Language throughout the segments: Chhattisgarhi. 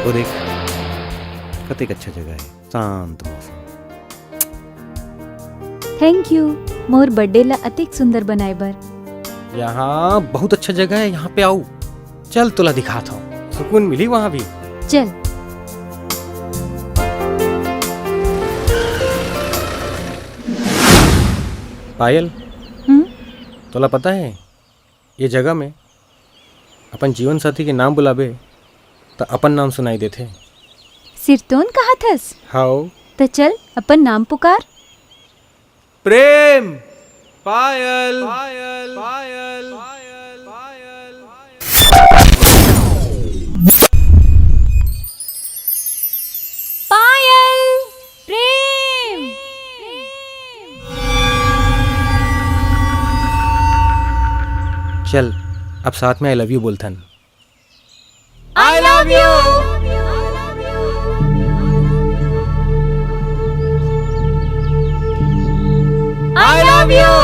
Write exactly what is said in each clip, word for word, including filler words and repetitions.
वो देख, कतेक अच्छा जगह है, शांत मौसम। Thank you, मोर birthday ला अतेक सुंदर बनाए बर। यहाँ बहुत अच्छा जगह है, यहाँ पे आओ। चल, तोला दिखात हूँ, सुकून मिली वहाँ भी। चल। पायल, हम्म? तोला पता है, ये जगह में अपन जीवन साथी के नाम बुलाबे, त अपन नाम सुनाई देथे। सिरतोन कहत हस? हाओ। त चल, अपन नाम पुकार। प्रेम। पायल। पायल। पायल। पायल। पायल। प्रेम। चल, अब साथ में I love you बोलथन। I love you। I love you।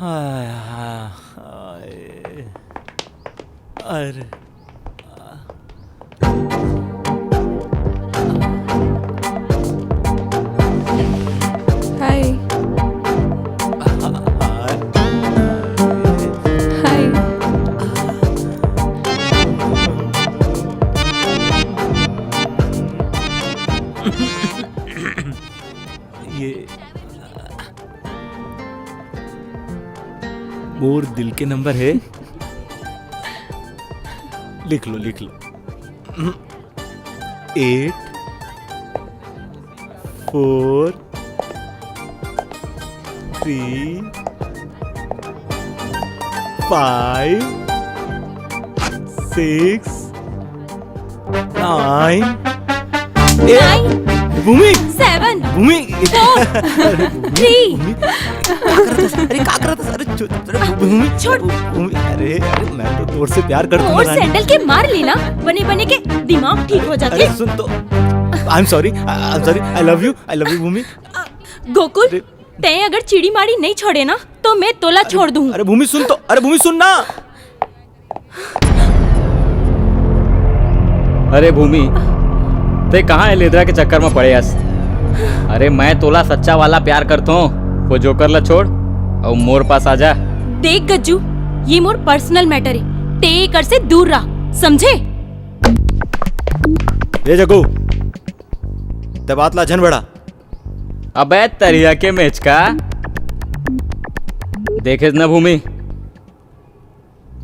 हाय, हाय, हाय। अरे। हाय। हाय। ये मोर दिल के नंबर है। लिख लो, लिख लो। Eight four three five six nine। ए, भूमि। Seven। भूमि। Four। Three। भूमि। का करत हस? अरे, का करत हस? अरे, छो-, अरे, भूमि। छोड़। भूमि, अरे, अरे, मैं तो तोर से प्यार करता हूँ, मोर रानी। Sandal के मार ली ना, बने बने के दिमाग ठीक हो जाथे। अरे, सुन तो, I am sorry, I, I am sorry, I love you, I love you, भूमि। गोकुल, अरे। तैं अगर चिड़ी माड़ी नहीं छोड़े ना, तो मैं तोला छोड़ दूँ। अरे, भूमि, सुन तो, अरे, भूमि, सुन ना। अरे भूमि, तैं कहाँ ए लेदरा के चक्कर में पड़े हस? अरे मैं तोला सच्चा वाला प्यार करथों, वो जोकर ला छोड़ अउ मोर पास आ जा। देख गज्जू, ये मोर personal matter है, तैं एकर से दूर रह, समझे? ए जग्गू, तैं बात ला झन बढ़ा। अबे तरिया के मेचका, देखेस ना भूमि,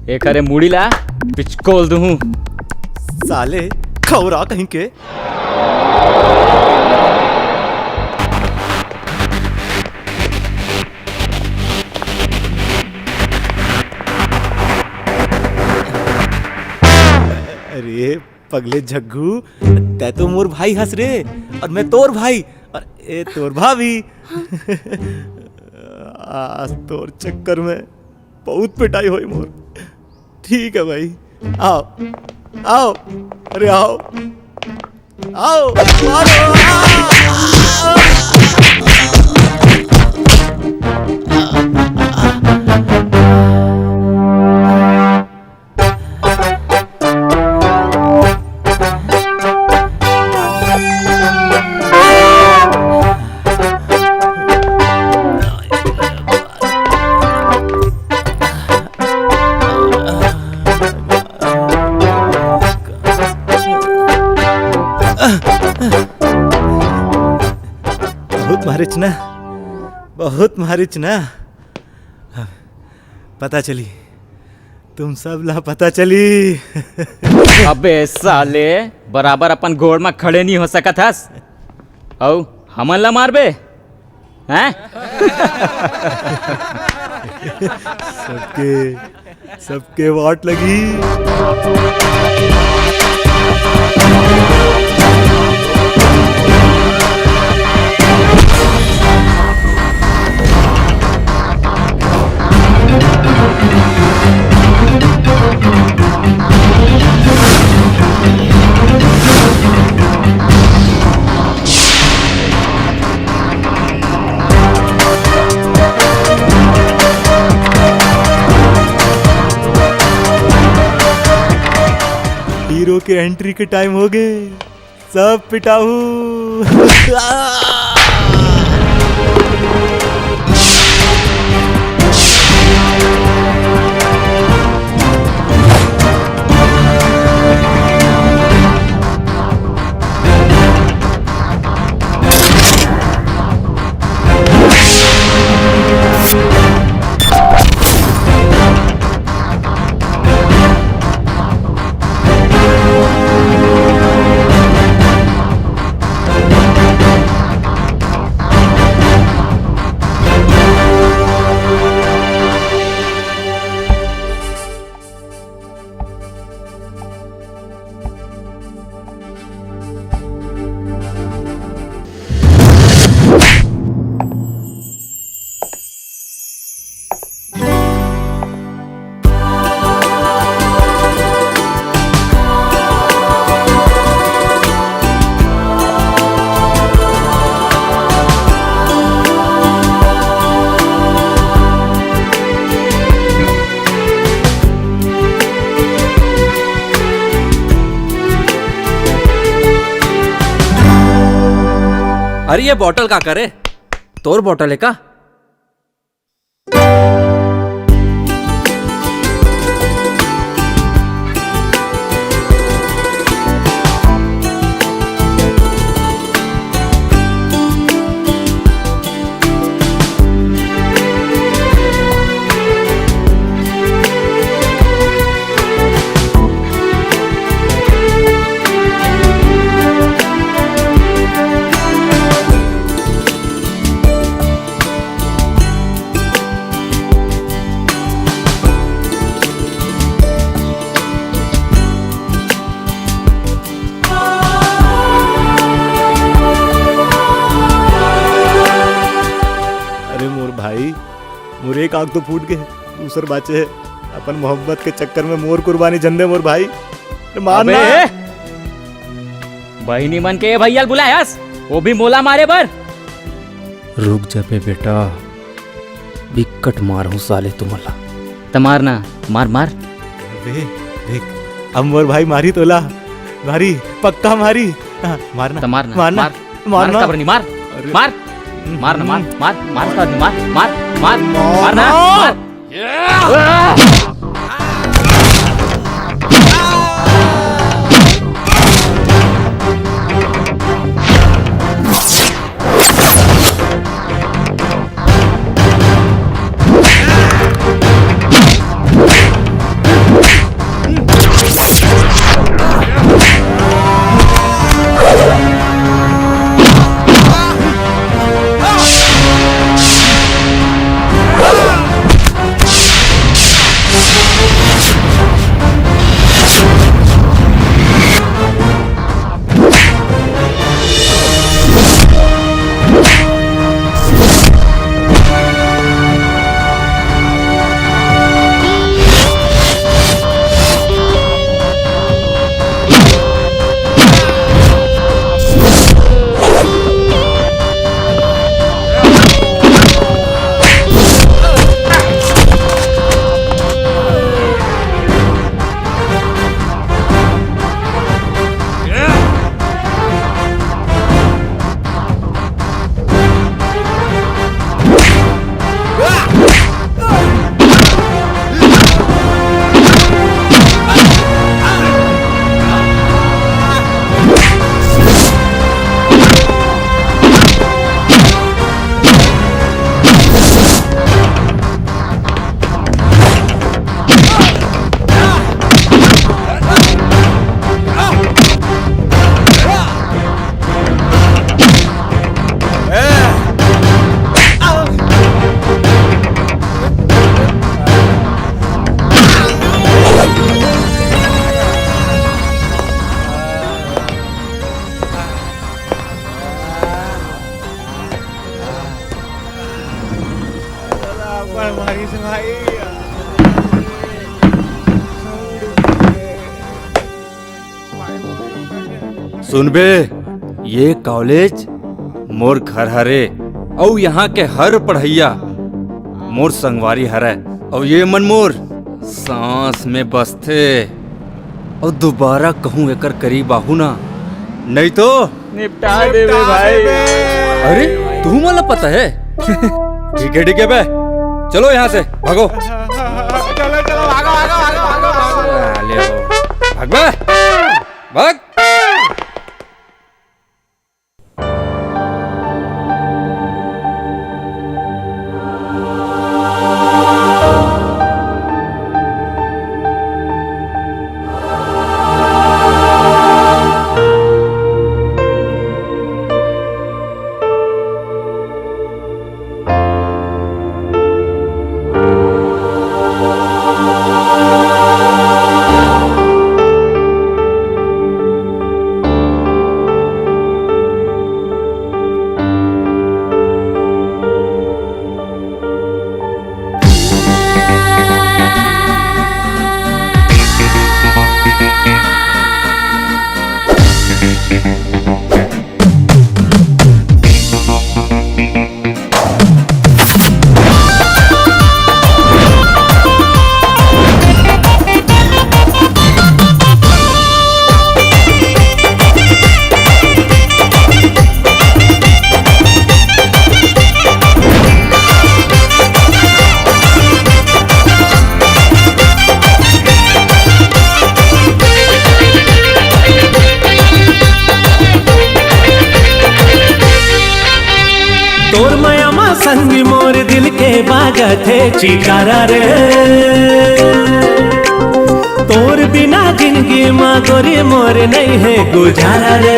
एखरे मुड़ी ला पिचकोल दूहूं। साले खौरा कहीं के। अरे पगले झग्गू, तै तो मोर भाई हस रे, और मैं तोर भाई, और ए तोर भाभी। आज तोर चक्कर में बहुत पिटाई होई मोर। ठीक है भाई, आओ, आओ, अरे आओ, आओ, मारो, आ! बहुत मारिच ना, बहुत मारिच ना। पता चली, तुम सब ला पता चली। अबे साले, बराबर अपन गोड़ म खड़े नहीं हो सकत हस, अउ हमन ला मारबे, हैं? सबके, सबके वाट लगी। हीरो के एंट्री के टाइम हो गए। सब पिटाहू। अरे, ये बॉटल का करे? तोर बॉटल है का? अरे मोर भाई, मोर एक आंख तो फूट गे, दूसर बाचे हे। अपन मोहब्बत के चक्कर में मोर कुर्बानी झन दे मोर भाई। अरे मार अबे! ना। बहिनी मन के ए भैया ल बुलायस, वो भी मोला मारे बर। रुक जा बे बेटा, बिक्कट मारहूं साले तुमन ला। त मार ना, मार, मार। अबे, देख, अब मोर भाई मारी तोला, मारी, पक्का मारी। हाँ, मार ना, त मार ना, मार ना, मार, मार मार ना। काबर नहीं, मार, अरे। मार, मार ना, मार, मार, मार, मार, मार, मार, मार ना, मार। मार। सुनबे, ये कॉलेज मोर घर हरे, अउ यहाँ के हर पढ़इया मोर संगवारी हरय, अउ ये मन मोर सांस में बसथे, अउ दोबारा कहूँ एकर करीब आहू ना, नहीं तो निपटा देबे भाई। अरे, तुमन ला पता है? ठीक है, ठीक है बे, चलो यहाँ से, भागो। चलो, चलो, भागो, भागो, भागो, भागो, भागो। साले हो। भाग बे, भाग। तोर मया मा संगी मोर दिल के बाजथे चिकारा रे। तोर बिना जिंदगी मा गोरी मोर नहीं है गुजारा रे।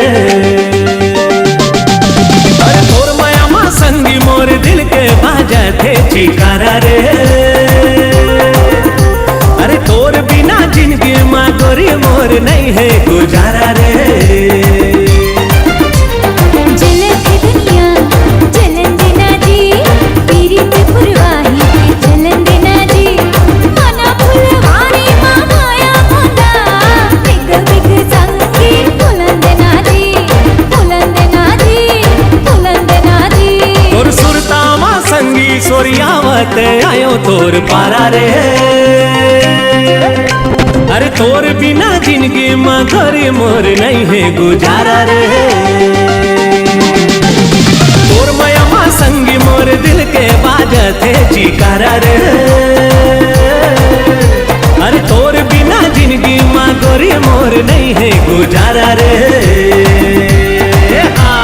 अरे तोर मया मा संगी मोर दिल के बाजथे चिकारा रे। अरे तोर बिना जिंदगी मा गोरी मोर नहीं है गुजारा रे। जलत दुनिया जलन देना जी, पीरित पुरवाही के जलन देना जी, मना फुलवारी मा माया भंगा, बिग बिग संगी फुलन देना जी, फुलन देना जी, फुलन देना जी। तोर सुरता मा संगी सोरियावत आयो तोर पारा रे। अरे तोर बिना जिंदगी मा गोरी मोर नहीं है गुजारा रे। तोर मया मा संगी मोर दिल के बाजथे चिकारा रे। अरे तोर बिना जिंदगी मा गोरी मोर नहीं है गुजारा रे। हाँ।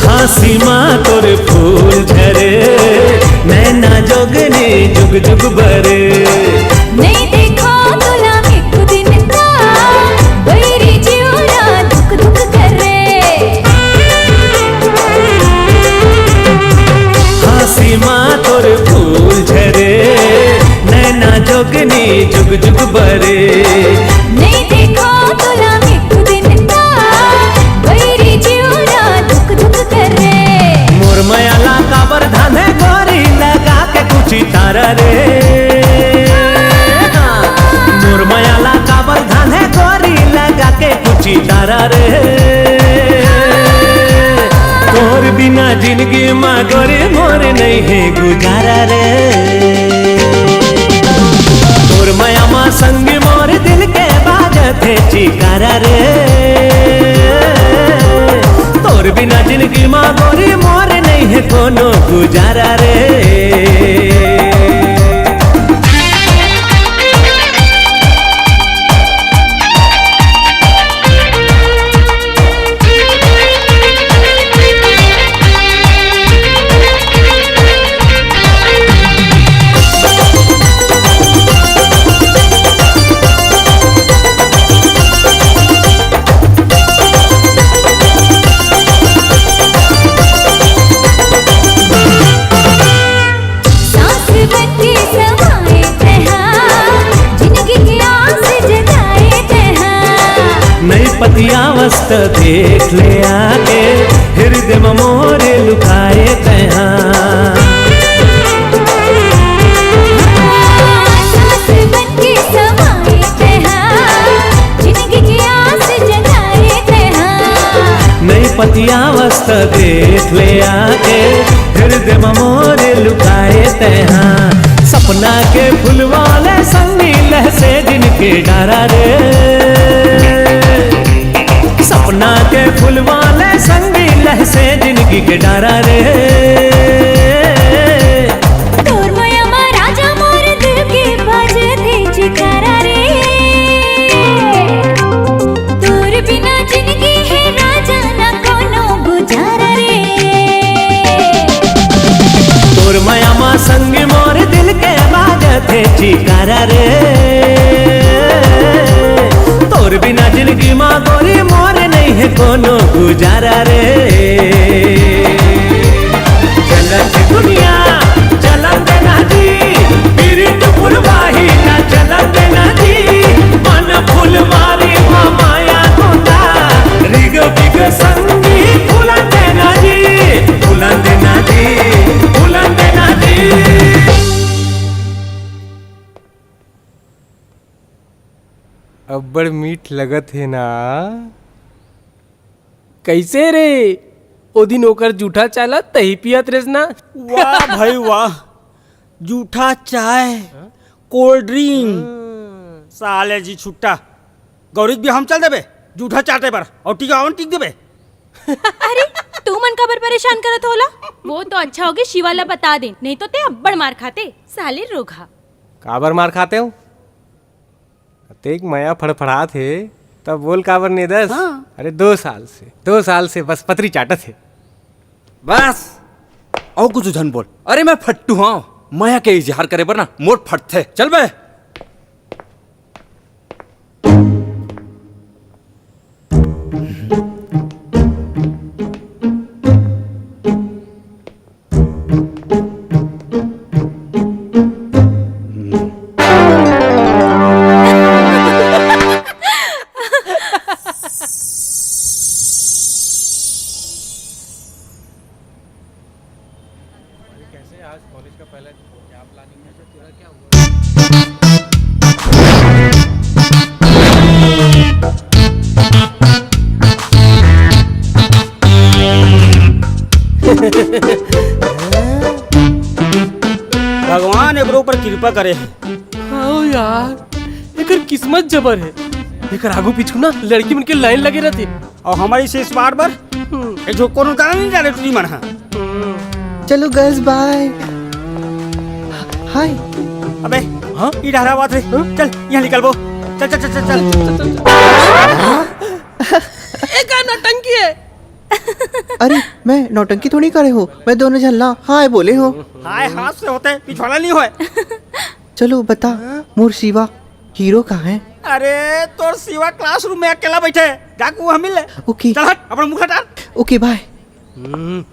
हाँसी मा तोर फूल झरे, नैना जोगनी जुग जुग बरे। नहीं देखो तुला एक दिन का, बैरी जियोरा धुक धुक करे। हाँसी मा तोर फूल झरे, नैना जोगनी जुग जुग बरे। नहीं देखो तुला एक दिन का, बैरी जियोरा धुक धुक करे। मोर मया ला काबर धांधे गोरी लगा के कुछ तारा रे। मोर मया ला काबर धांधे गोरी लगा के कुछ तारा रे। तोर बिना जिंदगी मा गोरी मोर नहीं है गुजारा रे। तोर मया मा संगी मोर दिल के बाजथे चिकारा रे। तोर बिना जिंदगी मा गोरी मोर नहीं है कोनो गुजारा रे। अवस्था देख ले आके, हृदय म मोरे लुकाए तैहा। सांस बन के समाए तैहा, जिंदगी की आस जगाए तैहा। नई पतियावस त देख ले आके, हृदय म मोरे लुकाए तैहा। सपना के फुलवा ले संगी लहसे जिनके डारा रे। सपना के फुलवा ले संगी लहसे जिनगी के डारा रे। तोर मया मा राजा मोर दिल के बाजथे जयकारा रे। तोर बिना जिनगी हे राजा ना कोनो गुजारा रे। तोर मया मा संग मोर दिल के बाजथे जयकारा रे। तोर बिना जिनगी मा गोरी मोर नइ हे कोनो गुजारा रे। चलत दुनिया चलन देना जी, पीरित फुलवाही ना चलन देना जी। मन फुलवारी मा माया गोंदा, रिग बिग संगी फुलन देना जी, फुलन देना जी, फुलन देना जी। अब्बड़ मीठ लगत हे ना। कइसे रे? ओ दिन ओकर जूठा चाय ला तही पियत रेस ना। वाह भाई वाह, जूठा चाय, कोल्ड ड्रिंक। साले जी छुट्टा, गौरी के बिहाव म चल देबे जूठा चाटे बर, अउ टिकावन टिक देबे। अरे, तू मन काबर परेशान करत होला? वो तो अच्छा होगे शिवा ला बता दे, नहीं तो ते अब्बड़ मार खाते, साले रोगहा। काबर मार खाते हो? अतेक मया फड़फड़ात हे, तब बोल काबर नेदस? हाँ। अरे दो साल से, दो साल से बस पतरी चाटत हे। बस, अउ कुछ झन बोल। अरे मैं फट्टू हंव, मया के इजहार करे बर ना मोर फटथे। चल बे। कैसे आज कॉलेज का पहला दिन, क्या प्लानिंग है? भगवान एकरो ऊपर कृपा करे हे। हाँ यार, एकर किस्मत जबर हे। एकर आगू पीछू ना लड़की मन के लाइन लगे रहथे। अउ हमर इस स्मार्ट बर हम्म। ए जो कोनो गाना नहीं जाने टूरी मन हा। चलो गर्ल्स, बाय। हाय। अबे, हाँ? ई डहरा बात रे। हाँ? चल, यहाँ निकल बो। चल, चल, चल, चल, चल। ए का नौटंकी है? अरे, मैं नौटंकी थोड़ी करे हूँ, मैं दोनों झन ला हाय बोले हूँ। हाय हाथ से होते, पिछवाड़ा नहीं होए। चलो बता, हाँ? मोर शिवा हीरो कहाँ है? अरे, तोर शिवा क्लासरूम में अकेला बैठे हे, जाके वहाँ मिल ले। ओके। चल हट, अपना मुंह हटा। ओके, बाय। हम्म।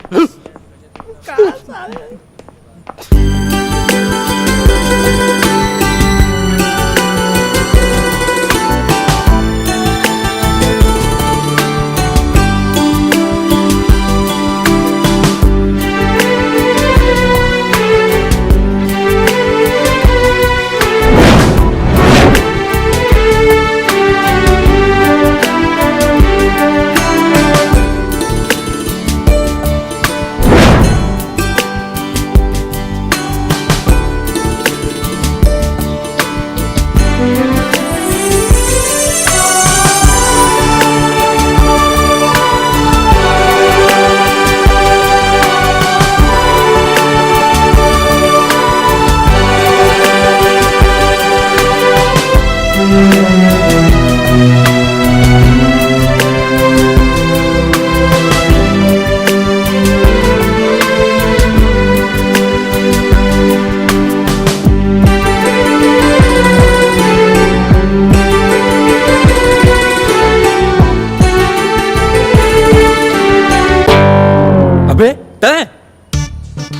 अबे, तैं?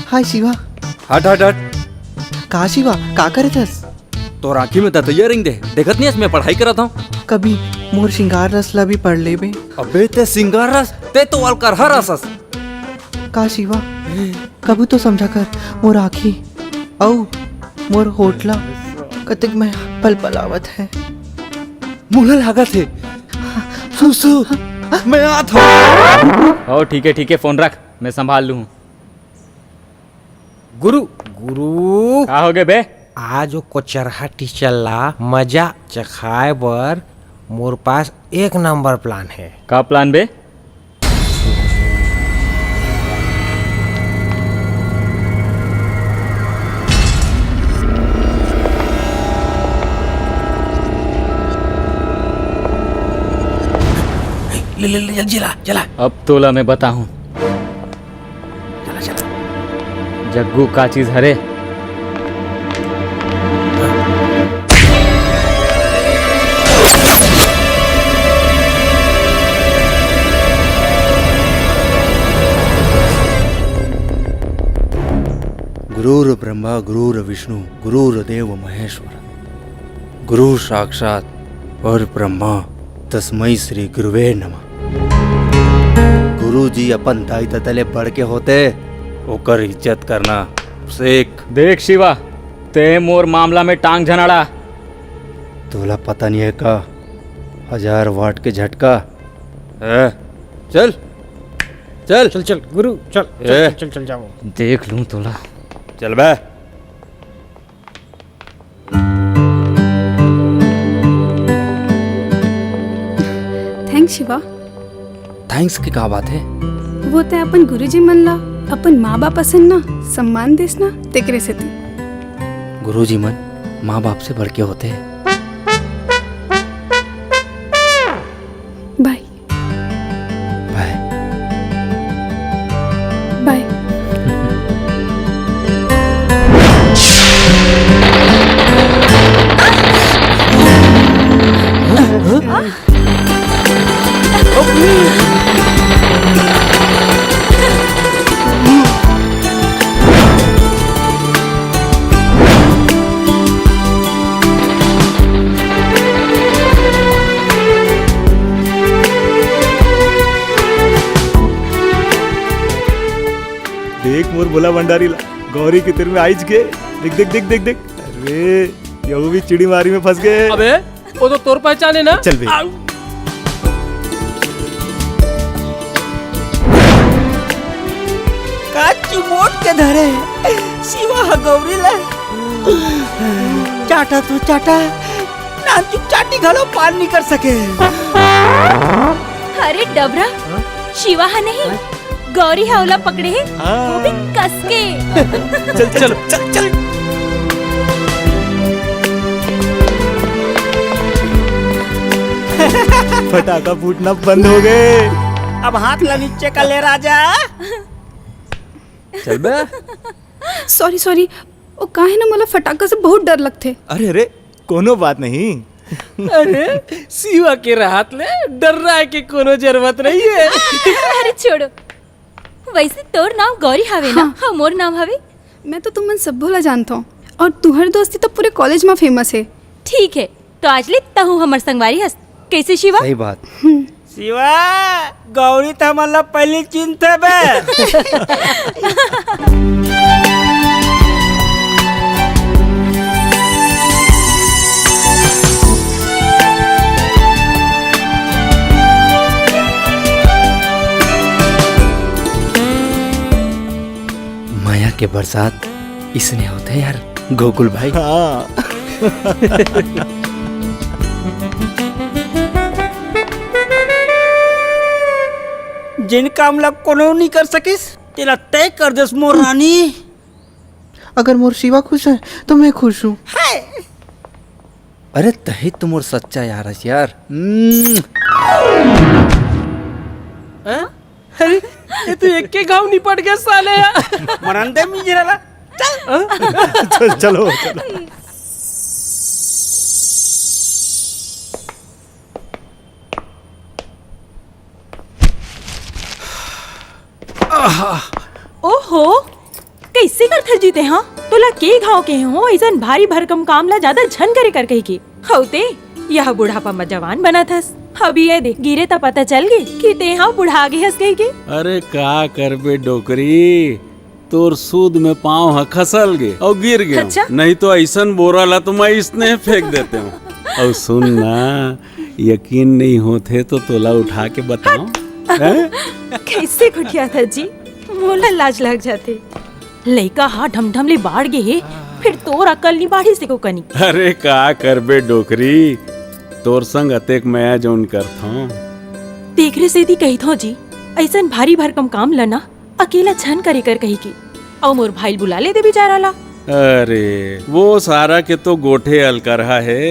हाय शिवा। हट, हट, हट। का शिवा, का करत हस? तोर आँखी में दतइया रेंग दे, देखत नइ हस मैं पढ़ाई करत हँव। कभी मोर श्रृंगार रस ला भी पढ़ लेबे। अबे ते श्रृंगार रस, ते तो अलकरहा रस हस। का शिवा, कभू तो समझा कर मोर आँखी अउ मोर होठ ला, कतेक मैं पलपलावत हे। मोला लागत हे सुसु, मैं आत हँव। ओ ठीक हे, ठीक हे, फोन रख, मैं संभाल लूँ। गुरु, गुरु। का होगे बे? आज वो कोचरहा टीचर ला मजा चखाए बर मोर पास एक नंबर प्लान हे। का प्लान बे? ले, ले, ले, जल्दी चला, चला। अब तोला मैं बताहूँ। चला, चला। जग्गू का चीज हरे? गुरुर्ब्रह्मा गुरुर्विष्णु गुरुर्देव महेश्वर। गुरु साक्षात परब्रह्मा, तस्मै श्री गुरुवे नमः। गुरुजी अपन दाई ददा ले बढ़ के होते, ओकर इज्जत करना सीख। देख शिवा, ते मोर मामला में टांग झन अड़ा। तोला पता नहीं है का, हजार वाट के झटका। ए, चल, चल। चल, चल, गुरु, चल, चल, ए। चल, चल, चल, जाओ। देख लूं तोला। चल बे। थैंक्स शिवा। थैंक्स की का बात है? वो ते अपन गुरुजी मन ला अपन माँ बाप असन ना सम्मान देस ना, तेकरे सेती। गुरुजी मन माँ बाप से बढ़ के होते हैं। बाय। बाय। बाय। देख मोर भोला भंडारी ला, गौरी के तीर में आइज गे। देख, देख, देख, देख, देख। अरे, यहू भी चिड़ी मारी में फंस गे। अबे, वो तो तोर पहचान है ना? चल बे। आउ। का चिमोट के धरे शिवा ह गौरी ला। चाटा तो चाटा, नानचुक चाटी घलो पार नहीं कर सके। अरे डबरा, शिवा ह नहीं, गौरी ह ओला पकड़े हे, वो भी कस के। चल, चल, चल, चल। फटाका फूटना बंद हो गे। अब हाथ ला नीचे कर ले राजा। चल बे। सॉरी, सॉरी, वो का हे ना, मोला फटाका से बहुत डर लगथे। अरे, अरे, कोनो बात नहीं। अरे, शिवा के रहत ले डर्राए के कोनो जरूरत नहीं है। अरे छोड़ो, वैसे तोर नाम गौरी हवे ना? हाँ। हाँ, मोर नाम हवे। मैं तो तुमन सब्बो ला जानथों, और तुहर दोस्ती तो पूरे कॉलेज में फेमस है। ठीक है, तो आज ले तहूँ हमर संगवारी हस। कैसे शिवा? सही बात। शिवा, गौरी त हमन ला पहिली चिन्हथे बे। मया के बरसात इसने होथे यार, गोकुल भाई। हाँ। जेन काम ला कोनो नइ कर सकिस, तेला तय कर देस मोर रानी। अगर मोर शिवा खुश है, तो मैं खुश हूँ। हाय। अरे, तही तो मोर सच्चा यार हस यार। हम्म। हाँ? अरे, ये तो एक के घाव निपट गया साले यार। मरन दे मिजरा ला। चल। हाँ? चल, चलो, चलो। ओहो, कैसे करथस जी ते, हाँ? तोला के घाव के हो, अइसन भारी भरकम काम ला ज्यादा झन करे कर कहिके? हऊ ते, यह बुढ़ापा म जवान बनत हस। अभी ये दे, गिरे त पता चल गे कि ते हा बुढ़ा गे हस कहिके। अरे का करबे डोकरी, तोर सूद में पाँव ह खसल गे अउ गिर गे। अच्छा? नहीं तो अइसन बोरा ला तो मैं इसने फेंक देते हूँ। अउ सुन ना, यकीन नहीं होथे तो तोला उठा के बताओ। हैं? कैसे घुटिया था जी, मोला लाज लग जाथे। लइका हा ढमढम ले बाढ़ गे हे, फिर तोर अकल नी बाढ़ी से को कनी। अरे का करबे डोकरी, तोर संग अतेक मया जौन करथौं। तेकरे सेती कहिथौं जी, अइसन भारी भरकम काम ल ना अकेला झन करे कर कहिके। अउ मोर भाई ल बुला लेते बिचारा ला। अरे वो सारा के तो गोठे अलकरहा हे।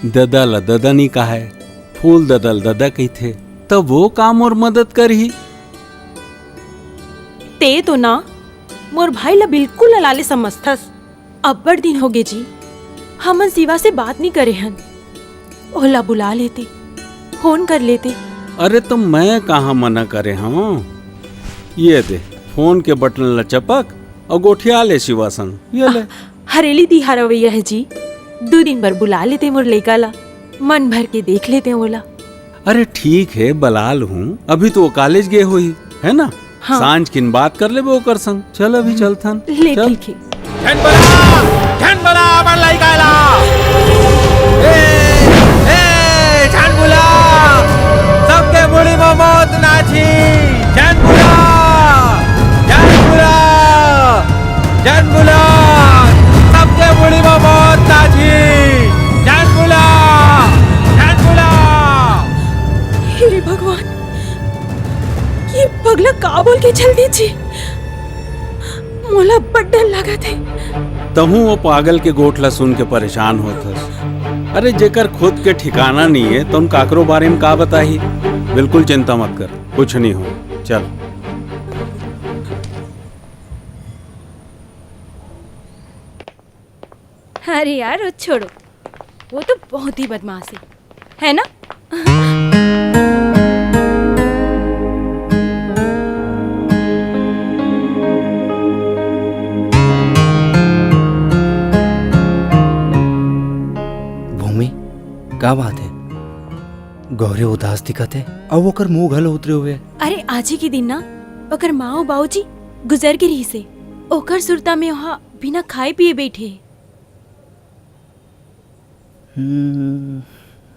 ददा ल ददा नी कहय, फूल ददा ल ददा कहिथे, त वो का मोर मदद करही? ते तो ना मोर भाई ला बिल्कुल अलाले समझथस। अब्बड़ दिन होगे जी, हमन शिवा से बात नी करे हन। ओला बुला लेते, फोन कर लेते। अरे तो मैं कहाँ मना करे हवं? ये दे, फोन के बटन ला चपक अउ गोठिया ले शिवा संग। ये ले। हरेली तिहार अवइया हे जी, दू दिन बर बुला लेते मोर लइका ला, मन भर के देख लेते ओला। अरे ठीक हे, बलाल हूँ, अभी तो वो कॉलेज गे होही, है ना? हाँ। सांझ किन बात कर लेबे ओकर संग। चल अभी चलथन। ले चल। ठीक हे। झन बुला, झन बुला अपन लइका ला। ए, ए, झन बुला, सबके मुड़ी म मौत नाची। झन बुला, झन बुला, झन बुला, सबके मुड़ी म मौत नाची। झन बुला, झन बुला। हे भगवान, ये पगला का बोल के चल दे जी? मोला अब्बड़ डर लागत हे। तहूँ वो पागल के गोठ ला सुन के परेशान होत हस। अरे जेकर खुद के ठिकाना नहीं है, तुम काकरो बारे में का बताही? बिल्कुल चिंता मत कर, कुछ नहीं हो। चल। अरे यार, वो छोड़ो, वो तो बहुत ही बदमाश है, है ना? भूमि, का बात है? गौरी उदास दिखत है, अउ ओकर मुंह घलो उतरे हुए है। अरे, आज ही के दिन ना, ओकर माँ अउ बाबूजी गुजर गे रहिस हे। ओकर सुरता में ओहा बिना खाए पिए बैठे हे। हम्म,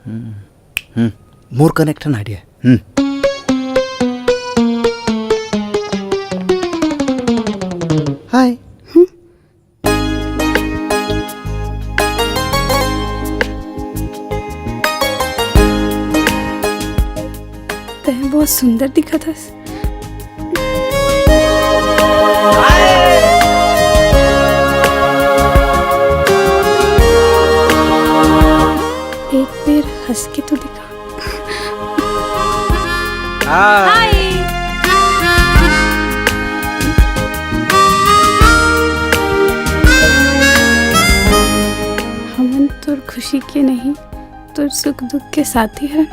हम्म, हम्म। मोर कनेक्शन आइडिया। हम्म। हाय। हम्म। तैं बहुत सुंदर दिखत हस। एक बेर हंस के तो दिखा। हाय। हमन तोर खुशी के नहीं, तोर सुख दुख के साथी हन।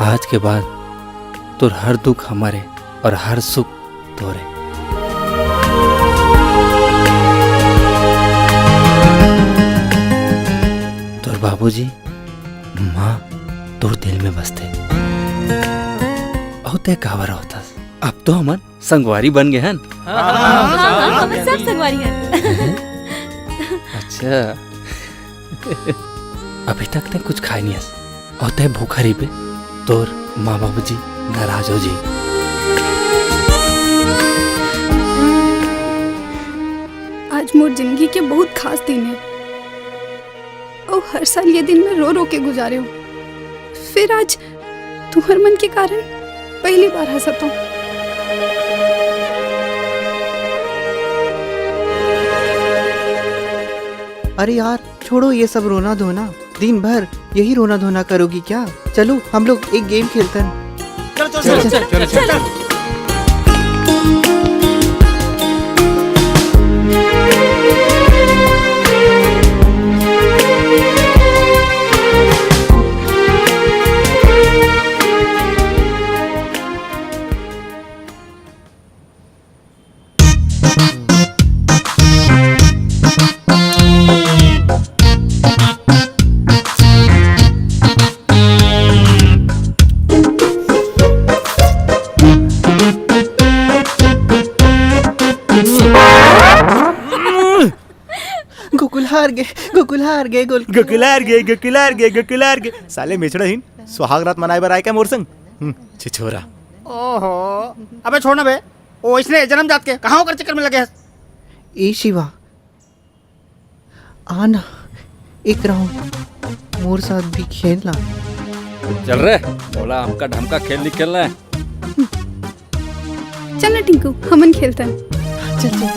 आज के बाद तोर हर दुख हमर हे अउ हर सुख तोर हे। तोर बाबूजी, माँ तोर दिल में बसथे। अउ तैं काबर रोवथस? अब तो हमन संगवारी बन गे हन। हाँ, हाँ, हाँ, हमन सब संगवारी हन। अच्छा, अभी तक तैं कुछ खाए नहीं हस, अउ तैं भूखा रहिबे, तोर माँ बाबूजी नाराज हो जाही। आज मोर जिंदगी के बहुत खास दिन हे, अउ हर साल ये दिन मैं रो रो के गुजारे हूँ। फिर आज तुंहर मन के कारण पहली बार हंसत हूँ। अरे यार, छोड़ो ये सब रोना धोना, दिन भर यही रोना धोना करोगी क्या? चलो हम लोग एक गेम खेलते हैं। चलो, चलो, चलो, चलो, चलो, चलो। गोकुलार गे, गोकुलार गे, गोकुलार गे, गोकुलार गे। साले मेछड़ा हीन, सुहाग रात मनाए बर आए क्या मोर संग? हम्म, छिछोरा। ओहो, अबे छोड़ ना बे, ओ इसने जन्म जात के कहाँ ओकर चक्कर में लगे हस? ए शिवा, आ ना, एक राउंड मोर साथ भी खेल ना। चल रे, मोला हमका ढमका खेल नहीं खेलना है। चल ना टिंकू, हमन खेलतन। चल, चल।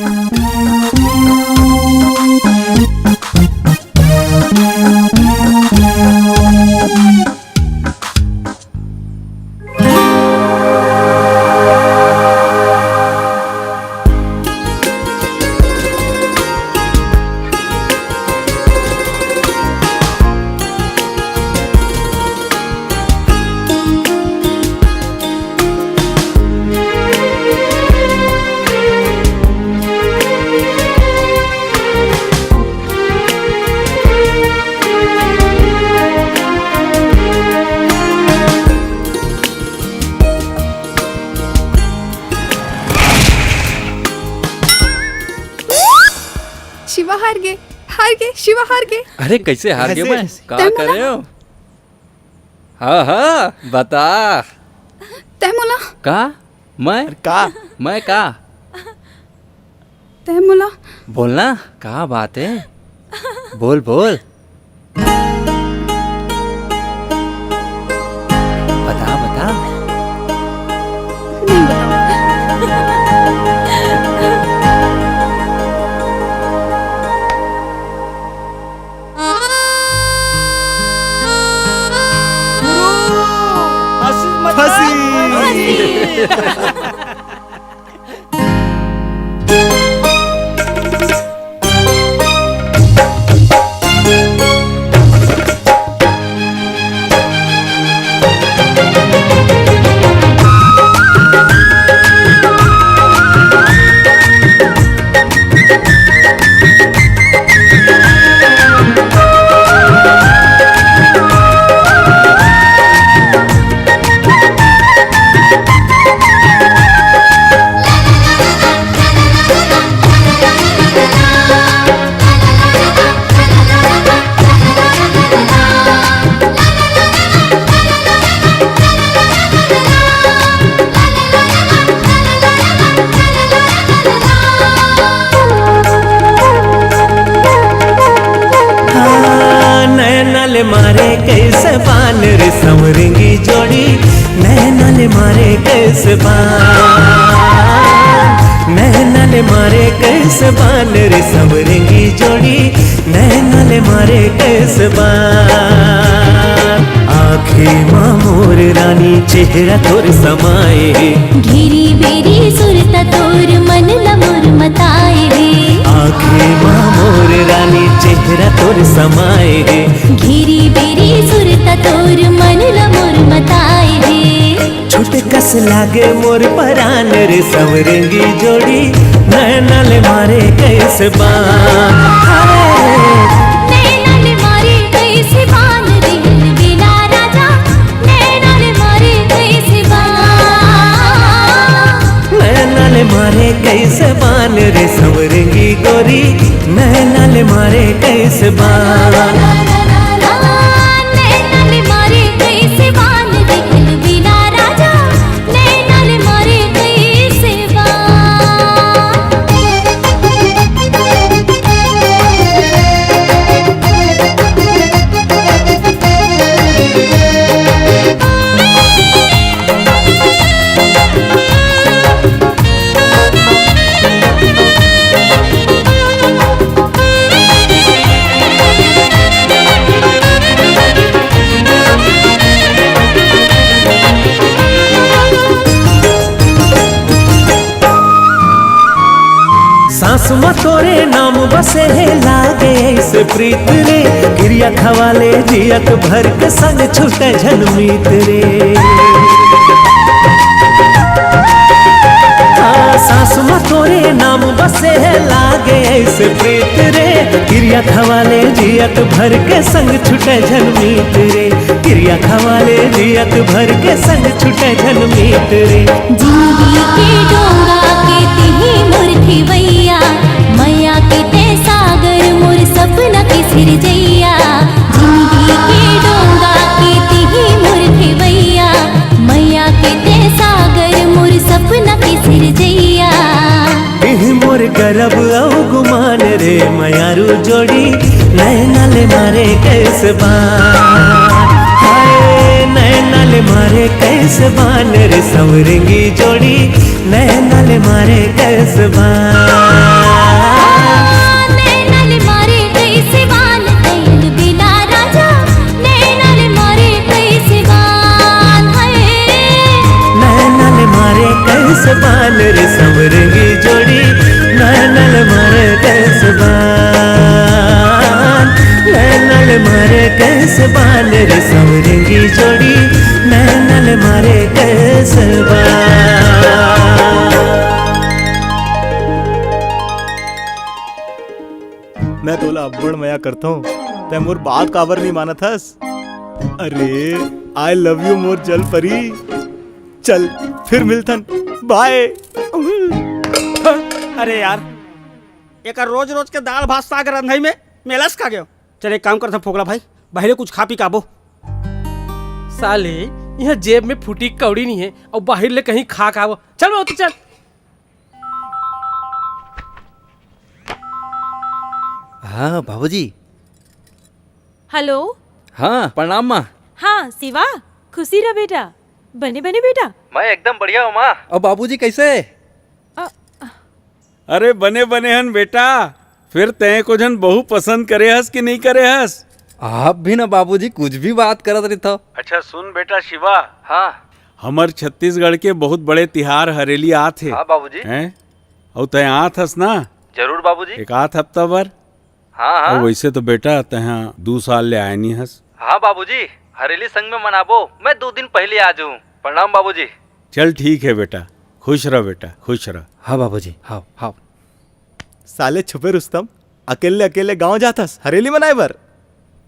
शिवा हार गे, हार गे, शिवा हार गे। अरे, कैसे हार गे? कैसे? मैं का तै मोला करे हो? हाँ, हाँ, बता। तै मोला का? मैं? अरे का? मैं का? तै मोला बोलना, का बात है? बोल, बोल। बता, बता। नहीं बताऊँ। फंसी। हाँ, नैना ले मारे कैसे बान रे संवरेंगी जोड़ी, नैना ले मारे कैसे बान, नैना ले मारे कैसे बान रे संवरेंगी जोड़ी, नैना ले मारे कैसे बान। आँखी मा मोर रानी चेहरा तोर समाए हे। घेरी बेरी सुरता तोर मन ला मोर मताए हे। आँखी मा मोर रानी चेहरा तोर समाए हे। घेरी बेरी सुरता तोर मन ला मोर मताए हे। छूटे कस लागे मोर परान रे संवरेंगी जोड़ी, नैना ले मारे कैसे बान। नैना ले मारे कैसे बान रे बिना राजा, नैना ले मारे कैसे बान। नैना ले मारे कैसे बान रे संवरेंगी गोरी, नैना ले मारे कैसे बान। नैना ले मारे कैसे बान रे बिना राजा, नैना ले मारे कैसे बान। सांस म तोरे नाम बसे हे, लागे ऐसे प्रीत रे, किरिया खवाले जियत भर के संग छूटे झन मीत रे। हाँ, सांस म तोरे नाम बसे हे, लागे ऐसे प्रीत रे, किरिया खवाले जियत भर के संग छूटे झन मीत रे। किरिया खवाले जियत भर के संग छूटे झन मीत रे। जिंदगी के डोंगा के तिही मोर खेवैया, मया के तै सागर मोर सपना के सिरजैया, जिंदगी के डोंगा के तिही मोर खेवैया, मैया के ते सागर मोर सपना के सिरजैया। एह मोर गरब अउ गुमान रे, मयारू जोड़ी नैना ले मारे कैसे बान। हाय, नैना ले मारे कैसे बान रे, संवरेंगी जोड़ी नैना ले मारे कैसे बान। नैना ले मारे कैसे बान, कैल बिना राजा, नैना ले मारे कैसे बान, हाय। नैना ले मारे कैसे बान रे, संवरेंगी जोड़ी नैना ले मारे कैसे बान। नैना ले मारे कैसे बान रे, संवरेंगी जोड़ी नैना ले मारे कैसे बान। मैं तोला अब्बड़ मया करथों, तै मोर बात काबर नहीं मानत हस? अरे, I love you मोर जल परी। चल, फिर मिलथन, बाय। अरे यार, एकर रोज रोज के दाल भात साग रंधई में मेलस का गयो। चल, एक काम करथन फोकला भाई, बाहिरे कुछ खा पी के आबो। साले, इहाँ जेब में फूटी कौड़ी नहीं है अउ बाहिर ले कहीं खा के आबो। चल बाबू, तू चल। हाँ बाबूजी। हेलो। हाँ, प्रणाम माँ। हाँ शिवा, खुशी रह बेटा। बने बने बेटा। मैं एकदम बढ़िया हूँ माँ। और बाबूजी कैसे? अ- अरे बने बने हन बेटा। फिर तैं को झन बहू पसंद करे हस कि नहीं करे हस? आप भी ना बाबूजी, कुछ भी बात करत रहिथव। अच्छा सुन बेटा शिवा। हाँ। हमर छत्तीसगढ़ के बहुत बड़े तिहार हरेली आत हे। हाँ बाबूजी। हैं? अउ तैं आत हस ना? जरूर बाबूजी। एक आध हफ्ता बर। हाँ, हाँ। अउ वैसे तो बेटा, तैं दू साल ले आए नहीं हस। हाँ बाबूजी, हरेली संग में मनाबो। मैं दू दिन पहले आ जाऊँ। प्रणाम बाबूजी। चल ठीक है बेटा, खुश रह बेटा, खुश रह। हाँ बाबूजी, हाँ, हाँ। साले छुपे रुस्तम, अकेले अकेले गांव जात हस हरेली मनाए बर?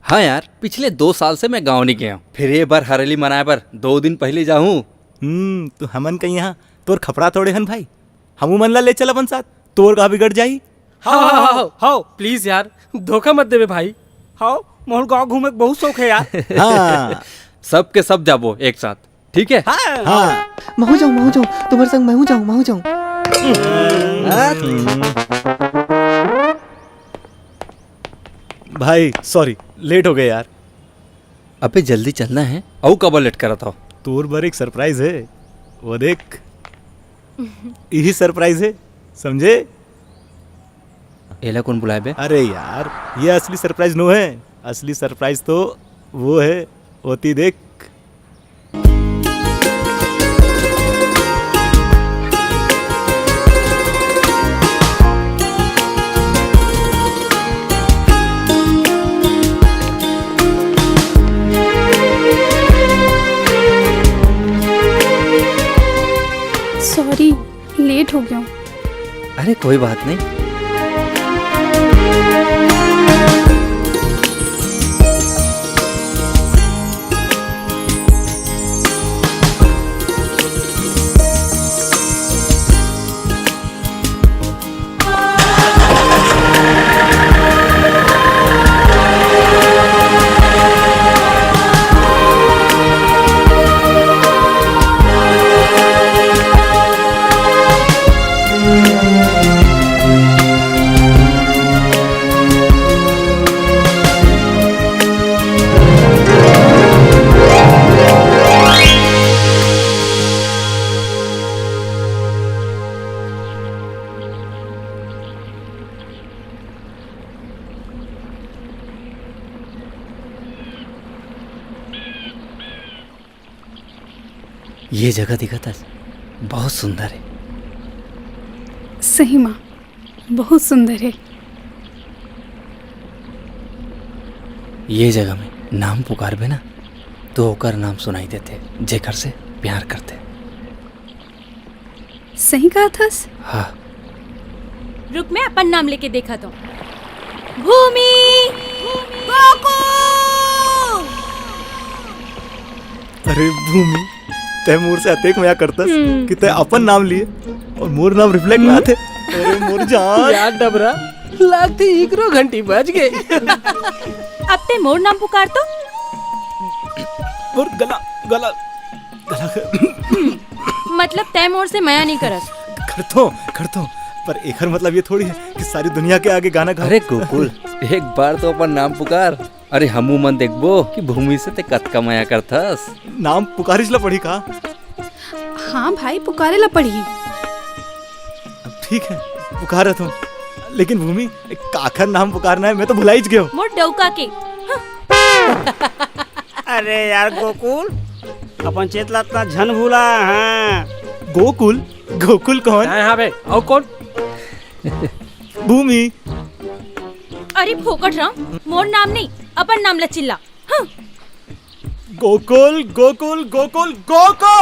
हाँ यार, पिछले दो साल से मैं गांव नहीं गया हूँ, फिर ये बार हरेली मनाए बर दो दिन पहले जाहूँ। हम्म, तू हमन के यहाँ तोर खपड़ा थोड़े हन भाई, हमू मन ला ले चल अपन साथ, तोर का बिगड़ जाही। हाव, हाव, हाव, हाव, हाव। Please यार, धोखा मत देबे भाई। हाव, मोर गाँव घूमे के बहुत शौक है यार। हाँ। सबके सब जाबो एक साथ, ठीक है? हाँ। हाँ। महू जाऊँ, महू जाऊँ, तुम्हारे संग महू जाऊँ, महू जाऊँ। भाई sorry, late हो गए यार। अबे जल्दी चलना है, अउ काबर late करत हव? तोर बर एक surprise है, वो देख। यही surprise है, समझे? एला कौन बुलाए बे? अरे यार, ये असली surprise नो है। असली surprise तो वो है, ओती देख। Sorry, late हो गया हूँ। अरे कोई बात नहीं। ये जगह दिखत हस, बहुत सुंदर है। सही माँ, बहुत सुंदर है। ये जगह में नाम पुकारबे ना, तो ओकर नाम सुनाई देथे, जेकर से प्यार करथे। सही कहत हस। हाँ। रुक, मैं अपन नाम लेके देखत हूँ। भूमि। गोकुल। अरे भूमि, तै मोर से अतेक मया करतस हम्म। कि तै अपन नाम लिए और मोर नाम reflect में हम्म। आथे। अरे मोर जान। यार डबरा, लागथे इकरो घंटी बज गे। अब ते मोर नाम पुकार तो। मोर गला, गला, गला। मतलब तय मोर से मया नहीं करस। करथों, करथों, पर एकर मतलब ये थोड़ी है कि सारी दुनिया के आगे गाना गाओ। अरे गोकुल, एक बार तो अपन नाम पुकार। अरे हमू मन देखबो कि भूमि से ते कतका मया करथस। नाम पुकारिस ला पड़ी का? हाँ भाई, पुकारे ला पड़ही। ठीक है, पुकारत हूँ। लेकिन भूमि, काखर नाम पुकारना है, मैं तो भुलाइच गयो। मोर डौका के। अरे यार गोकुल, अपन चेत ला अतना झन भूला। हाँ। गोकुल? गोकुल कौन? हाँ, हाँ बे, अउ कौन? भूमि। अरे फोकट राम, मोर नाम नहीं, अपन नाम ला चिल्ला। हाँ। गोकुल, गोकुल, गोकुल, गोकुल!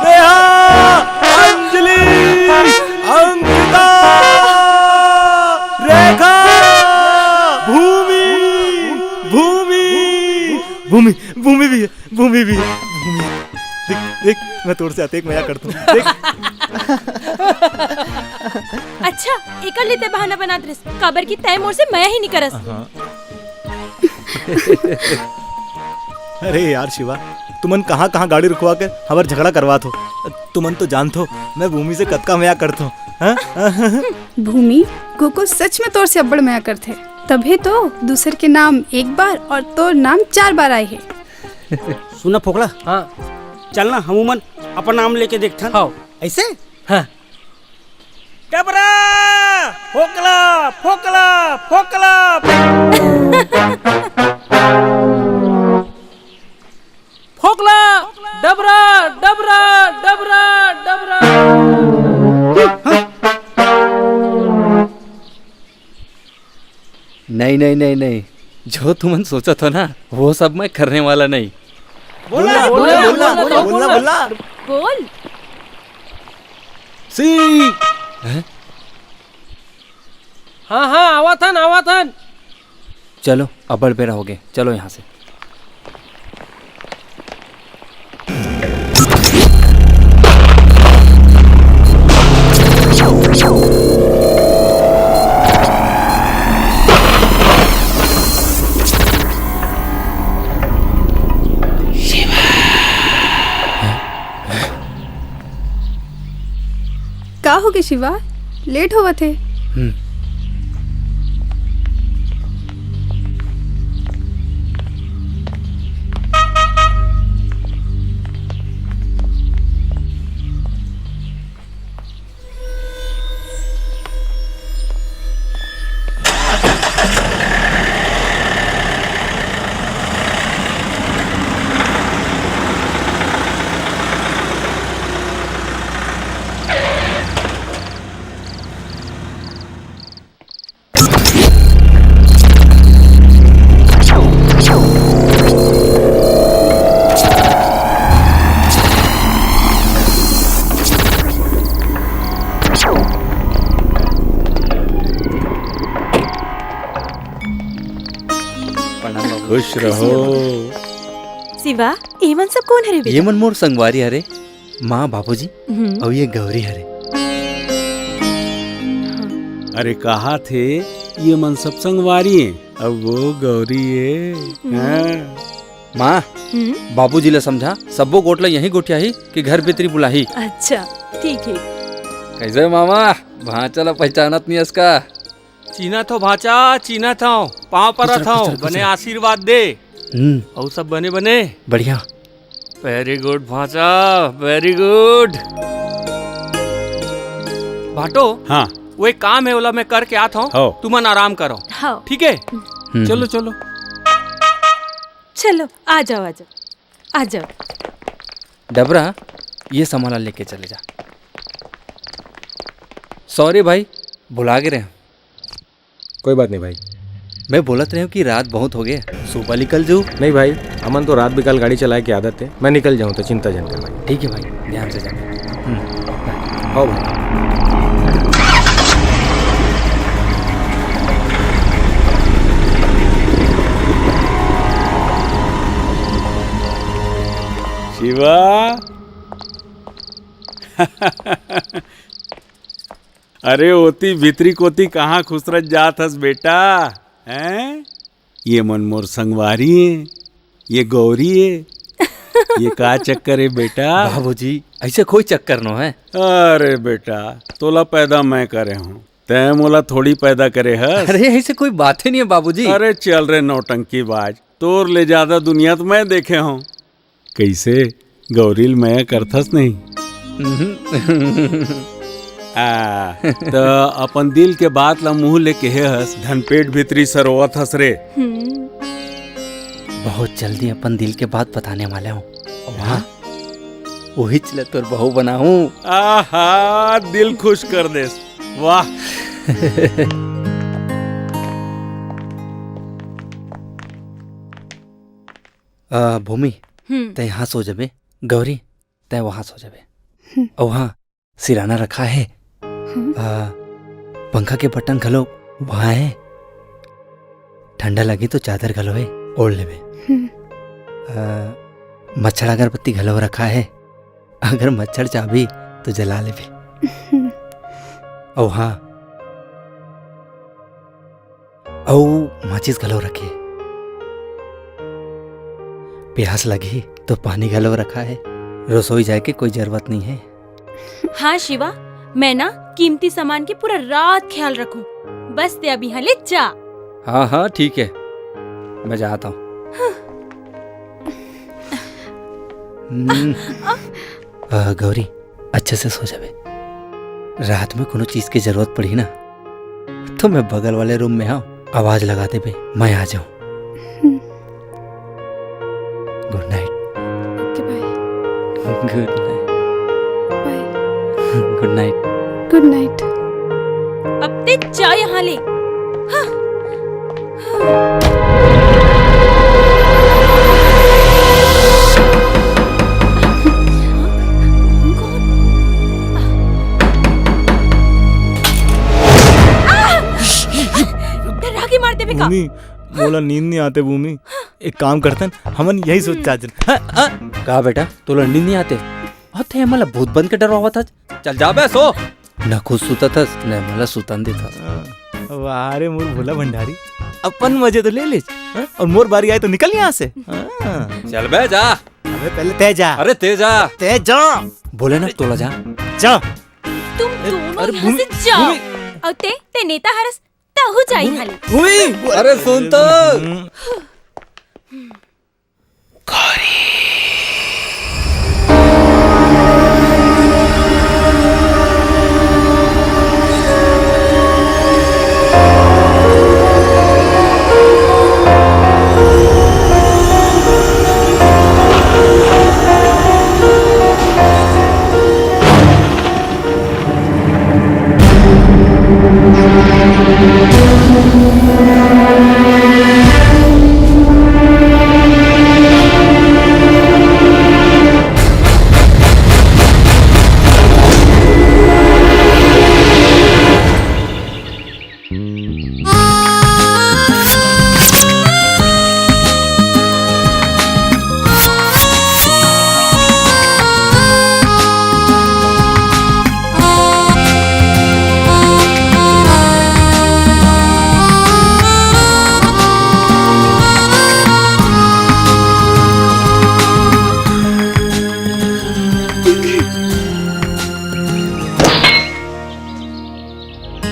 नेहा, अंजलि, अंकिता, रेखा, भूमि, भूमि, भूमि, भूमि भी है, भूमि भी है, भूमि। देख, देख, मैं तोर से अतेक मया करथूं। देख। अच्छा, एकर ले ते बहाना बनात रहिस, काबर कि तय मोर से मया ही नहीं करस। हाँ। अरे यार शिवा, तुमन कहाँ-कहाँ गाड़ी रुकवा के हमर झगड़ा करवात हो? तुमन तो जानथो, मैं भूमि से कतका मया करथो, हाँ? भूमि, गोकुल सच में तोर से अब्बड़ मया करथे, तभे तो दूसर के नाम एक बार और तोर नाम चार बार आए हे। सुन ना फोकला, हाँ। चल ना, हमू मन अपन नाम लेके देखथन। हाँ। ऐसे? हाँ। डबरा! फोकला! फोकला! फोकला! फोकला! डबरा! डबरा! डबरा! डबरा! नहीं, नहीं, नहीं, नहीं, जो तुमन सोचत हो ना, वो सब मैं करने वाला नहीं। बोला, बोला, बोला, बोला, बोला, बोला, बोला। बोल। सी। हैं? हाँ, हाँ, आवाथन, आवाथन। चलो, अबड़ बेरा होगे, चलो यहाँ से। का होगे शिवा? लेट होवत हे। हम्म। खुश रहो। शिवा, ये मन सब कौन हरे बेटा? ये मन मोर संगवारी हरे। माँ, बाबूजी, हम्म। अउ ये गौरी हरे। हाँ। अरे, कहा थे, ये मन सब संगवारी हे, अउ वो गौरी हे। हम्म। हाँ। माँ, हम्म। बाबूजी ला समझा, सब्बो गोठ ला यहीं गोठियाही कि घर भीतरी बुलाही। अच्छा, ठीक हे। कैसे मामा, भांचा ला पहचानत नहीं हस का? चिन्हत हंव भांचा, चिन्हत हंव, पाँव परत हंव, बने आशीर्वाद दे। हम्म। अउ सब बने बने? बढ़िया। Very good भांचा, very good। भाटो, हाँ। वो एक काम हे, ओला मैं करके आत हंव, हो। तुमन आराम करो। हाँ। ठीक हे? हम्म। चलो, चलो। चलो, आ जाओ, आ जाओ, आ जाओ। डबरा, ये सामान ला लेके चले जा। Sorry भाई, भुला गे रहेंव। कोई बात नहीं भाई। मैं बोलत रहेंव कि रात बहुत होगे, सुबह निकल जाहू। नहीं भाई, हमन तो रात बिकाल गाड़ी चलाए के आदत हे, मैं निकल जाहूँ तो चिंता झन कर भाई। ठीक हे भाई, ध्यान से जा। हम्म, bye। हाँ भाई। शिवा। अरे, ओती भीतरी कोती कहाँ खुसरत जात हस बेटा? हैं? ये मन मोर संगवारी हे, ये गौरी हे। ये का चक्कर हे बेटा? बाबूजी, ऐसे कोई चक्कर नो है। अरे बेटा, तोला पैदा मैं करे हूँ, तैं मोला थोड़ी पैदा करे हस। अरे, ऐसे कोई बात ही नहीं है बाबूजी। अरे चल रे नौटंकीबाज, तोर ले ज्यादा दुनिया तो मैं देखे हूँ। कैसे, गौरी ल मया करथस नहीं? हम्म। आ, त अपन दिल के बात ला मुंह ले कहे हस, धन पेट भीतरी सरोवत हस रे। हम्म। बहुत जल्दी अपन दिल के बात बताने वाले हूँ। वाह, उहीच ले तोर बहू बनाहूँ। आहा, दिल खुश कर देस। वाह। आ, भूमि, हम्म। तै यहाँ सो जबे, गौरी, तै वहाँ सो जबे। हम्म। अउ हाँ, सिराना रखा है। हम्म। आ, पंखा के बटन घलो वहाँ है। ठंडा लगी तो चादर घलो है, ओढ़ लेबे। हम्म। आ, मच्छर अगरबत्ती घलो रखा है, अगर मच्छर चाबी तो जला लेबे। हम्म। अउ हाँ, अउ माचिस घलो रखे। प्यास लगही तो पानी घलो रखा है। रसोई जाए के कोई जरूरत नहीं है। हाँ शिवा, मैं ना कीमती सामान के पूरा रात ख्याल रखूं। बस तै अब यहाँ ले जा। हाँ, हाँ, ठीक है, मैं जाता हूँ। हाँ। हम्म। आ, गौरी, अच्छे से सो जाबे। रात में कोनो चीज की जरूरत पड़ी ना, तो मैं बगल वाले रूम में हूँ, आवाज लगा देबे, मैं आ जाऊँ। हम्म। गुड नाइट। ओके, बाय। गुड नाइट। बाय। गुड नाइट। गुड नाइट। अब तै जा यहाँ ले। हाँ। डरा के मार देबे का? भूमि, मोला नींद नहीं आते भूमि। एक काम करतन, हमन यही सोच हम्म। चाहत हन। हाँ, हाँ। का बेटा, तोला नींद नहीं आते? अते हमला भूत बन के डरवावत हस। चल जा बे, सो। न खुद सुतत हस, न मला सुतन देत हस। हाँ, वाह रे मोर भोला भंडारी, अपन मजे तो ले ले, हाँ? और मोर बारी आए तो निकल यहाँ से। हाँ। चल बे, जा। अबे पहले तै जा। अरे तै जा। तै जा। बोले ना तोला जा। जा। तुम ए, दोनों अरे यहाँ भूमि, से जाओ। भूमि। और तै, तै नेता हरस, तहू जा भूमि, यहाँ ले। भूमि। अरे सुन तो। हम्म।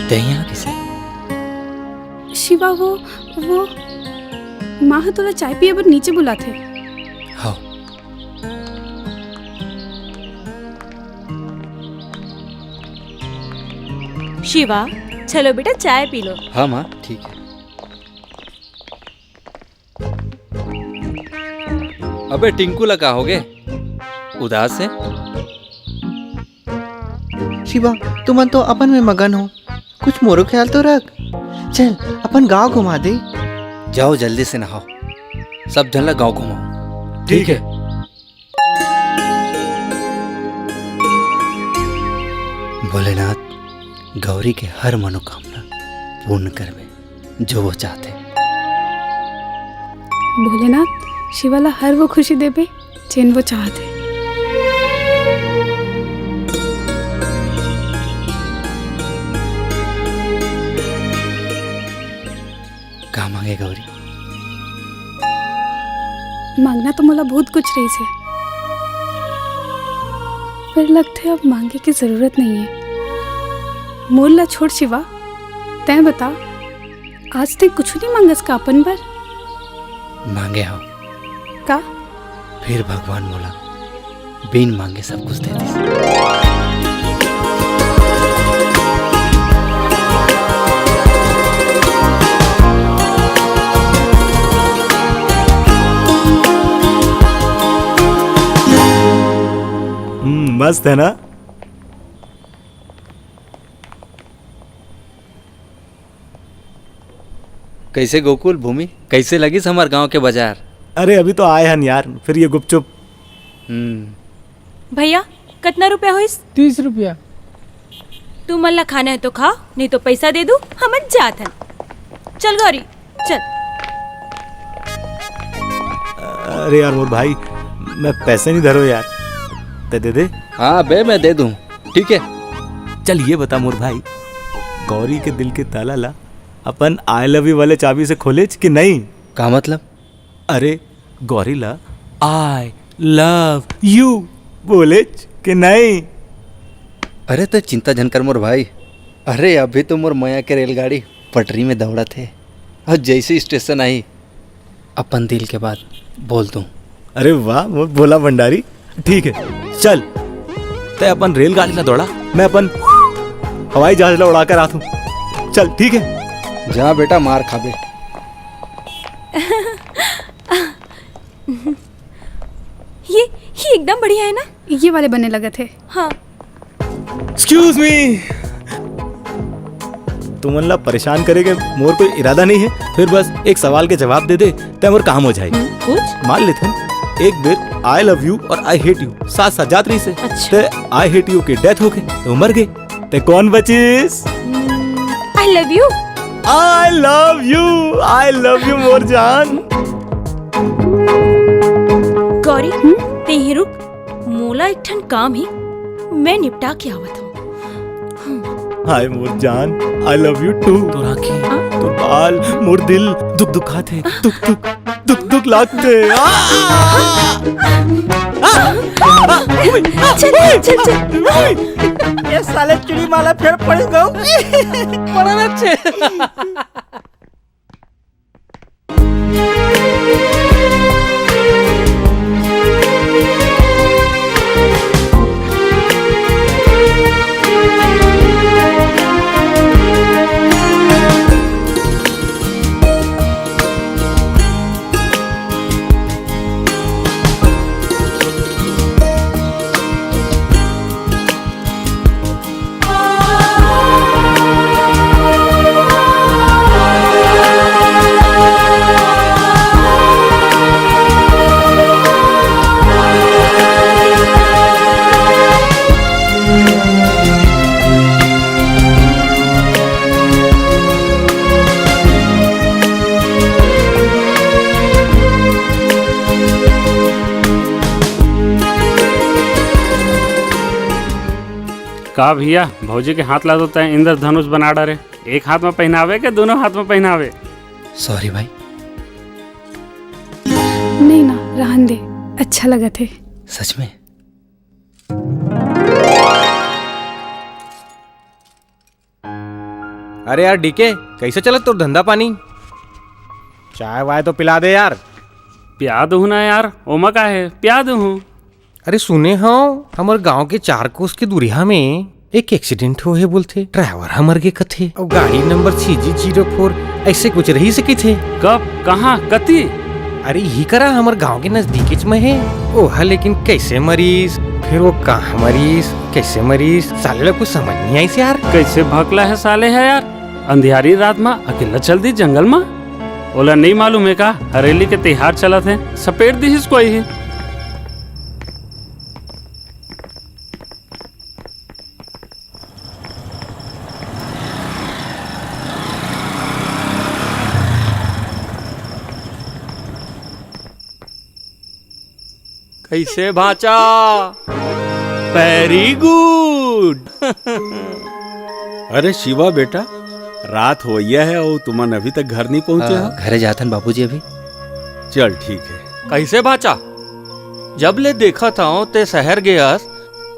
तैं यहाँ किसे? शिवा, वो, वो माँ ह तोला चाय पिए बर नीचे बुलाथे। हाँ। शिवा, चलो बेटा, चाय पी लो। हाँ माँ, ठीक है। अबे टिंकू ला का होगे? उदास है? शिवा, तुमन तो अपन में मगन हो, कुछ मोरो ख्याल तो रख। चल, अपन गांव घुमा दे। जाओ, जल्दी से नहाओ, सब झन ला गांव घुमाओ। ठीक है। भोलेनाथ, गौरी के हर मनोकामना पूर्ण करबे। जो वो चाहथे। भोलेनाथ, शिवा ला हर वो खुशी देबे, जेन वो चाहथे। मांगना तो मोला बहुत कुछ रहिस हे, पर लगथे अब मांगे के जरूरत नहीं है। मोर ला छोड़ शिवा, तैं बता, आज तैं कुछ नहीं मांगस का अपन बर? मांगे हव। का? फिर भगवान मोला बिन मांगे सब कुछ दे दिस। हम्म, मस्त है ना? कैसे गोकुल, भूमि, कैसे लगिस हमार गांव के बाजार? अरे, अभी तो आए हन यार, फिर ये गुपचुप। हम्म। भैया, कतना रुपया होइस? तीस रुपया। तुमन ला खाना है तो खा, नहीं तो पैसा दे दू, हमन जात हन। चल गौरी, चल। अरे यार मोर भाई, मैं पैसे नहीं धरो यार, तैं दे दे। हाँ बे, मैं दे दूँ, ठीक है। चल ये बता मोर भाई, गौरी के दिल के ताला ला अपन I love you वाले चाबी से खोलेच कि नहीं? का मतलब? अरे, गौरी ला I love you बोलेच कि नहीं? अरे, तैं चिंता झन कर मोर भाई। अरे, अभी तो मोर मया के रेलगाड़ी पटरी में दौड़त हे, अउ जैसे स्टेशन आही, अपन दिल के बात बोल दूं। अरे वाह, मोर भोला भंडारी। ठीक है, चल, तैं अपन रेलगाड़ी ला दौड़ा, मैं अपन हवाई जहाज ला उड़ा कर आत हूँ। चल, ठीक है। जा बेटा, मार खाबे। ये ये एकदम बढ़िया है ना? ये वाले बने लगत हे। हाँ। Excuse me, तुमन ला परेशान करे के मोर कोई इरादा नहीं है, फिर बस एक सवाल के जवाब दे दे, तै मोर काम हो जाए। हम्म, पूछ। मान लेथन, एक बेर I love you और I hate you साथ साथ जात रहिसे। अच्छा। ते I hate you के death होके तो मर गए, ते कौन बचिस? I love you। I love you, I love you मोर जान। गौरी, हम्म? ते ही रुक, मोला एक ठन काम ही, मैं निपटा के आवत हूँ। हाय मोर जान, I love you too। तोर आँखी, हाँ? तोर बाल, मोर दिल दुख दुखात हे, दुख दुख, दुख दुख लागत हे। आ! आ! आ! चल, चल, चल। ये साले चुड़ी माला फेर पड़ गऊ। पड़ना छे। का भैया, भौजी के हाथ ला तो तैं इंद्रधनुष बना डारे। एक हाथ में पहनावे के दोनों हाथ में पहनावे। Sorry भाई। नहीं ना, रहन दे, अच्छा लगत हे। सच में? अरे यार डीके, कैसे चलत तोर धंधा पानी? चाय वाय तो पिला दे यार। पिया दूँ ना यार, ओमा का हे, पिया दूँ। अरे सुने हव, हमर गांव के चार कोस के दुरिहा में एक accident होहे बोलथे, driver ह मर गे कथे, अउ गाड़ी number C G zero four ऐसे कुछ रहिसे कथे। कब, कहाँ, कती? अरे इही करा, हमर गांव के नजदीकेच में हे। ओह लेकिन कैसे मरीस, फिर वो कहाँ मरीस, कैसे मरीस, साले ला कुछ समझ नहीं आइस यार। कैसे भकला हे साले ह यार, अंधियारी रात मा अकेला चल दी जंगल मा। ओला नइ मालूम हे का, हरेली के तिहार चलत हे, सपेट दिहिस कोई ही। कैसे भांचा? Very good। अरे शिवा बेटा, रात होइया हे अउ तुमन अभी तक घर नहीं पहुंचे हो? घरे जाथन बाबूजी अभी। चल ठीक हे। कइसे भांचा? जब ले देखत हंव, तें सहर गेयस,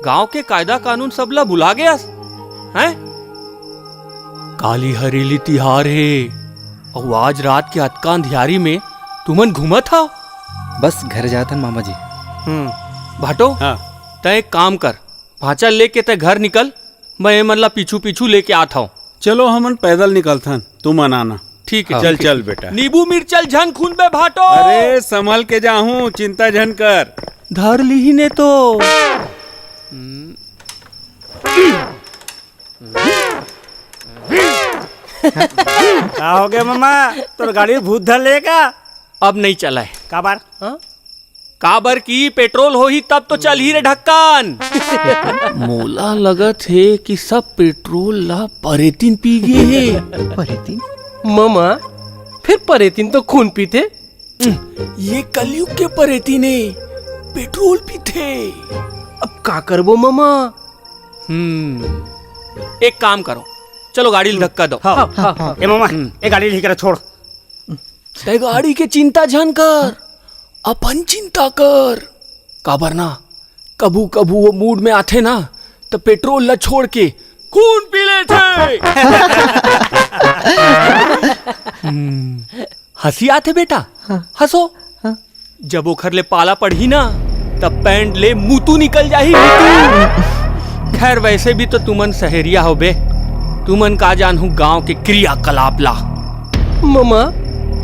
गांव के कायदा कानून सब ला भुला गेयस, हैं? काली हरेली तिहार हे, अउ आज रात के अतका अंधियारी में तुमन घूमत हव? बस घर जात हन मामा जी। हम्म, भाटो, हाँ। तें एक काम कर, भांचा ल लेके तें घर निकल, मैं एमन ला पीछू पीछू लेके आत हंव। चलो, हमन पैदल निकलथन, तुमन आना। ठीक हे, हाँ। चल, ठीक हे। चल बेटा। नींबू मिर्चा ल झन खुनबे भाटो। अरे, संभल के जाहूं, चिंता झन कर। धर लिही ने तो। का होगे मामा? तोर गाड़ी भूत धर ले का? अब नइ चलय। काबर? हाँ? काबर कि पेट्रोल होही तब तो चलही रे ढक्कन। मोला लगत हे कि सब पेट्रोल ला परेतिन पी गे हे। परेतिन? मामा, फेर परेतिन तो खून पीथे। ये कलयुग के परेतिन हे, पेट्रोल पीथे। अब का करबो मामा? हम्म, एक काम करो, चलो गाड़ी ल धक्का दो। हाँ, हाँ, हाँ। ए मामा, हम्म। ए गाड़ी ल इही करा छोड़। तें गाड़ी के चिंता झन कर, अपन चिंता कर। काबर ना, कभू-कभू वो मूड में आथे ना, त पेट्रोल ला छोड़ के खून पी लेथे। हम्म, हंसी आथे बेटा, हाँ। हंसो। हाँ। जब ओखर ले पाला पड़ही ना, तब पैंट ले मुतू निकल जाही, मुतू। खैर, वैसे भी तो तुमन सहरिया हो बे, तुमन का जानहू गांव के क्रियाकलाप ला। मामा,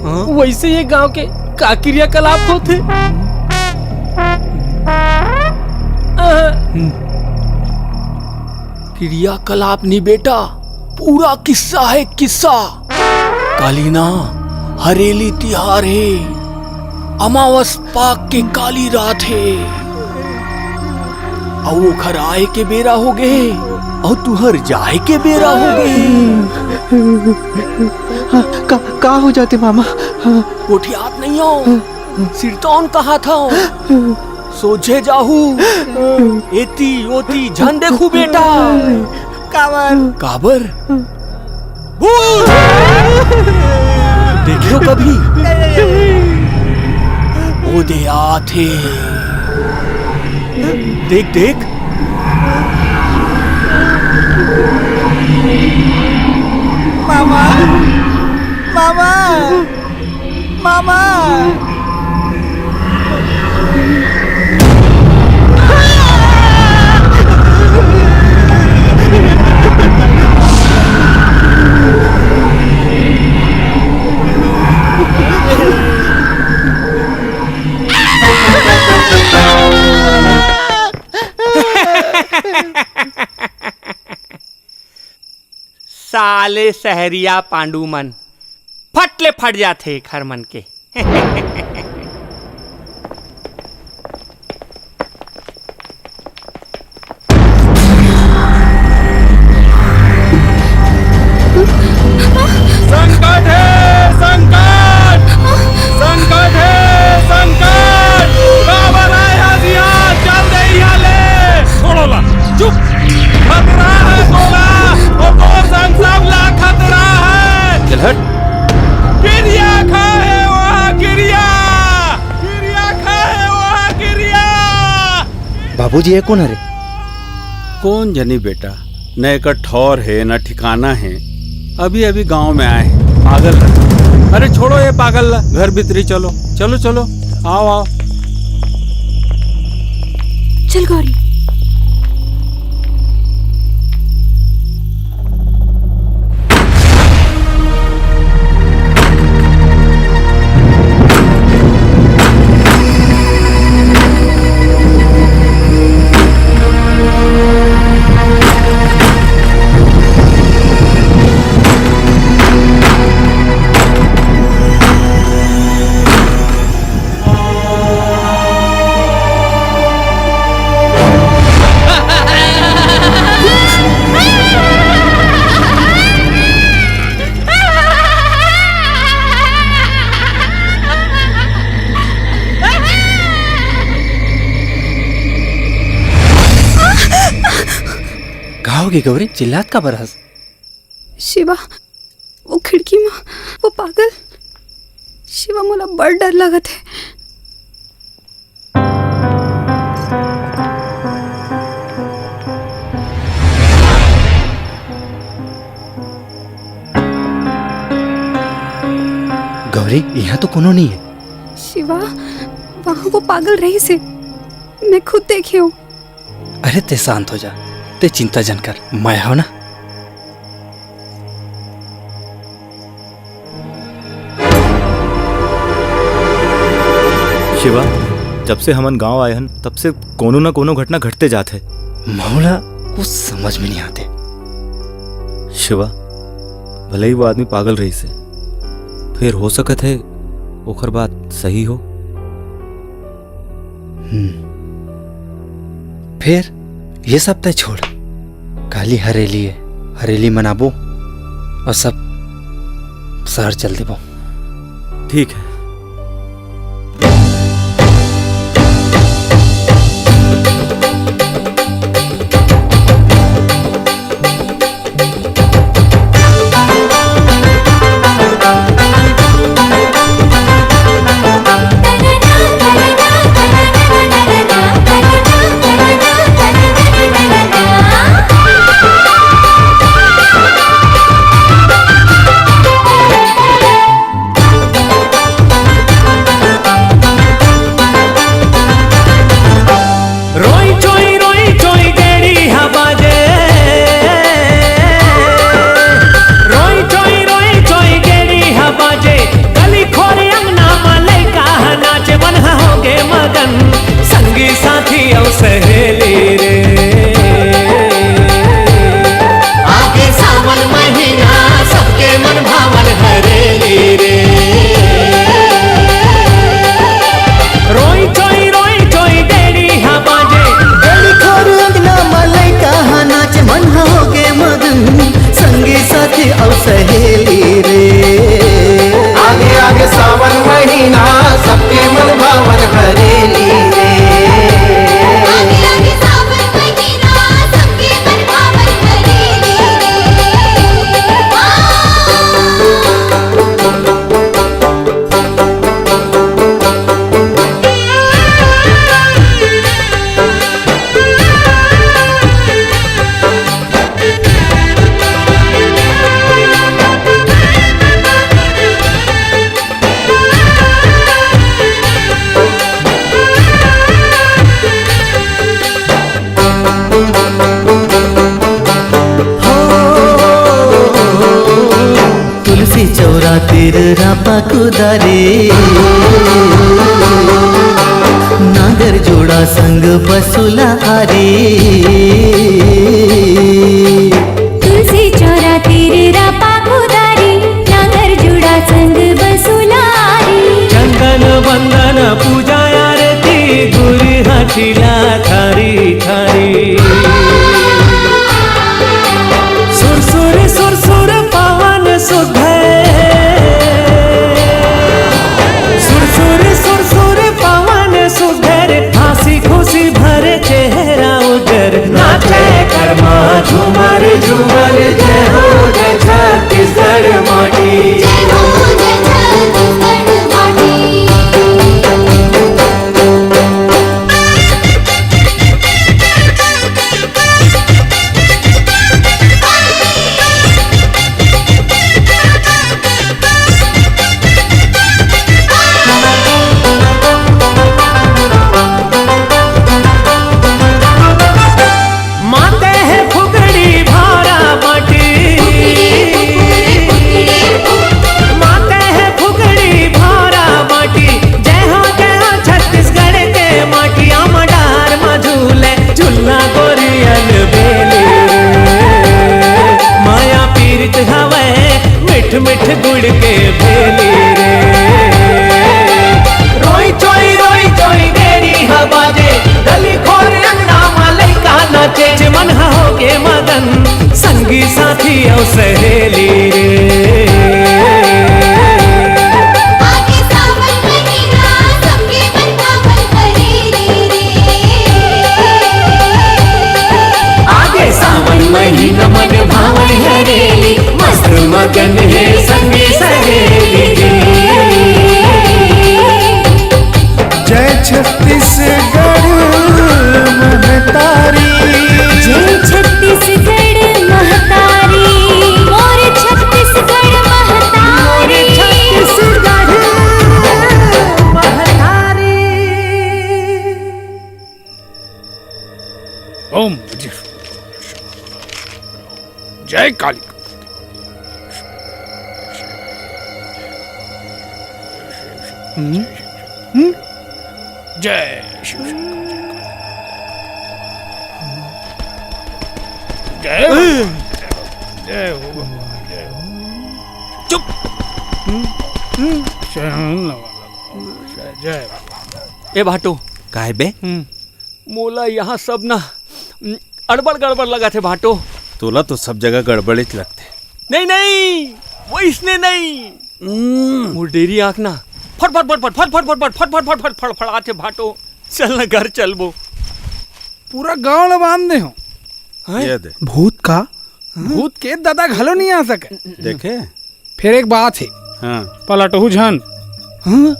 हाँ? वैसे ये गांव के का क्रियाकलाप होथे? हम्म। क्रियाकलाप नी बेटा, पूरा किस्सा हे, किस्सा। काली ना हरेली तिहार हे, अमावस पाख के काली रात हे, अउ ओखर आए के बेरा हो गे, अउ तुहर जाए के बेरा हो गे। हाँ, का, का हो जाथे मामा? हाँ। गोठियात नइ हो, सिरतौन कहाथंव। सोझे जाहू, एती ओती झन देखू बेटा। काबर? काबर? भूत! देखे हो कभी? ओ दे आथे। देख, देख। मामा! मामा! मामा! साले सहरिया पांडू मन, फट ले फट जाथे घर मन के। संकट हे, संकट! संकट हे, संकट! काबर आए हस इहाँ? चल दे इहाँ ले! छोड़ो ला, चुप! खतरा हे तोला, अउ तोर संग सब ला खतरा हे! चल हट। किरिया खाए हे वहाँ, किरिया! किरिया खाए हे वहाँ, किरिया! बाबूजी, ये कोन हरे? कोन जनी बेटा, न एकर ठौर हे, न ठिकाना हे। अभी-अभी गांव में आए हे, पागल लग। अरे छोड़ो ये पागल ला, घर भीतरी चलो, चलो, चलो, आओ, आओ। चल गौरी। का होगे गौरी, चिल्लात काबर हस? शिवा, वो खिड़की म वो पागल। शिवा, मोला बड़ डर लगत हे। अरे, यहाँ तो कोनो नहीं है। शिवा, वहाँ वो पागल रहिस हे, मैं खुद देखे हूँ। अरे, ते शांत हो जा, ते चिंता जन कर, मैं हूँ ना। शिवा, जब से हमन गांव आए हन, तब से कोनो न कोनो घटना घटते जात हे। महू ला कुछ समझ में नहीं आते। शिवा, भले ही वो आदमी पागल रहिस हे, फेर हो सकत हे ओकर बात सही हो। हम्म। फेर ये सब तय छोड़, काली हरेली हे, हरेली मनाबो अउ सब शहर चल देबो। ठीक हे। रोई चोई, रोई चोई गेड़ी हा बाजे। रोई चोई, रोई चोई गेड़ी हा बाजे। गली खोर अंगना मा लइका हा नाचे, मन हा होगे मगन, संगी साथी अउ सहेली रे। आगे सावन महीना, सबके मन भावन हरेली रे। रोई चोई, रोई चोई गेड़ी हा बाजे। गेड़ी खोर अंगना मा लइका हा नाचे, मन हा होगे मगन, संगी साथी अउ सहेली रे। आगे आगे सावन महीना, सबके मन भावन हरेली रे। आगे आगे सावन महीना, सबके मन भावन हरेली रे। आ। तुलसी चौरा तीर रापा कुदारी, नांगर जोड़ा संग बसुला आरी। तुलसी चौरा तीर रापा कुदारी, नांगर जुड़ा संग बसुला आरी। चंदन बंदन पूजा आरती, गुर हटिला थारी थारी। सुर सुर सुर सुर पवन सुधर, सुर सुर सुर सुर पवन सुधर, हंसी खुशी भरे चेहरा उजर, नाचे कर्मा झूमर झूमर, जय हो जय छत्तीसगढ़ माटी। जय हो जय छत्तीसगढ़ माटी। माते हे फुगड़ी भारा माटी, माते हे फुगड़ी भारा माटी, जय हो जय हो छत्तीसगढ़ के माटी। आमा डार मा झूले झुलना गोरी अलबेली रे, माया पीरित हवे मिठ मिठ गुड़ के भेली रे। रोई चोई रोई चोई गेड़ी हा बाजे, गली खोर अंगना मा लइका नाचे, जे मन हा होगे मगन, संगी साथी अउ सहेली रे। आगे सावन महीना, सबके मन भावन हरेली रे। आगे सावन महीना, मन भावन हरेली, मस्त मगन हे संगी सहेली रे। जय छत्तीसगढ़ महतारी। जय छत्तीसगढ़ महतारी, मोर छत्तीसगढ़ महतारी। मोर छत्तीसगढ़ ए काली। हम्म? हम्म? जय शिव शंकर, जय काली। जय हो, जय हो भगवान, जय हो। चुप। हम्म? हम्म? जय हो, जय हो। ए भाटो। काय बे? हम्म। मोला यहाँ सब ना, अड़बड़ गड़बड़ लगत हे भाटो। तोला तो सब जगह गड़बड़ेच लगथे। नहीं, नहीं, वइसने नहीं। हम्म। मोर डेरी आँख ना फट फट फट फट फड़फड़ाथे भाटो। चल ना घर चलबो। पूरा गांव ला बांध दे हो। हैं? ये दे। भूत का? भूत के ददा घलो नहीं आ सके। देखे? फेर एक बात हे। हाँ। पलटहू झन। हाँ?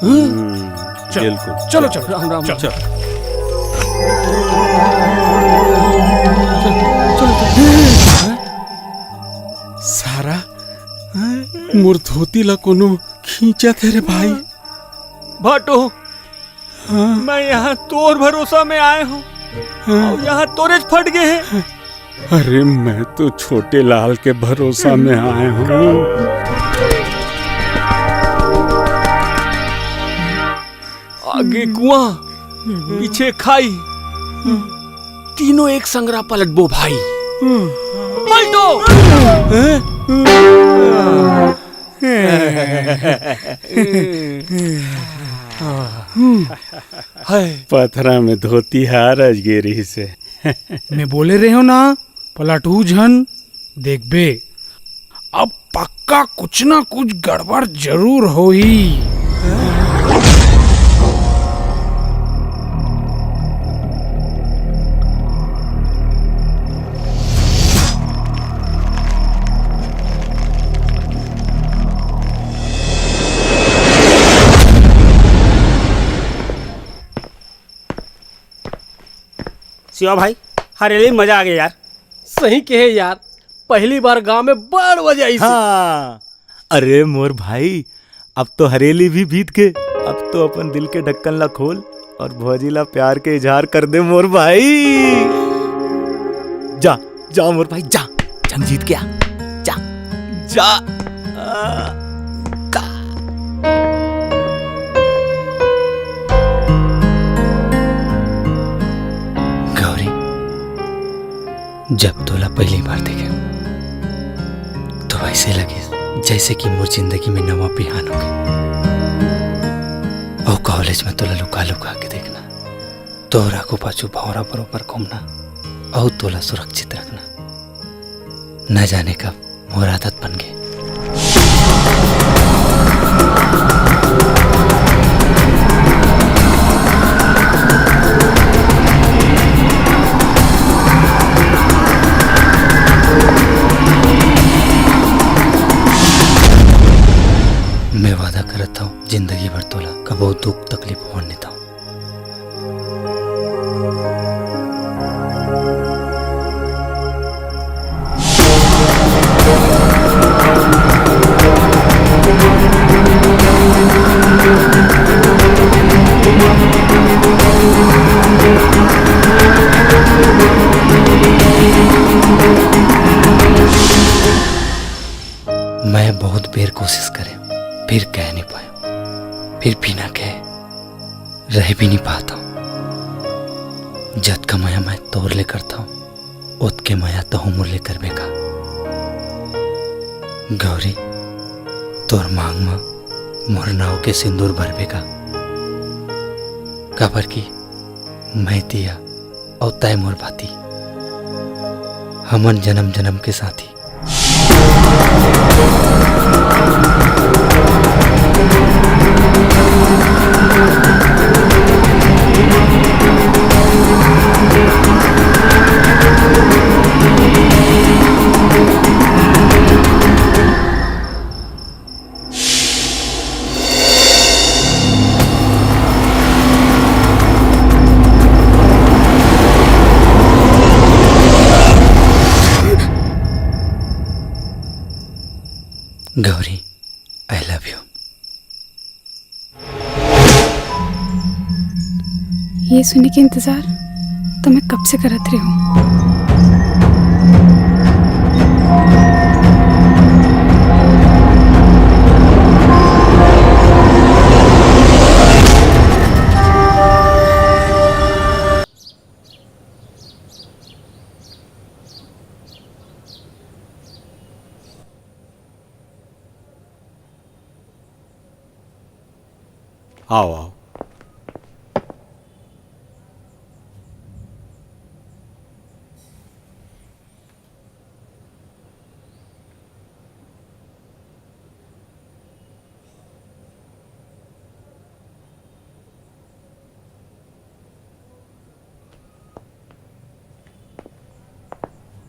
हम्म, चल, बिल्कुल। चलो, चलो, राम, राम, चलो। चल। सारा, मोर धोती ला कोनो खींचत हे रे भाई। भाटो, हाँ। मैं यहाँ तोर भरोसा में आए हूँ। हाँ। अउ यहाँ तोरेच फट गे हे। अरे, मैं तो छोटे लाल के भरोसा में आए हूँ। आगे कुआं, पीछे खाई, तीनों एक संगरा पलटबो भाई। पलटो। हैं? हाय। पथरा में धोती हा अरज गे रिहिस हे। मैं बोले रहेंव ना, पलटहू झन, देखबे, अब पक्का कुछ ना कुछ गड़बड़ जरूर होही। शिवा भाई, हरेली में मजा आ गया यार। सही कहे यार, पहली बार गांव में बड़ मजा आई। हाँ। अरे मोर भाई, अब तो हरेली भी बीत गे। अब तो अपन दिल के ढक्कन ला खोल और भौजी ला प्यार के इजहार कर दे मोर भाई। जा, जा मोर भाई, जा, जंग जीत के आ, जा, जा। आ, का? गौरी, जब तोला पहली बार देखे, तो ऐसे लगे जैसे कि मोर जिंदगी में नवा बिहान हो गए। और कॉलेज में तोला लुका लुका के देखना, तोर आगू पाछू भौंरा बरोबर घूमना, और तोला सुरक्षित रखना। न जाने कब मोर आदत बन गे। मैं वादा करत हूँ, जिंदगी भर तोला कबो दुख तकलीफ होन नहीं दूँ। मैं बहुत बेर कोशिश करे, फिर कह नहीं पाए, फिर बिना कहे रह भी नहीं पाता। जतका मया मैं तोर ले करता हूँ, ओतके मया तहूँ मोर ले करबे का? गौरी, तोर मांग म मोर नाव के सिंदूर भरबे का? काबर कि मैं तिया अउ तय मोर भाती, हमन जन्म जन्म के साथी। Gauri, I love you। ये सुने के इंतजार तो मैं कब से करत रही हूँ। आओ, आओ।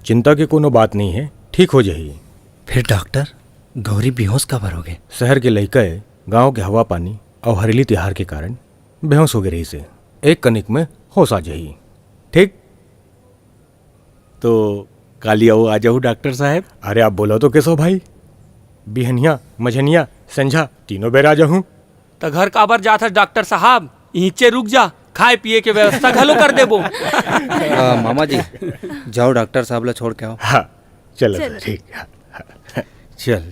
चिंता के कोनो बात नहीं है, ठीक हो जाही। फिर डॉक्टर, गौरी बेहोश काबर हो गए? शहर के लइका ए, गांव के हवा पानी अउ हरेली तिहार के कारण बेहोश हो गए रहिसे। एक कनिक में होश आ जाही। ठीक? तो काली अउ आ जाहू डॉक्टर साहब। अरे आप बोलो तो केशव भाई, बिहनिया, मझनिया, संझा तीनों बेर आ जाहू। त घर काबर जात हस डॉक्टर साहब? इहिचे रुक जा, खाए पिए के व्यवस्था घलो कर देबो। अ, मामा जी, जाओ डॉक्टर साहब ला छोड़ के आओ। हाँ, चलो, चलो। ठीक। चल।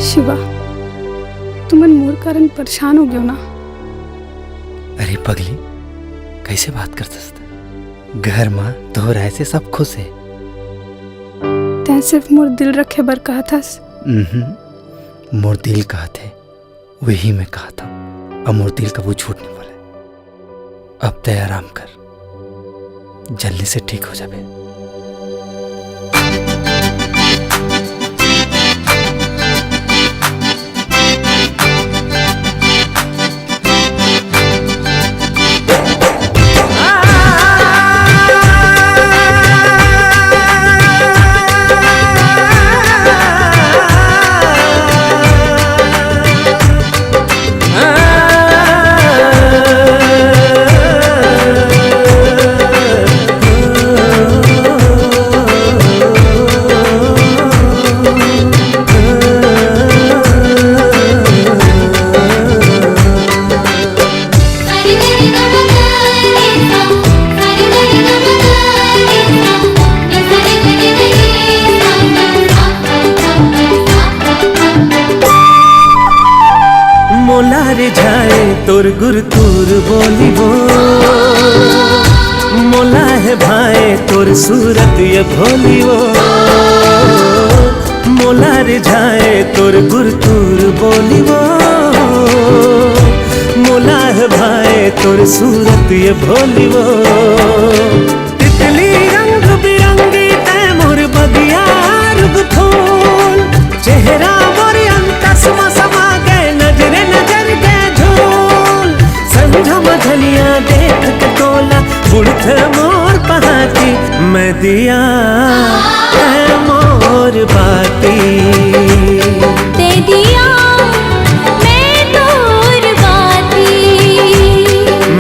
शिवा, तुमन मोर कारण परेशान हो गयो ना? अरे पगली, कैसे बात करथस? घर मा तोहर आए से सब खुश हे। तैं सिर्फ मोर दिल रखे बर कहत हस। उहुं, मोर दिल कहत हे, वही मैं कहत हूँ। अब मोर दिल कभू झूठ नहीं बोले। अब तैं आराम कर, जल्दी से ठीक हो जाबे। मोला रिझाए तोर गुरतुर बोली वो, मोला हे भाए तोर सूरत ये भोली वो। मोला रिझाए तोर गुरतुर बोली वो, मोला हे भाए तोर सूरत ये भोली वो। तितली रंग बिरंगी तैं मोर बगिया रुग फूल, चेहरा मोर अंतस म समा गए, नजरे नजर गए झूल। संझा मझलिया देख के तोला, उड़त मोर पहाती, मैं दिया तैं मोर बाती। दे दिया मैं तोर बाती।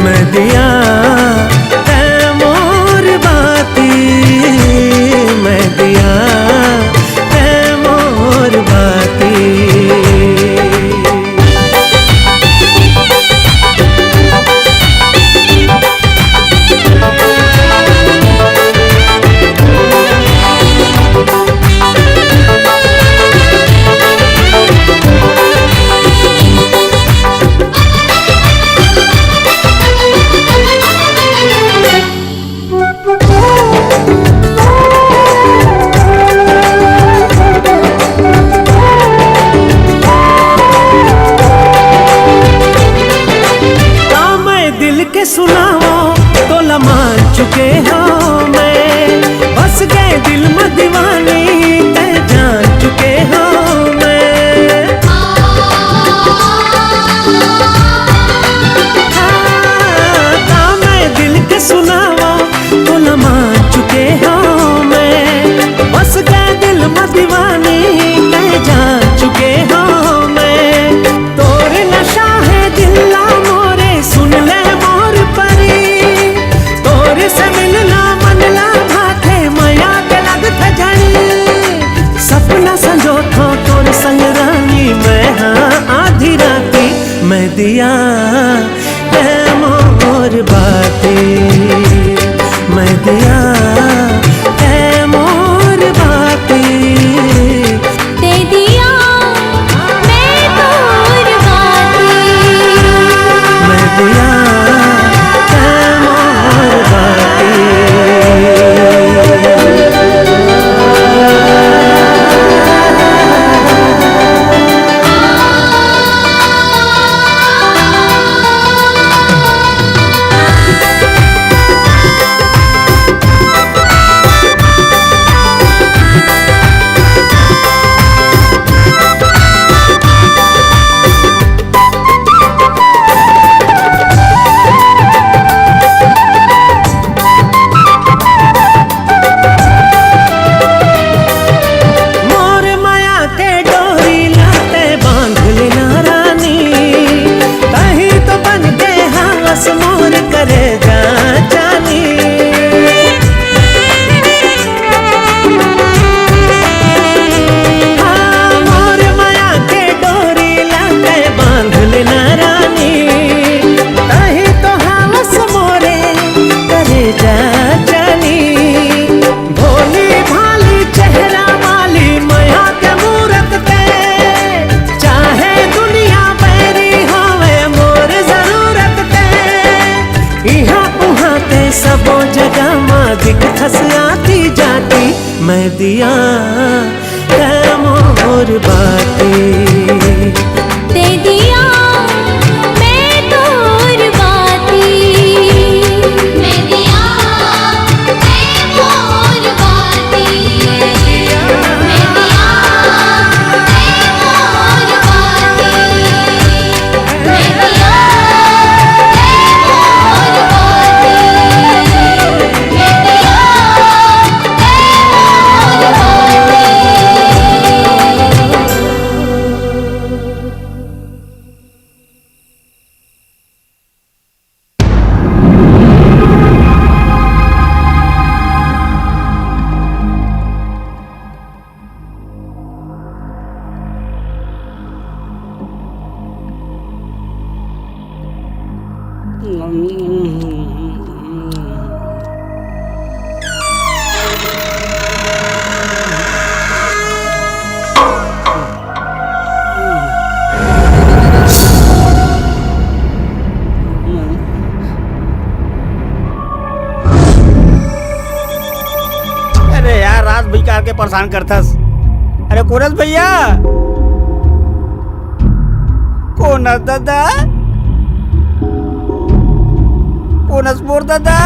मैं दिया तैं मोर बाती, मैं दिया तैं मोर बाती। का मैं दिल के सुनावों, तोला मान चुके हों मैं। बस गए दिल में दीवानी, तैं जान चुके हों मैं। हाँ, का मैं दिल के सुनावों, तोला मान चुके हों मैं। बस गए दिल में दीवानी, तैं जान चुके हों मैं। तोर नशा हे दिल ला मोरे, सुन ले मोर परी। तोर से मिलना मन ला भाथे, मया के लगथे झड़ी। सपना संजोथों तोर संग रानी, मैं हाँ आधी राती। मैं दिया तैं मोर बाती, मैं दिया मैं दिया, तै मोर बाती। दे दिया मैं तोर बाती। मैं दिया मैं तोर बाती। मैं दिया मैं तोर बाती। मैं दिया मैं तोर बाती। मैं दिया अरे यार, रात बिकार के परेशान करथस। अरे कोरस भैया, कोरस दादा, कोरस मोर दादा।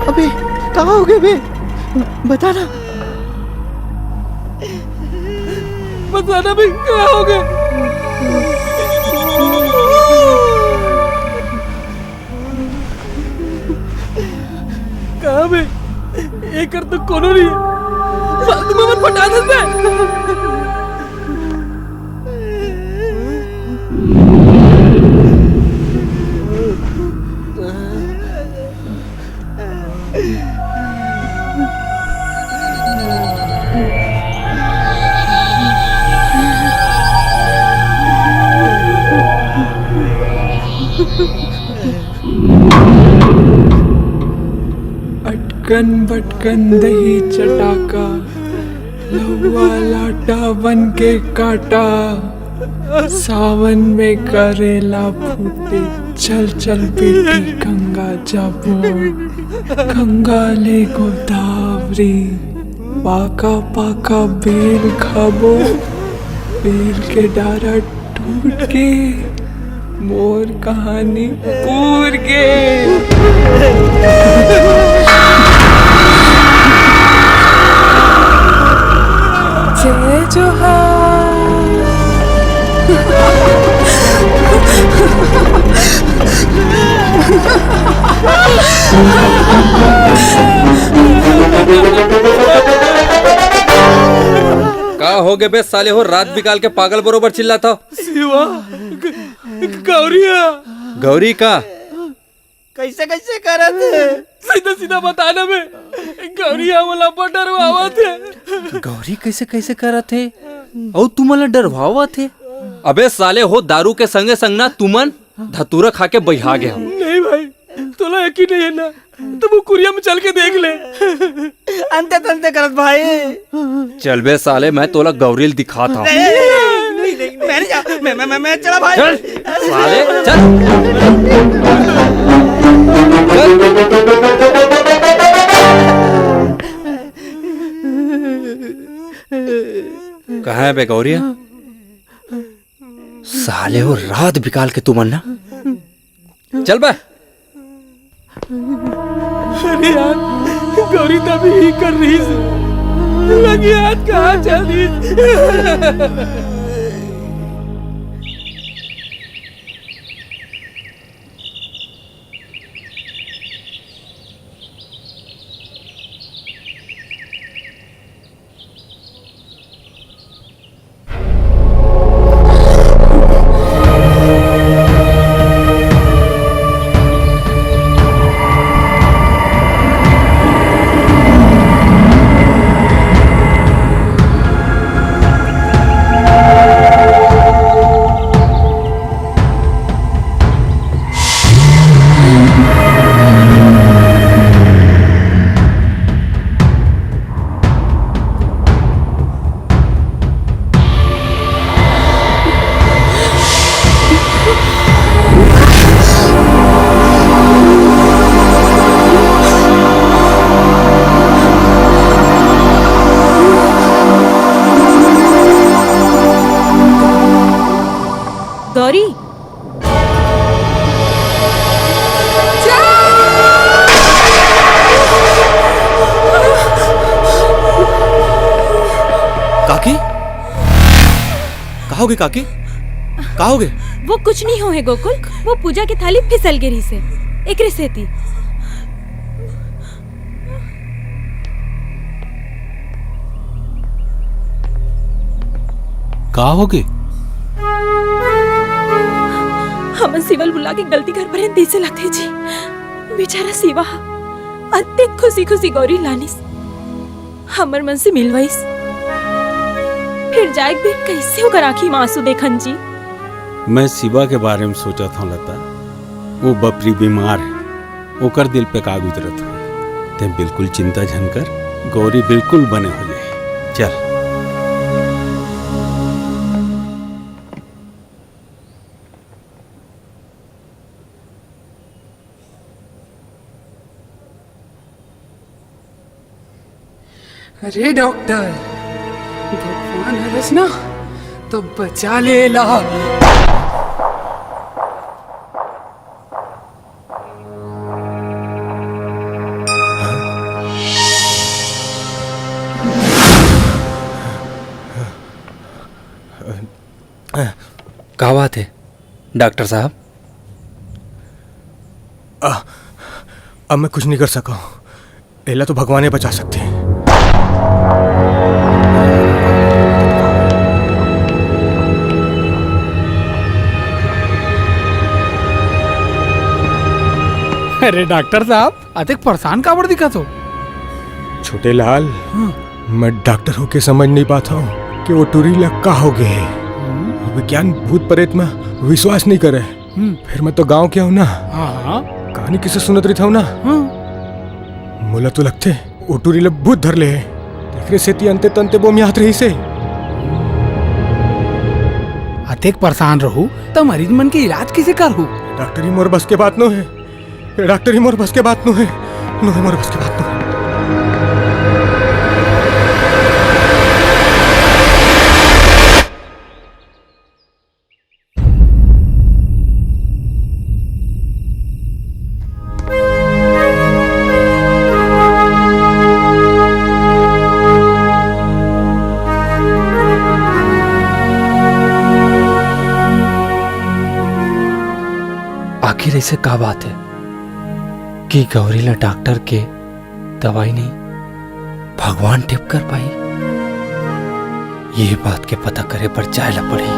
अबे, कहाँ हो गए बे? बता ना। बता ना बे, कहाँ हो गए? कहाँ बे? एकर तो कोनो नहीं है। फालतू में मत फटा दे बे। अटकन बटकन दही चटाका, लहुआ लाटा बन के काटा। सावन में करेला फूटे, चल चल बेटी गंगा जाबो। गंगा ले गोदावरी, पाका पाका बेल खाबो। बेल के डारा टूट के मोर कहानी पूर गे। जय जोहार। का हो गे बे साले हो, रात बिकाल के पागल बरोबर चिल्लात हो? शिवा, ग-, ग-, गौरी है। गौरी का? कैसे, कैसे करत है? सीधा, सीधा बता ना बे। गौरी हमला बड़ डरवावत है। गौरी कैसे, कैसे करत है? अउ तुमन ला डरवावत है? अबे साले हो, दारू के संगे संग ना तुमन धतूरा खा के बहिया गे हो। नहीं भाई, तोला यकीन नहीं है ना? तो वो कुरिया में चल के देख ले। अंते तंते करत भाई। चल बे साले, मैं तोला गौरी ल दिखात हूँ। नहीं, नहीं, नहीं, मैं नहीं जा, मैं, मैं, मैं, मैं चला भाई। चल, साले, चल। चल। कहाँ है बे गौरिया? साले हो रात बिकाल के तुमन ना। चल बे। अरे यार, गौरी तभी ही कर रही थी। लगी हाथ कहाँ चल रही थी? का होगे काकी? का होगे? वो कुछ नहीं होहे गोकुल, वो पूजा के थाली फिसल गे रहिसे, एकरे सेती। का होगे? हमन शिवा ल बुला के गलती कर परेन तइसे लगथे जी। बेचारा शिवा ह अतेक खुशी खुशी गौरी लानिस, हमर मन से मिलवाइस, फिर जाए के बेर कइसे ओकर आँखी म आंसू देखन जी। मैं शिवा के बारे में सोचत हंव लता, वो बपरी बीमार हे, ओकर दिल पे का गुजरत होही। तें बिल्कुल चिंता झन कर, गौरी बिल्कुल बने हो जाही। चल। अरे डॉक्टर, भगवान हरस ना तो बचा ले ला। का बात हे डॉक्टर साहब? आ, अब मैं कुछ नहीं कर सका हूँ। एला तो भगवान ही बचा सकते हैं। अरे डॉक्टर साहब, अतेक परेशान काबर दिखत हो? छोटे लाल, हाँ। मैं डॉक्टर होके समझ नहीं पाता हूँ कि वो टूरी ला का हो गए है। हम्म। विज्ञान भूत प्रेत में विश्वास नहीं करे। हम्म। फिर मैं तो गांव के हूँ ना। हाँ, हाँ। कहानी किसे सुनत रही था ना? हाँ। मोला तो लगते वो टूरी ला भूत धर ले है। तेकरे सेती अंते तंते बोमियात रही से। अतेक परेशान रहू त मरीज मन के इलाज किसे करहू? डॉक्टरी मोर बस के बात नो है। डॉक्टरी मोर बस के बात नो है। नो है मोर बस के बात नो है। आखिर ऐसे का बात है कि गौरी ला डॉक्टर के दवाई नहीं, भगवान ठीक कर पाही। ये बात के पता करे बर जाए ला पड़ही।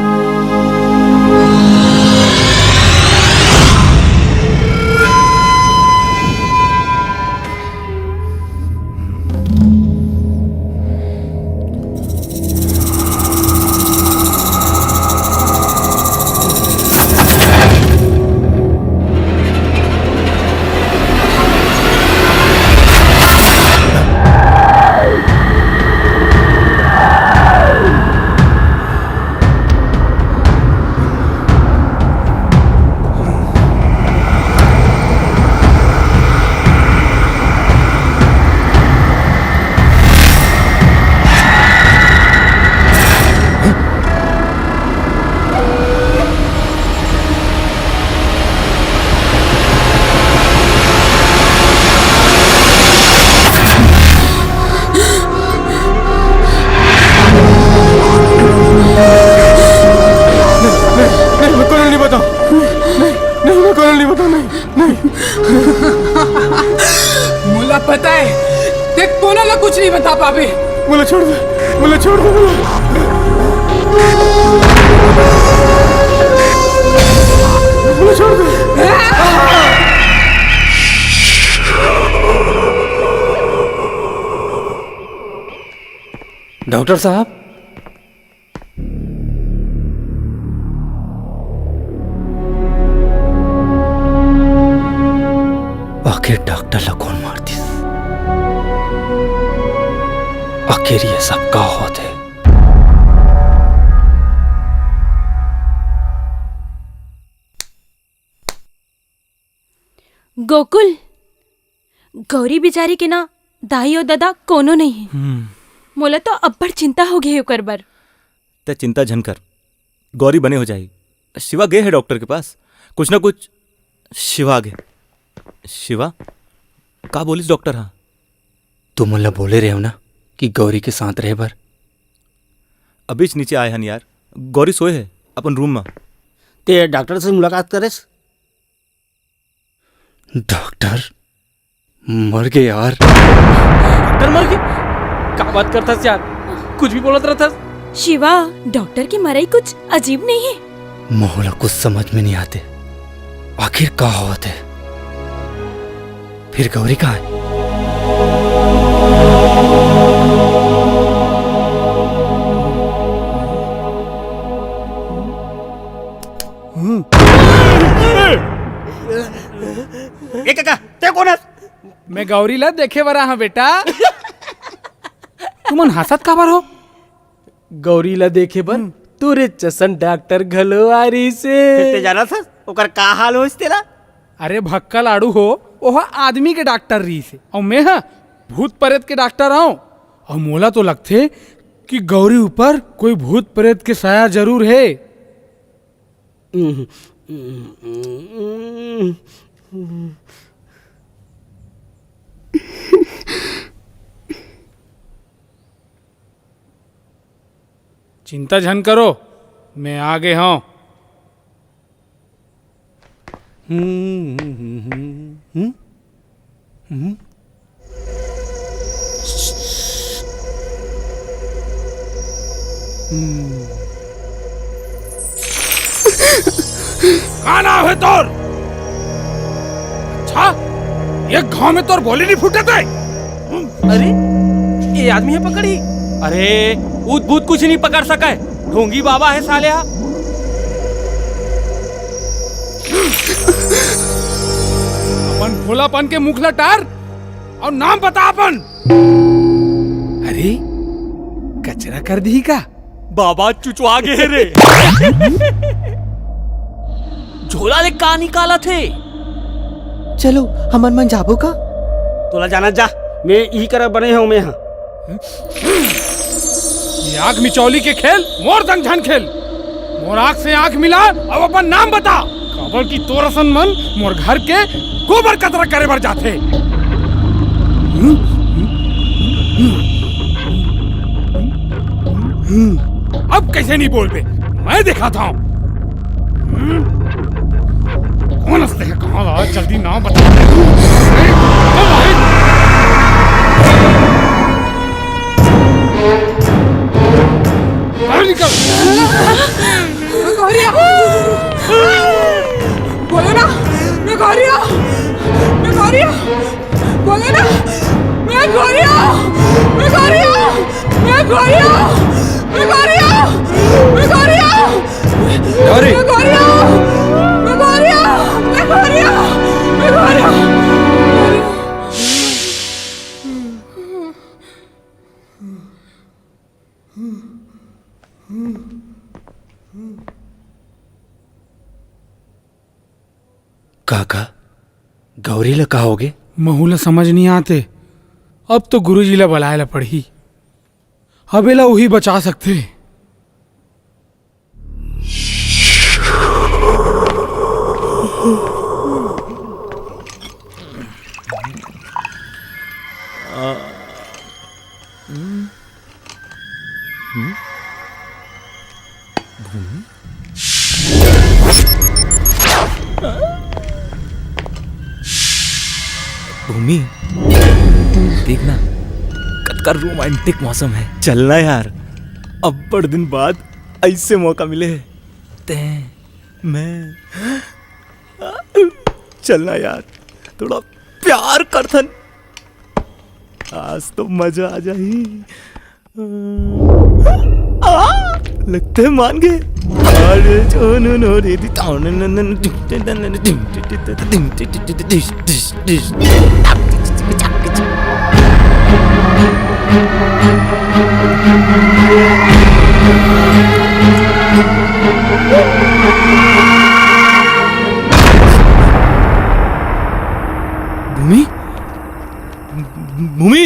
नहीं, नहीं, मैं कोनो नहीं बताऊं। नहीं, नहीं, मैं कोनो नहीं बताऊं, नहीं, नहीं। मोला पता है, ते कोनो ला कुछ नहीं बता पाबे। मोला छोड़ दे, मोला छोड़ दे, मोला। मोला छोड़ दे। डॉक्टर साहब, आखिर डॉक्टर ला कौन मार दिस? आखिर ये सब का होत हे? गोकुल, गौरी बिचारी के ना दाई अउ ददा कोनो नहीं हे। हम्म। मोला तो अब्बड़ चिंता हो गे हे ओकर बर। ते चिंता झन कर, गौरी बने हो जाही। शिवा गे हे डॉक्टर के पास, कुछ ना कुछ। शिवा गे। शिवा, का बोलिस डॉक्टर? हाँ, तुमन ला बोले रहे हो ना कि गौरी के साथ रहे बर। अभीच नीचे आए हन यार, गौरी सोए हे अपन रूम म। ते डॉक्टर से मुलाकात करेस? डॉक्टर मर गे यार। डॉक्टर मर गे? का बात करथस यार, कुछ भी बोलत रहथस। शिवा, डॉक्टर के मरई कुछ अजीब नहीं है। मोला कुछ समझ में नहीं आते, आखिर का होवत हे? फिर गौरी कहाँ है? ए काका, ते कोन हस? मैं गौरी ला देखे बर आहा बेटा। तुमन हंसत काबर हो? गौरी ला देखे बर हम्म। तोरे जसन डॉक्टर घलो आ रहिस हे। फिर ते जानत हस ओकर का हाल होइस तेला? अरे भक्कल आड़ू हो, ओह आदमी के डॉक्टर रहिस हे, अउ मैं हा भूत प्रेत के डॉक्टर आंव। अउ मोला तो लगथे कि गौरी ऊपर कोई भूत प्रेत के साया जरूर हे। चिंता झन करो, मैं आ गे हंव। हम्म, हम्म, हम्म, हम्म, हम्म। हम्म। का नाम हे तोर? अच्छा, ये गांव में तोर बोली नहीं फूटत हे? अरे, ये आदमी हे पकड़ी। अरे, भूत भूत कुछ नहीं पकड़ सके, ढोंगी बाबा हे साले हा। अपन भोलापन के मुख ला टार अउ नाम बता अपन। अरे, कचरा कर दिही का? बाबा चुचवा गे हे रे। झोला ले का निकालत हे? चलो, हमन मन जाबो का? तोला जाना जा, मैं इही करा बने हंव मैं हा। ये आंख मिचौली के खेल मोर संग झन खेल। मोर आंख से आंख मिला, अब अपन नाम बता। काबर कि तोर असन मन मोर घर के गोबर कचरा करे बर जाथे। अब कैसे नहीं बोलबे, मैं दिखाता हूँ। कोन हंसते हैं, कहाँ ला, जल्दी नाम बता। बाहर निकल। मैं गौरिया। बोलो ना, मैं गौरिया। मैं गौरिया। बोलो ना, मैं गौरिया। मैं गौरिया। मैं गौरिया। मैं गौरिया। मैं गौरिया। गौरी। मैं गौरिया। मैं गौरिया। मैं गौरिया। मैं गौरिया। काका, गौरी ला का होगे? महू ला समझ नहीं आते। अब तो गुरुजी ला बलाए ला पड़ही। अब एला उही बचा सकथे। भूमि, देख ना, कतका रोमांटिक मौसम है। चलना यार, अब्बड़ दिन बाद ऐसे मौका मिले है। तैं मैं चलना यार, थोड़ा प्यार करथन। आज तो मजा आ जाही। आ, लगते मान गए। अरे, जोनो नो रे दी, ताऊ ने, ने, ने, ने, भूमि? भूमि?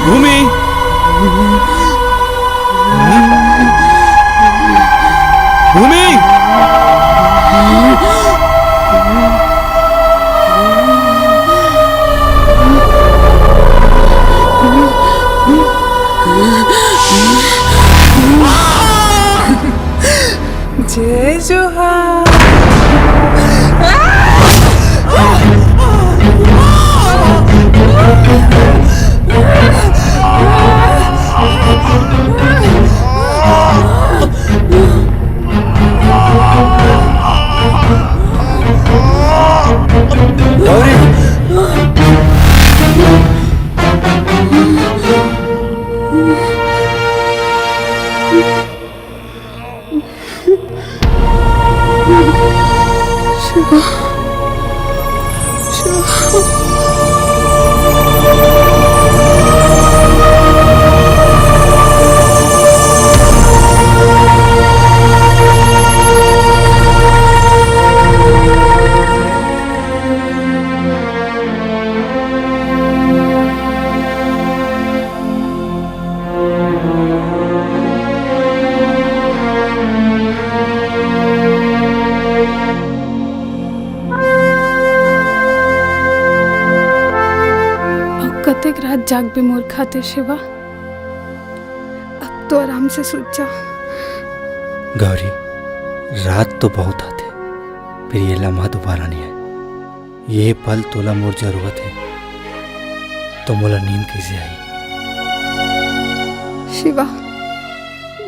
भूमि? भूमि? अब कतेक रात जागबे मोर खातिर, शिवा? अब तो आराम से सुत जा। गौरी, रात तो बहुत आथे, फिर ये लम्हा दोबारा नहीं आए। ये पल तोला मोर जरूरत है, तो मोला नींद कैसे आई? शिवा,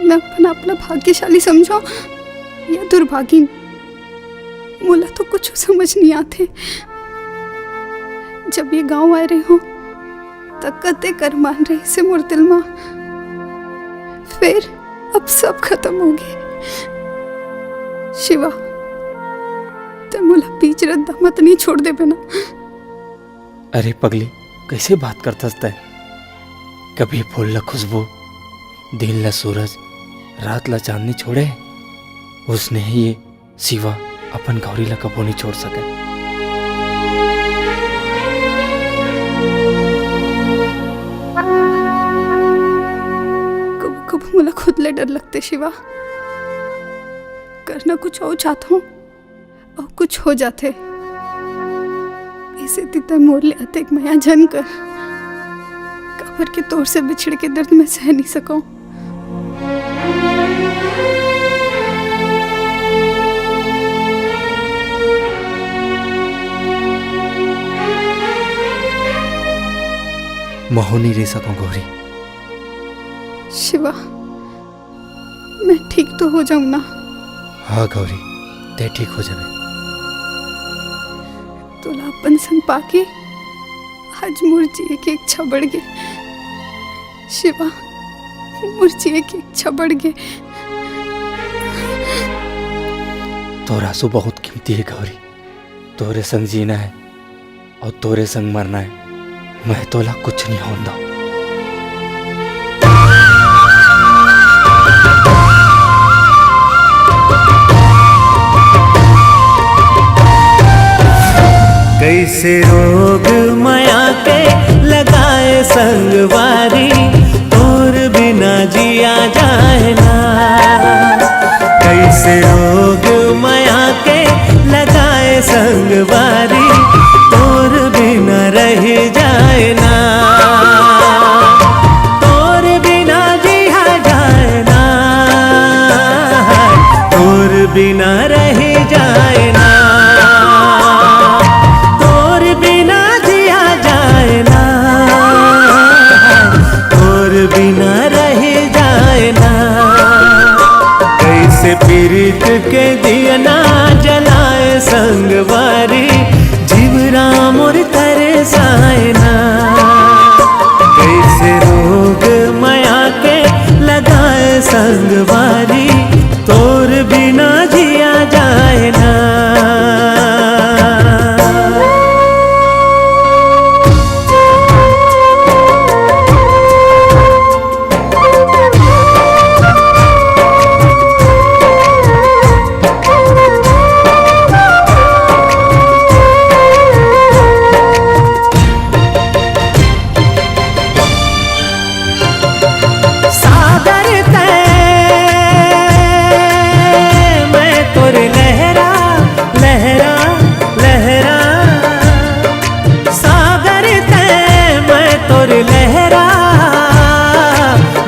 मैं अपन आप ला भाग्यशाली समझो या दुर्भागिन, मोला तो कुछ समझ नहीं आथे। जब ये गांव आए रहे हो, त कतेक अरमान रहिसे मोर दिल मा, फिर अब सब खत्म हो गए। शिवा, ते मोला बीच रद्दा मत नहीं छोड़ देबे ना। अरे पगली, कैसे बात करथस तै? कभी फूल ला खुशबू, दिन ला सूरज, रात ला चांदनी छोड़े, उसने ही ये शिवा अपन गौरी ला कबो नहीं छोड़ सके। कबो कबो मोला खुद ले डर लगथे शिवा, करना कुछ और चाहता हूँ और कुछ हो जाथे। इसे तिता मोर ले अतेक मया झन कर, काबर के तोर से बिछड़ के दर्द मैं सह नहीं सकूं। महू नहीं रह सकूं गौरी। शिवा, मैं ठीक तो हो जाऊं ना? हाँ गौरी, तै ठीक हो जाबे। तोला अपन संग पाके आज मोर जिए के इच्छा बढ़ गे। शिवा, मोर जिए के इच्छा बढ़ गे। तोर आंसू बहुत कीमती है गौरी। तोरे संग जीना है और तोरे संग मरना है। मैं तोला कुछ नहीं होन दो। कैसे रोग मया के लगाए संगवारी, तोर बिना जिया जाए ना। कैसे रोग मया के लगाए संगवारी, तोर बिना रह जाए ना। तोर बिना जिया जाए ना। तोर बिना रह जाए ना। तोर बिना जिया जाए ना। तोर बिना रह जाए ना। कैसे पीरित के दिया ना जलाए संगवारी, जीवरा मोर तरसाए ना। कैसे रोग मया के लगाए संगवारी, तोर बिना जिया जाए ना। सागर तै मैं तोर लहरा, लहरा, लहरा। सागर तै मैं तोर लहरा,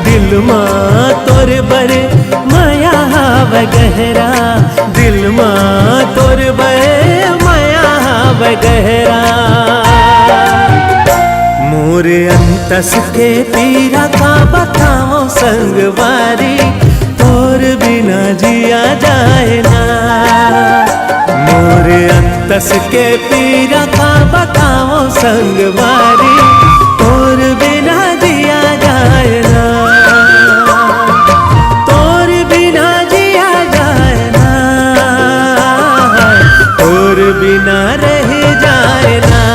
दिल मा तोर बर मया हावै गहरा, दिल मा तोर बर मया हावै गहरा। मोर अंतस के पीरा का बताओ संगवारी, तोर बिना जिया जाए ना। मोर अंतस के पीरा का बताओ संगवारी, तोर बिना जिया जाए ना। तोर बिना जिया जाए ना। तोर बिना रह जाए ना।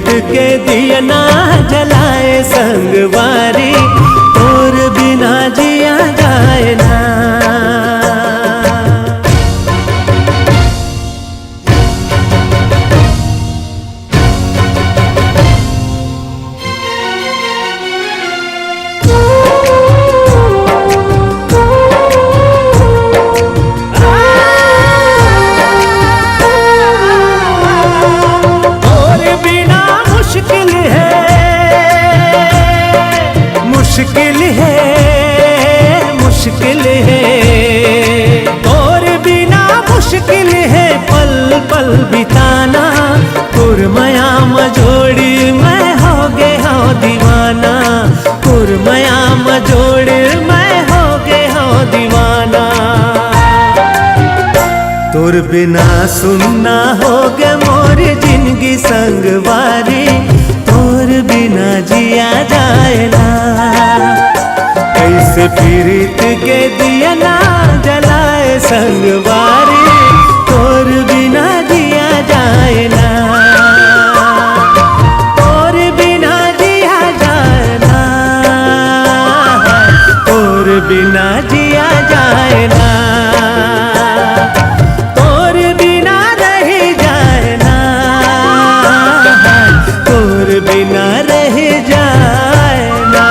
के दिया ना जलाए संगवारी, तोर बिना जिया जाए ना। तोर बिना मुश्किल है, मुश्किल है, मुश्किल है। तोर बिना मुश्किल है पल पल बिताना। तोर मया म जोड़ी मैं हो गे हौं दीवाना। तोर मया म जोड़ मैं हो गे हौं दीवाना। तोर बिना सुन्ना हो गे मोर जिनगी संगवारी, तोर बिना जिया जाए ना। कइसे पीरित के दिया ना जलाए संगवारी, तोर बिना जिया जाए ना। तोर बिना जिया जाए ना, तोर बिना जिया जाए ना, तोर बिना रह जाए ना, तोर बिना रह जाए ना।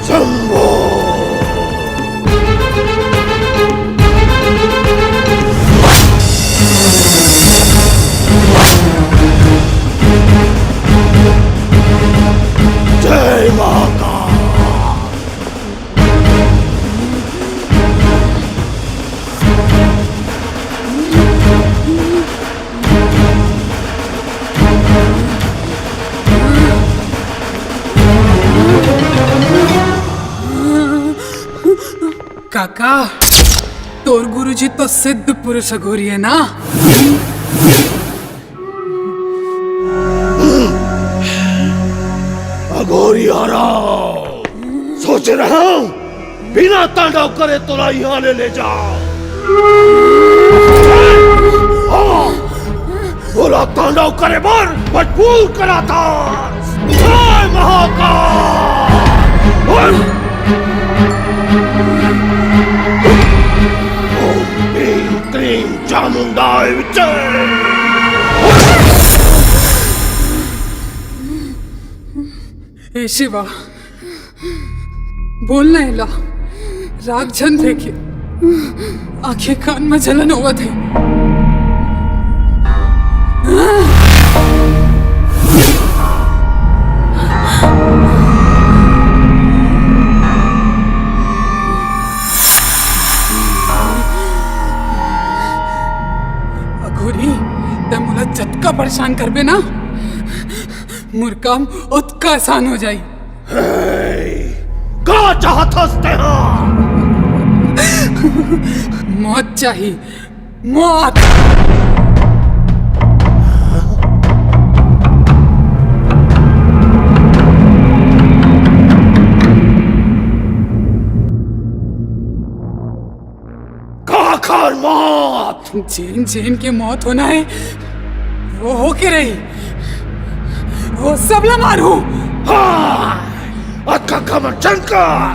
शंभो। जय महाकाल। काका, तोर गुरुजी तो सिद्ध पुरुष अघोरी है ना? अघोरी हरव, सोचे रहेंव बिना तांडव करे तोला इहाँ ले, ले जांव। हाँ, तोला तांडव करे बर मजबूर कराथंव। जय महाकाल। ओम भीम क्लीम चामुंडाय विचे। ए शिवा, बोल ना एला, राख झन फेंके, आँखी कान में जलन होवत हे। अघोरी, तैं मोला जतका परेशान करबे ना, मोर काम ओतका आसान हो जाही। हे, का चाहत हस तेंहा? मौत चाही, मौत। काखर मौत? जेन जेन के मौत होना हे, वो होके रही। वो सबला मारहूं। हाँ, अतका घमंड झन कर।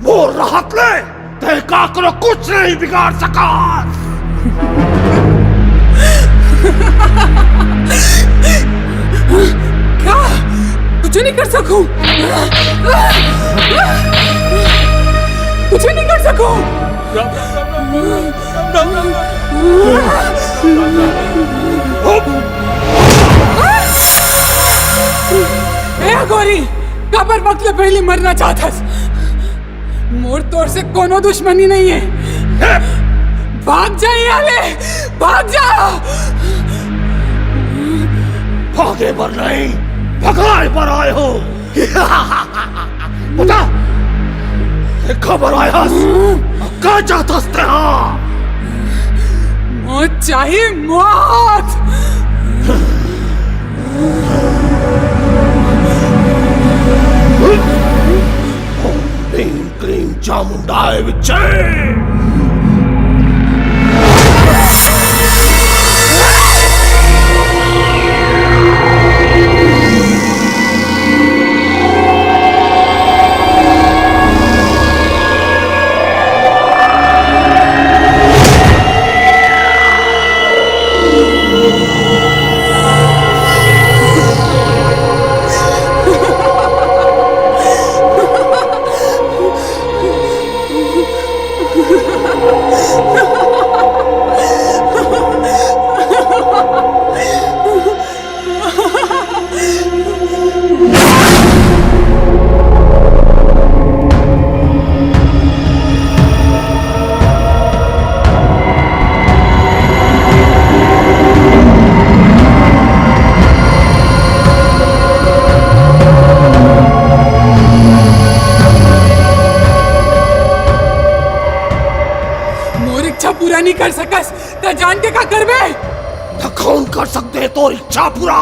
मोर रहत ले तैं काकरो कुछ नहीं बिगाड़ सकस। का? कुछ नहीं कर सकूं। कुछ नहीं कर सकूं। ए अघोरी, काबर वक्त ले पहले मरना चाहत हस। मोर तोर से कोनो दुश्मनी नहीं है। भाग जा यहाँ ले, भाग जा। भागे बर नहीं, भगाए बर आए हो। बता, ते काबर आए हस? का चाहत हस ते हा? मौत चाहिए, मौत। ओम ह्रीं क्लीं चामुंडाय विच्चे। मोर इच्छा पूरा नहीं कर सकस, त जान के का करबे? त कौन कर सकते तोर इच्छा पूरा?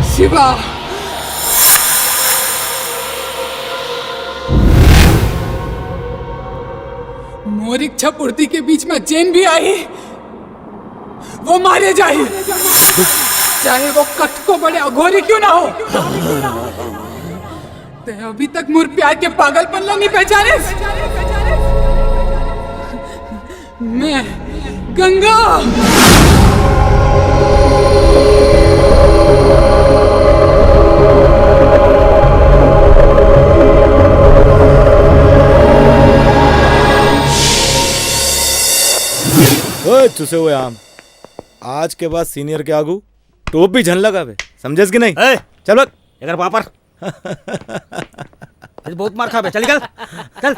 शिवा। मोर इच्छा पूर्ति के बीच में जेन भी आही, वो मारे जाही, चाहे वो कतको बड़े अघोरी क्यों ना हो। ते अभी तक मोर प्यार के पागलपन ला नहीं पहचाने। मैं गंगा। ओए, चुसे हुए आम, आज के बाद सीनियर के आगू टोपी झन लगावे, समझेस कि नहीं? ए! चल बक। एकर पापड़। आज बहुत मार खाबे, चल निकल, चल।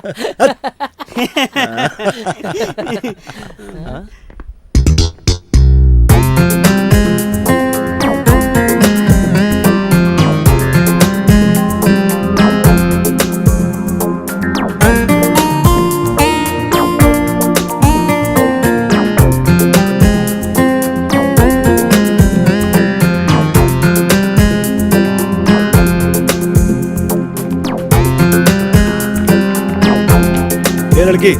ये लड़की, ये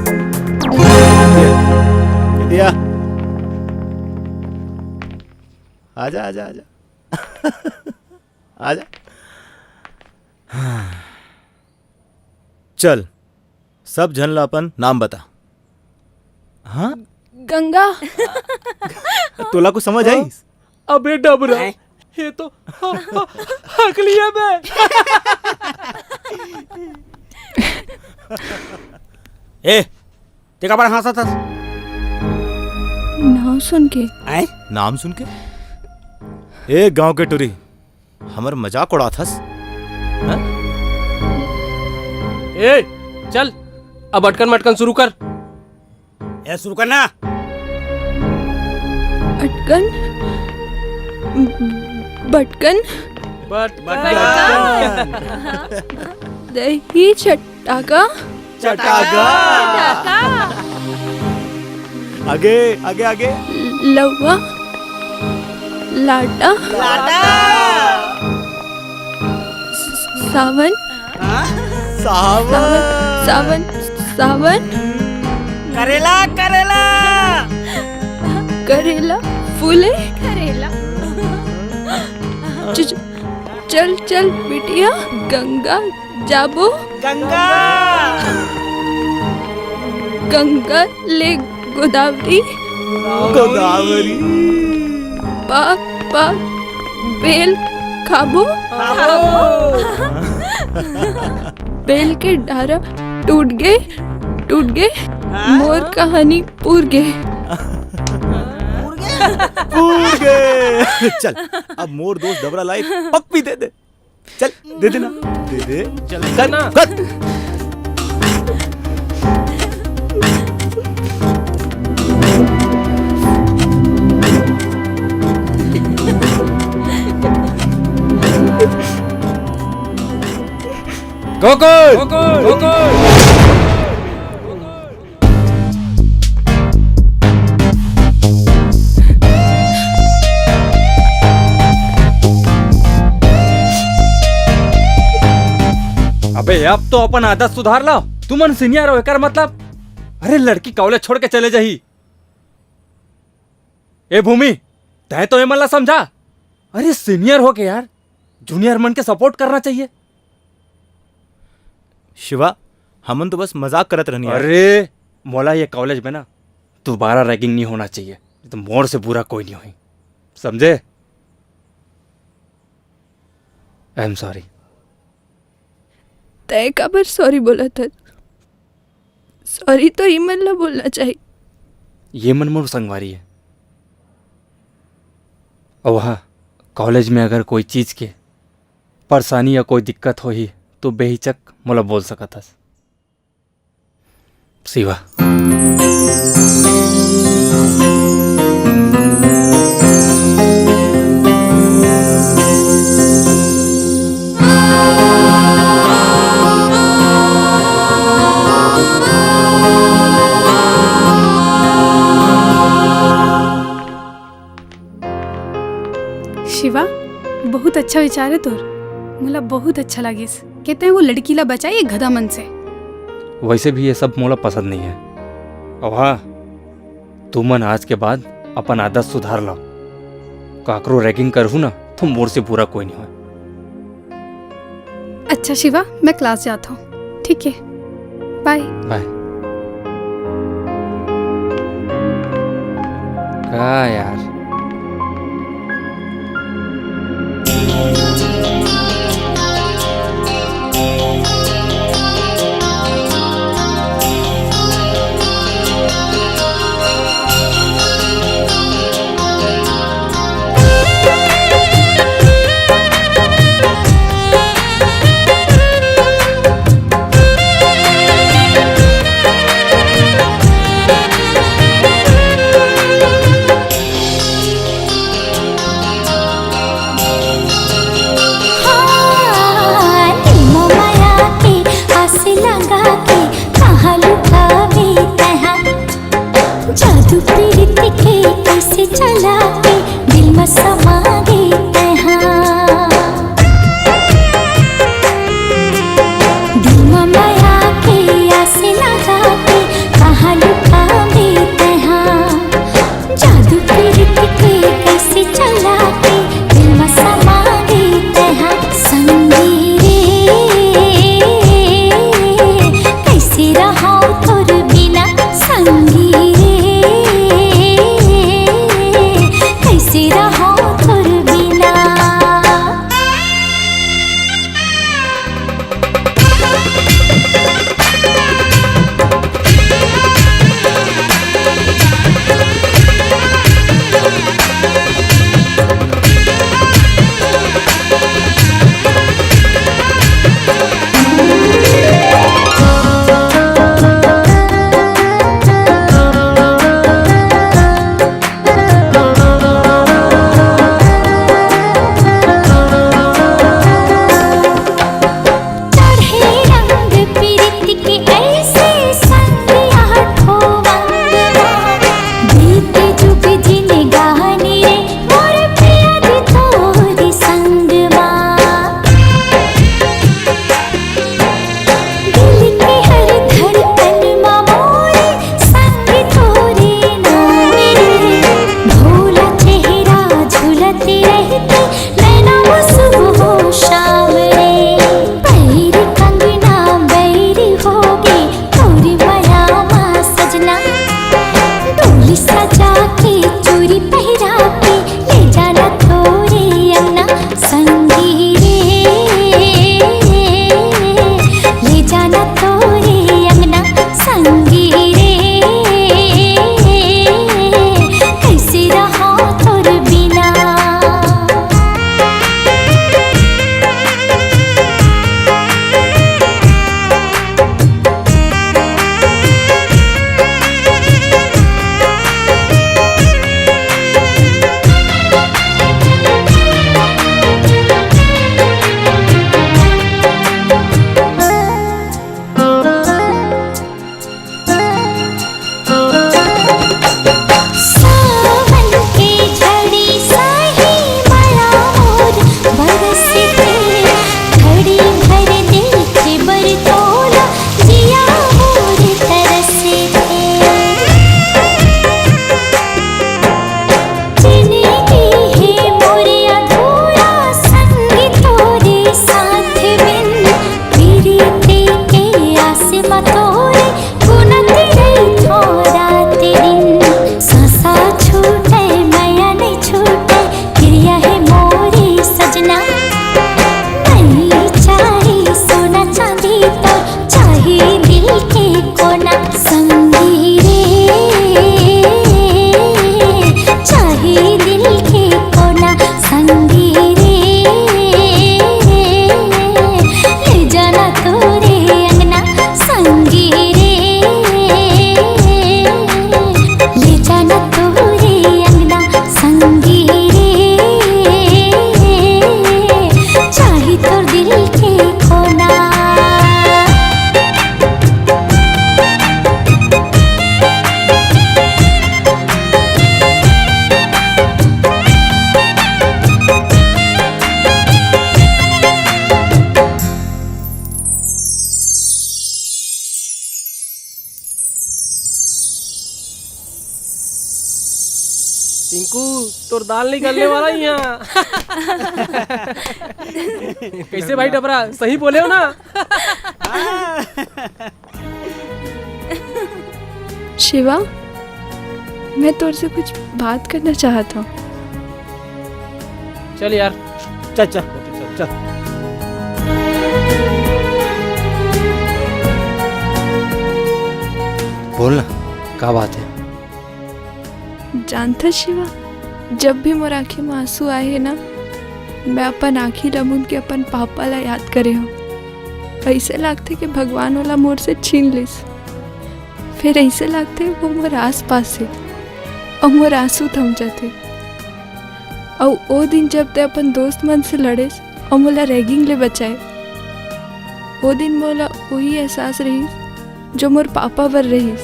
दिया। आजा, आजा, आजा। आजा। चल, सब झन ला अपन नाम बता। हाँ? गंगा। तोला कुछ समझ आइस? अबे डबरा, हैं? ये तो ह-, ह-, हक लिया बे। ए, ते काबर हाँसत हस? नाम सुन के। हैं? नाम सुन के? ए, गांव के टुरी, हमर मजाक उड़ाथस? हाँ? ए, चल, अब अटकन मटकन शुरू कर। ए, शुरू कर ना। अटकन, बटकन, बटकन। दही चटाका। चटाका। आगे, आगे, आगे। लौवा। लाटा। लाटा। सावन। हाँ? सावन। सावन, सावन। करेला, करेला। करेला फूले। करेला। च-, च-, चल, चल बिटिया, गंगा जाबो। गंगा। गंगा ले गोदावरी। गोदावरी। पाक, पाक, बेल खाबो। खाबो। बेल के डारा टूट गे, टूट गे, हाँ? मोर कहानी पूर गे। पूर गे। चल, अब मोर दोस्त डबरा ला एक पप्पी दे दे। चल, दे देना। दे दे। जल्दी कर ना। कर। गोकुल! गोकुल! गोकुल! अबे, अब तो अपन आदत सुधार ला। तुमन सीनियर हो, एकर मतलब? अरे, लड़की कॉलेज छोड़ के चले जाही। ए भूमि, तैं तो एमन ला समझा। अरे, सीनियर हो के यार, जूनियर मन के सपोर्ट करना चाहिए। शिवा, हमन तो बस मजाक करत रहन यार। अरे, मोला ये कॉलेज में ना दोबारा रैगिंग नहीं होना चाहिए, नहीं तो मोर से बुरा कोई नहीं होही, समझे? I am sorry। तैं काबर सॉरी बोलत हस? सॉरी तो इमन ला बोलना चाहिए। ये मन मोर संगवारी है। अउ हाँ, कॉलेज में अगर कोई चीज के परेशानी या कोई दिक्कत होही, तो बेहिचक मोला बोल सकत हस। शिवा। शिवा, बहुत अच्छा विचार है तोर। मोला बहुत अच्छा लागिस के तैं वो लड़की ला बचाए ये गधा मन से। वैसे भी ये सब मोला पसंद नहीं है। अउ हाँ, तुमन आज के बाद अपन आदत सुधार लो। काकरो रैगिंग करहू ना, तो मोर से बुरा कोई नहीं होय। अच्छा शिवा, मैं क्लास जात हूँ, ठीक है, बाय। बाय। का यार? म तोरे गुनती रहिथों रात दिन। सांसा छूटे, मया नइ छूटे, किरिया हे मोरे सजना। नइ चाही सोना चांदी तोर, चाही दिल के कोना। संगी रे, चाही दिल के कोना। संगी रे, ले जाना तोरे अंगना। संगी रे, ले जाना तोरे अंगना। संगी रे, चाही तोर दिल के कोना। टिंकू, तोर दाल नइ गलने वाला इहाँ। कइसे भाई डबरा, सही बोले हों ना? शिवा, मैं तोर से कुछ बात करना चाहत हों। चल यार। चल, चल, चल। बोल ना, का बात हे? जानथस शिवा, जब भी मोर आँखी म आँसू आए हे ना, मैं अपन आँखी ला मूंद के अपन पापा ला याद करे हों। अइसे लागथे कि भगवान ओला मोर से छीन लिस। फेर अइसे लागथे वो मोर आस-पास हे, अउ मोर आँसू थम जाथे। अउ ओ दिन, जब तैं अपन दोस्त मन से लड़ेस अउ मोला ragging ले बचाए, ओ दिन मोला ओही एहसास रहिस, जो मोर पापा बर रहिस।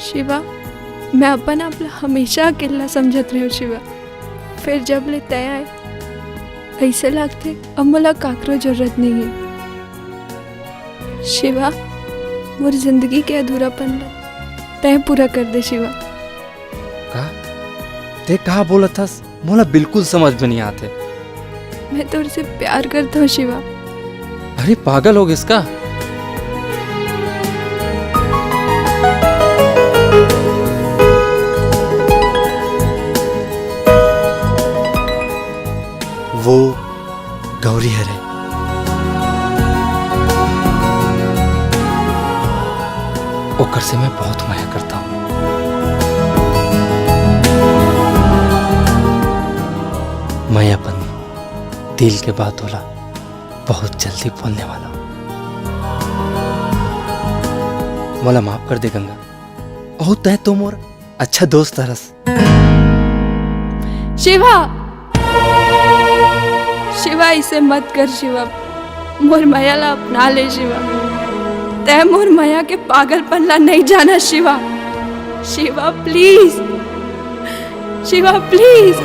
शिवा, मैं अपन आप ला हमेशा अकेल्ला समझत रहेंव शिवा। फेर जब ले तैं आए, अइसे लागथे अब मोला काकरो जरूरत नइ हे। शिवा, मोर जिंदगी के अधूरापन ला तैं पूरा कर दे शिवा। का? तैं का बोलत हस? मोला बिल्कुल समझ में नइ आत हे। मैं तोर से प्यार करत हों शिवा। अरे, पागल हो गेस का? वो गौरी हरे। ओकर से मैं बहुत मया करत हों। मैं अपन दिल के बात ओला बहुत जल्दी बोलने वाला हों। मोला माफ कर दे गंगा, अउ तैं तो मोर अच्छा दोस्त हरस। शिवा, शिवा, अइसे मत कर शिवा, मोर मया ला अपना ले शिवा। तैं मोर मया के पागलपन ला नइ जानस शिवा। Shiva, please, Shiva, please।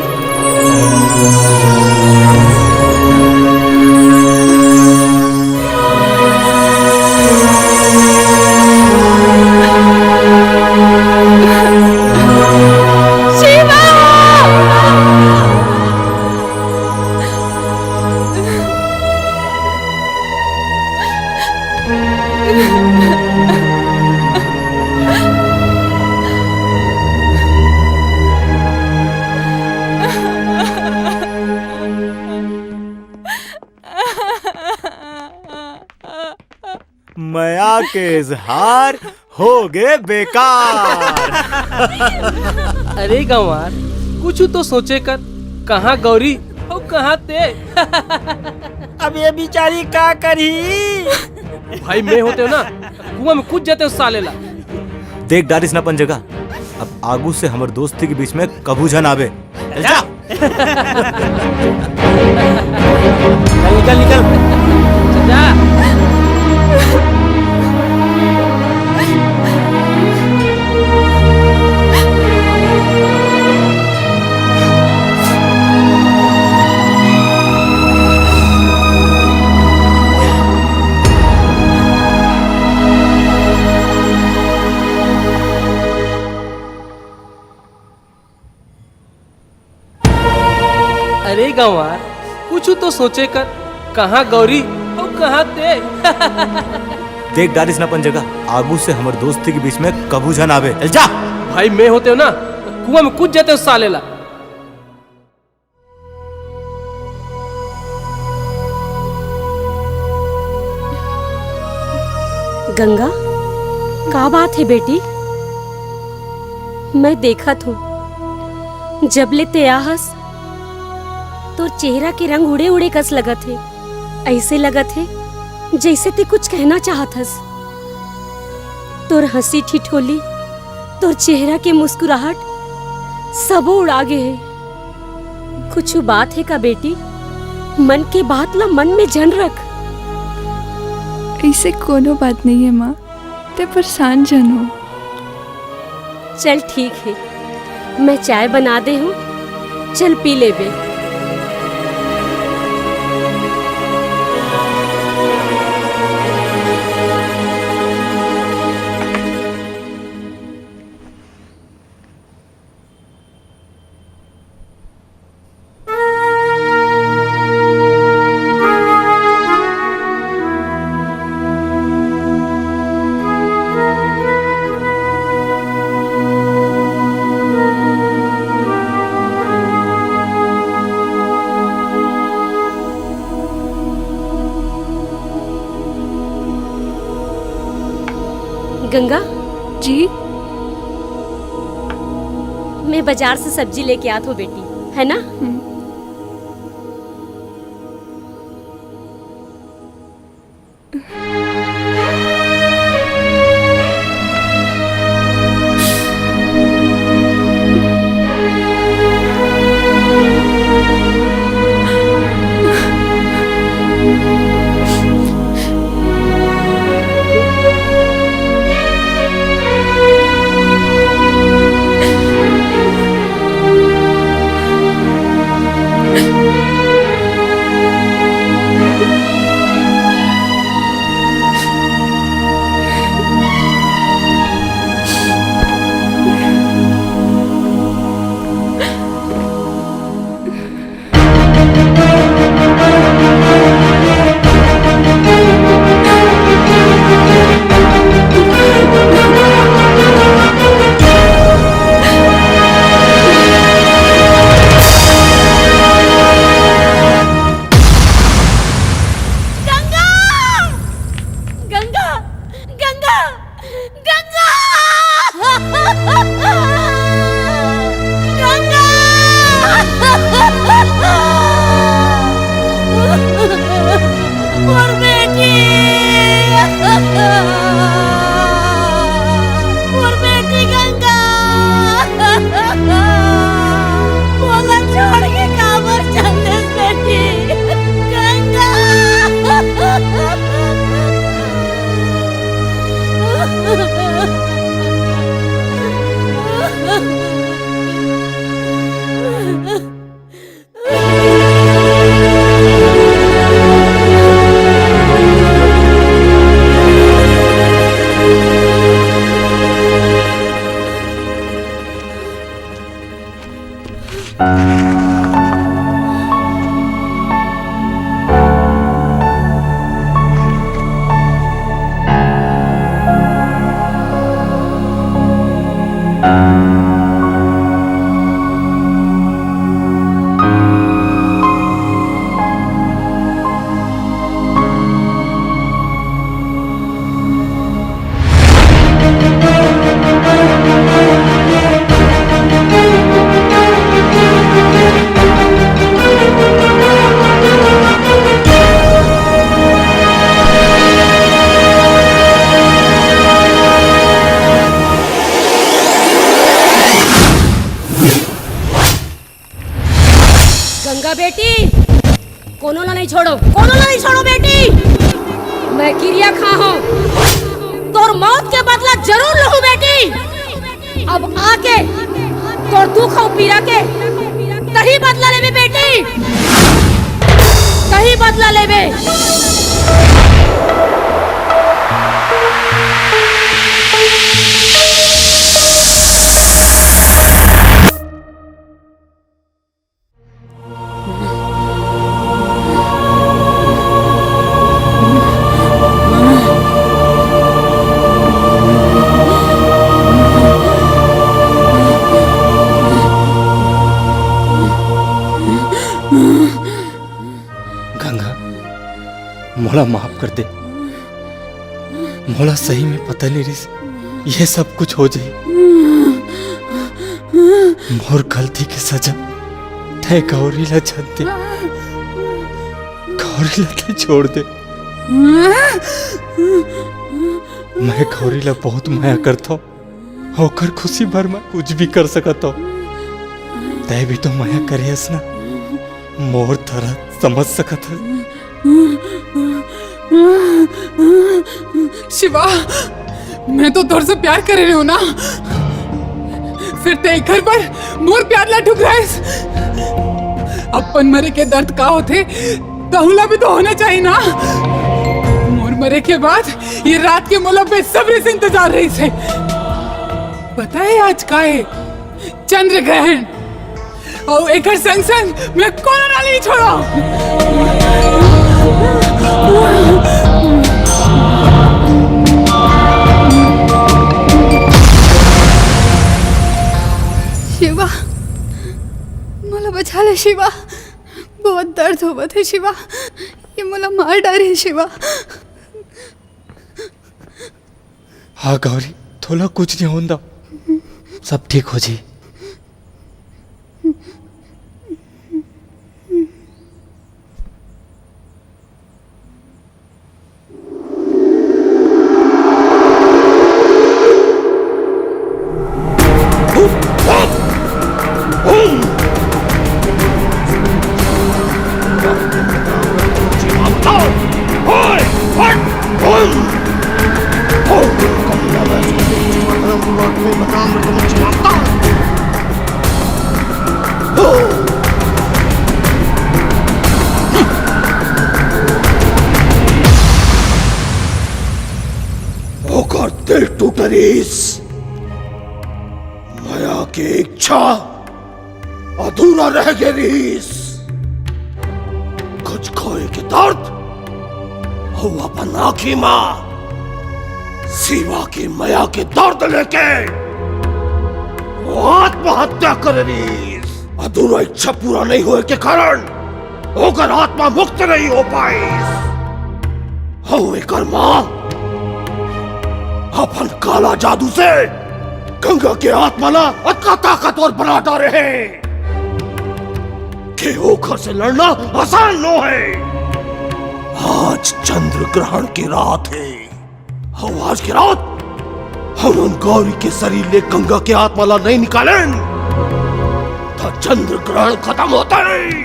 शिवा! मया के इजहार हो गे बेकार। अरे गंवार, कुछु तो सोचे कर, कहाँ गौरी अउ कहाँ तैं? अब ये बिचारी का करही? भाई, मैं होतेंव ना, कुआं में कूद जातेंव साले ला। देख डारिस ना अपन जगह, अब आगू से हमर दोस्ती के बीच में कभू झन आबे। चल जा। चल, निकल, निकल। चल जा। अरे गंवार, कुछु तो सोचे कर, कहाँ गौरी अउ हाँ, ते। देख डारिस ना अपन जगह, आगू से हमर दोस्ती के बीच में कभू झन आवे। चल जा। भाई, मैं होते हो ना, कुआं में कूद जाते हो साले ला। गंगा, का बात हे बेटी? मैं देखत हूँ, जब ले ते आहस, तोर चेहरा के रंग उड़े उड़े कस लगत हे। अइसे लगत हे, जइसे ते कुछ कहना चाहत हस। तोर हंसी ठिठोली, तोर चेहरा के मुस्कुराहट, सबो उड़ा गे हे। कुछु बात हे का बेटी? मन के बात ला मन में झन रख। अइसे कोनो बात नइ हे माँ, ते परेशान झन हो। चल ठीक हे, मैं चाय बना दे हूँ, चल पी लेबे। गंगा। जी। मैं बाजार से सब्जी लेके आत हूँ बेटी, है ना? हम्म। गंगा! गंगा! गंगा! गंगा! गंगा! मोर बेटी! मोर बेटी गंगा! मोला छोड़ के काबर चल देस बेटी? गंगा! गंगा बेटी, कोनो ला नहीं छोड़ो, कोनो ला नहीं छोड़ो बेटी। मैं किरिया खा हूँ, तोर मौत के बदला जरूर लूँ बेटी। अब आके तोर दुख अउ पीरा के तहीं बदला लेबे बेटी, तहीं बदला लेबे। मोला माफ कर दे। मोला सही में पता नहीं रिस, ये सब कुछ हो जाई। मोर गलती के सजा तै गौरी ला झन दे। गौरी ला तै छोड़ दे। मैं गौरी ला बहुत मया करथौं। ओकर खुशी बर मैं कुछ भी कर सकत हौं। तै भी तो मया करे हस ना, मोर दर्द समझ सकत हस। शिवा, मैं तो तोर से प्यार करे रहे हूँ ना, फिर तै एकर बर मोर प्यार ला ठुकराइस। अपन मरे के दर्द का होथे, तहुला भी तो होना चाहिए ना। मोर मरे के बाद ये रात के मोला बेसब्री से इंतजार रहिस हे। पता है आज का है? चंद्र ग्रहण। और एकर संग संग मैं कोरोना नहीं छोड़ा। शिवा, मोला बचा ले शिवा, बहुत दर्द होवत हे शिवा, ये मोला मार डारे हे शिवा। हाँ गौरी, तोला कुछ नहीं होन दव, सब ठीक हो जी। ओकर दिल टूट रिस। मया के इच्छा अधूरा रह गे रिस। कुछ खोए के दर्द अउ अपन आँखी मा शिवा के मया के दर्द लेके वो आत्महत्या करे रिस। अधूरा इच्छा पूरा नहीं होए के कारण ओकर आत्मा मुक्त नहीं हो पाइस। अउ एकर माँ अपन काला जादू से गंगा के आत्मा ला अतना ताकतवर बना डारे हे कि ओखर से लड़ना आसान नो हे। आज चंद्र ग्रहण के रात हे। अउ आज के रात हमन गौरी के शरीर ले गंगा के आत्मा ला नहीं निकालेन, त चंद्र ग्रहण खत्म होते ही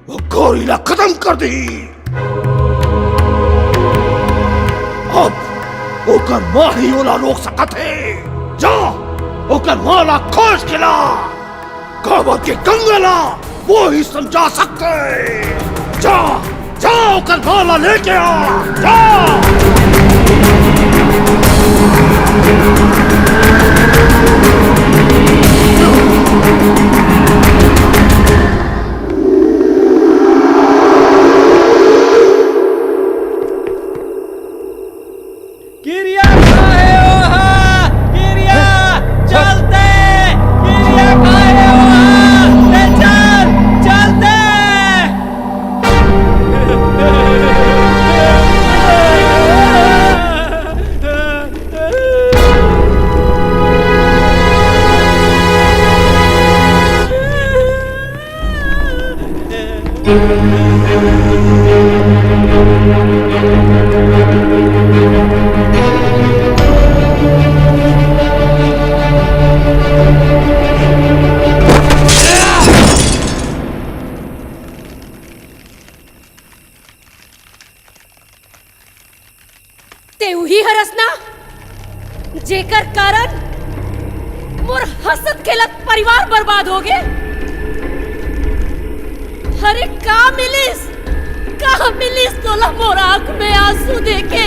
वो गौरी ला खत्म कर दी। अब ओकर माँ ही ओला रोक सकत हे। जा, ओकर माँ ला खोज के ला। काबर के गंगा ला वो ही समझा सकते हे। जा, जा, ओकर माँ ला लेके आ, जा। किरिया खाए ओहा, किरिया चलते, किरिया खाए ओहा, ले चल, चलते। ते उही हरस ना, जेकर कारण मोर हंसत खेलत परिवार बर्बाद हो गे। अरे का मिलिस, का मिलिस तोला मोर आंख में आंसू देके?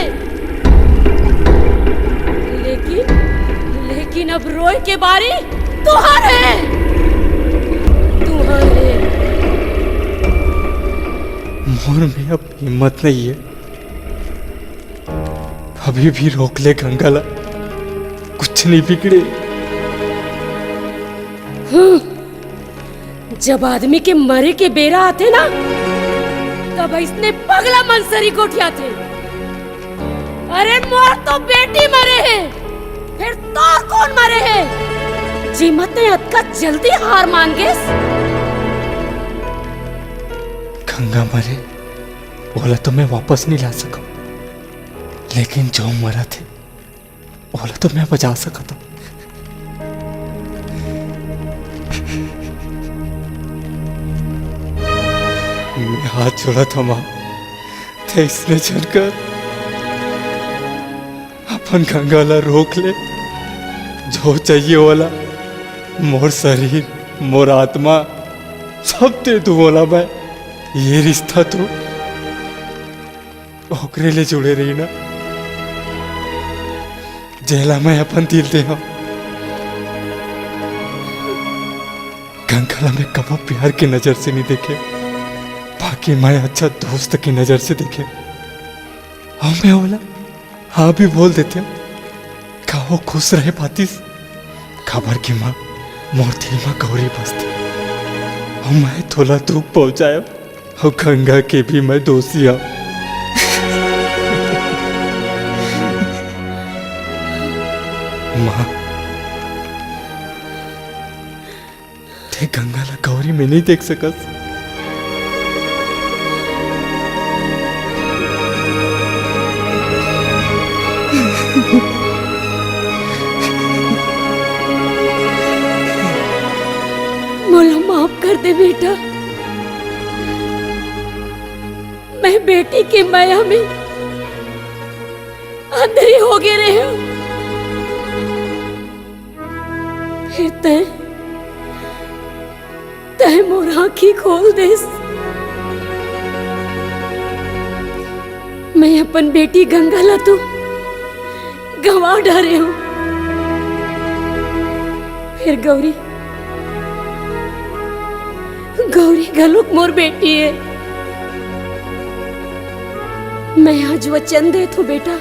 लेकिन, लेकिन अब रोए के बारी तुहार हे, तुहार हे। मोर में अब हिम्मत नहीं है। अभी भी रोक ले गंगा ला, कुछ नहीं बिगड़े। हम्म, जब आदमी के मरे के बेरा आथे ना, तब इसने पगला मन सरी गोठियाथे। अरे मोर तो बेटी मरे हे, फेर तोर कोन मरे हे? जेमा तैं अतका जल्दी हार मान गेस। गंगा मरे, ओला तो मैं वापस नहीं ला सकूं, लेकिन जो मरत हे, ओला तो मैं बचा सकत हूं। मैं हाथ जोड़त हंव मां, तैं अइसने झन कर, अपन गंगा ला रोक ले, जो चाहिए ओला, मोर शरीर, मोर आत्मा, सब दे दूं ओला मैं। ये रिश्ता तो ओकरे ले जुड़े रही ना, जेला मैं अपन दिल दे हंव। गंगा ला मैं कभू प्यार के नजर से नहीं देखे, बाकी मैं अच्छा दोस्त के नजर से देखे। अउ मैं ओला हां भी बोल देतेंव, का वो खुश रहे पातिस? काबर कि मां, मोर दिल म गौरी बसथे। अउ मैं तोला दुख पहुंचायेंव, अउ गंगा के भी मैं दोषी हंव। मां, तैं गंगा ला गौरी में नहीं देख सकस। मोला माफ कर दे बेटा, मैं बेटी के मया में अंधरी हो गे रहेंव। फेर तैं, तैं मोर आंखी खोल देस। मैं अपन बेटी गंगा ला तो गंवा डारे हंव। फेर गौरी, गौरी घलोक मोर बेटी हे। मैं आज वचन देत हंव बेटा,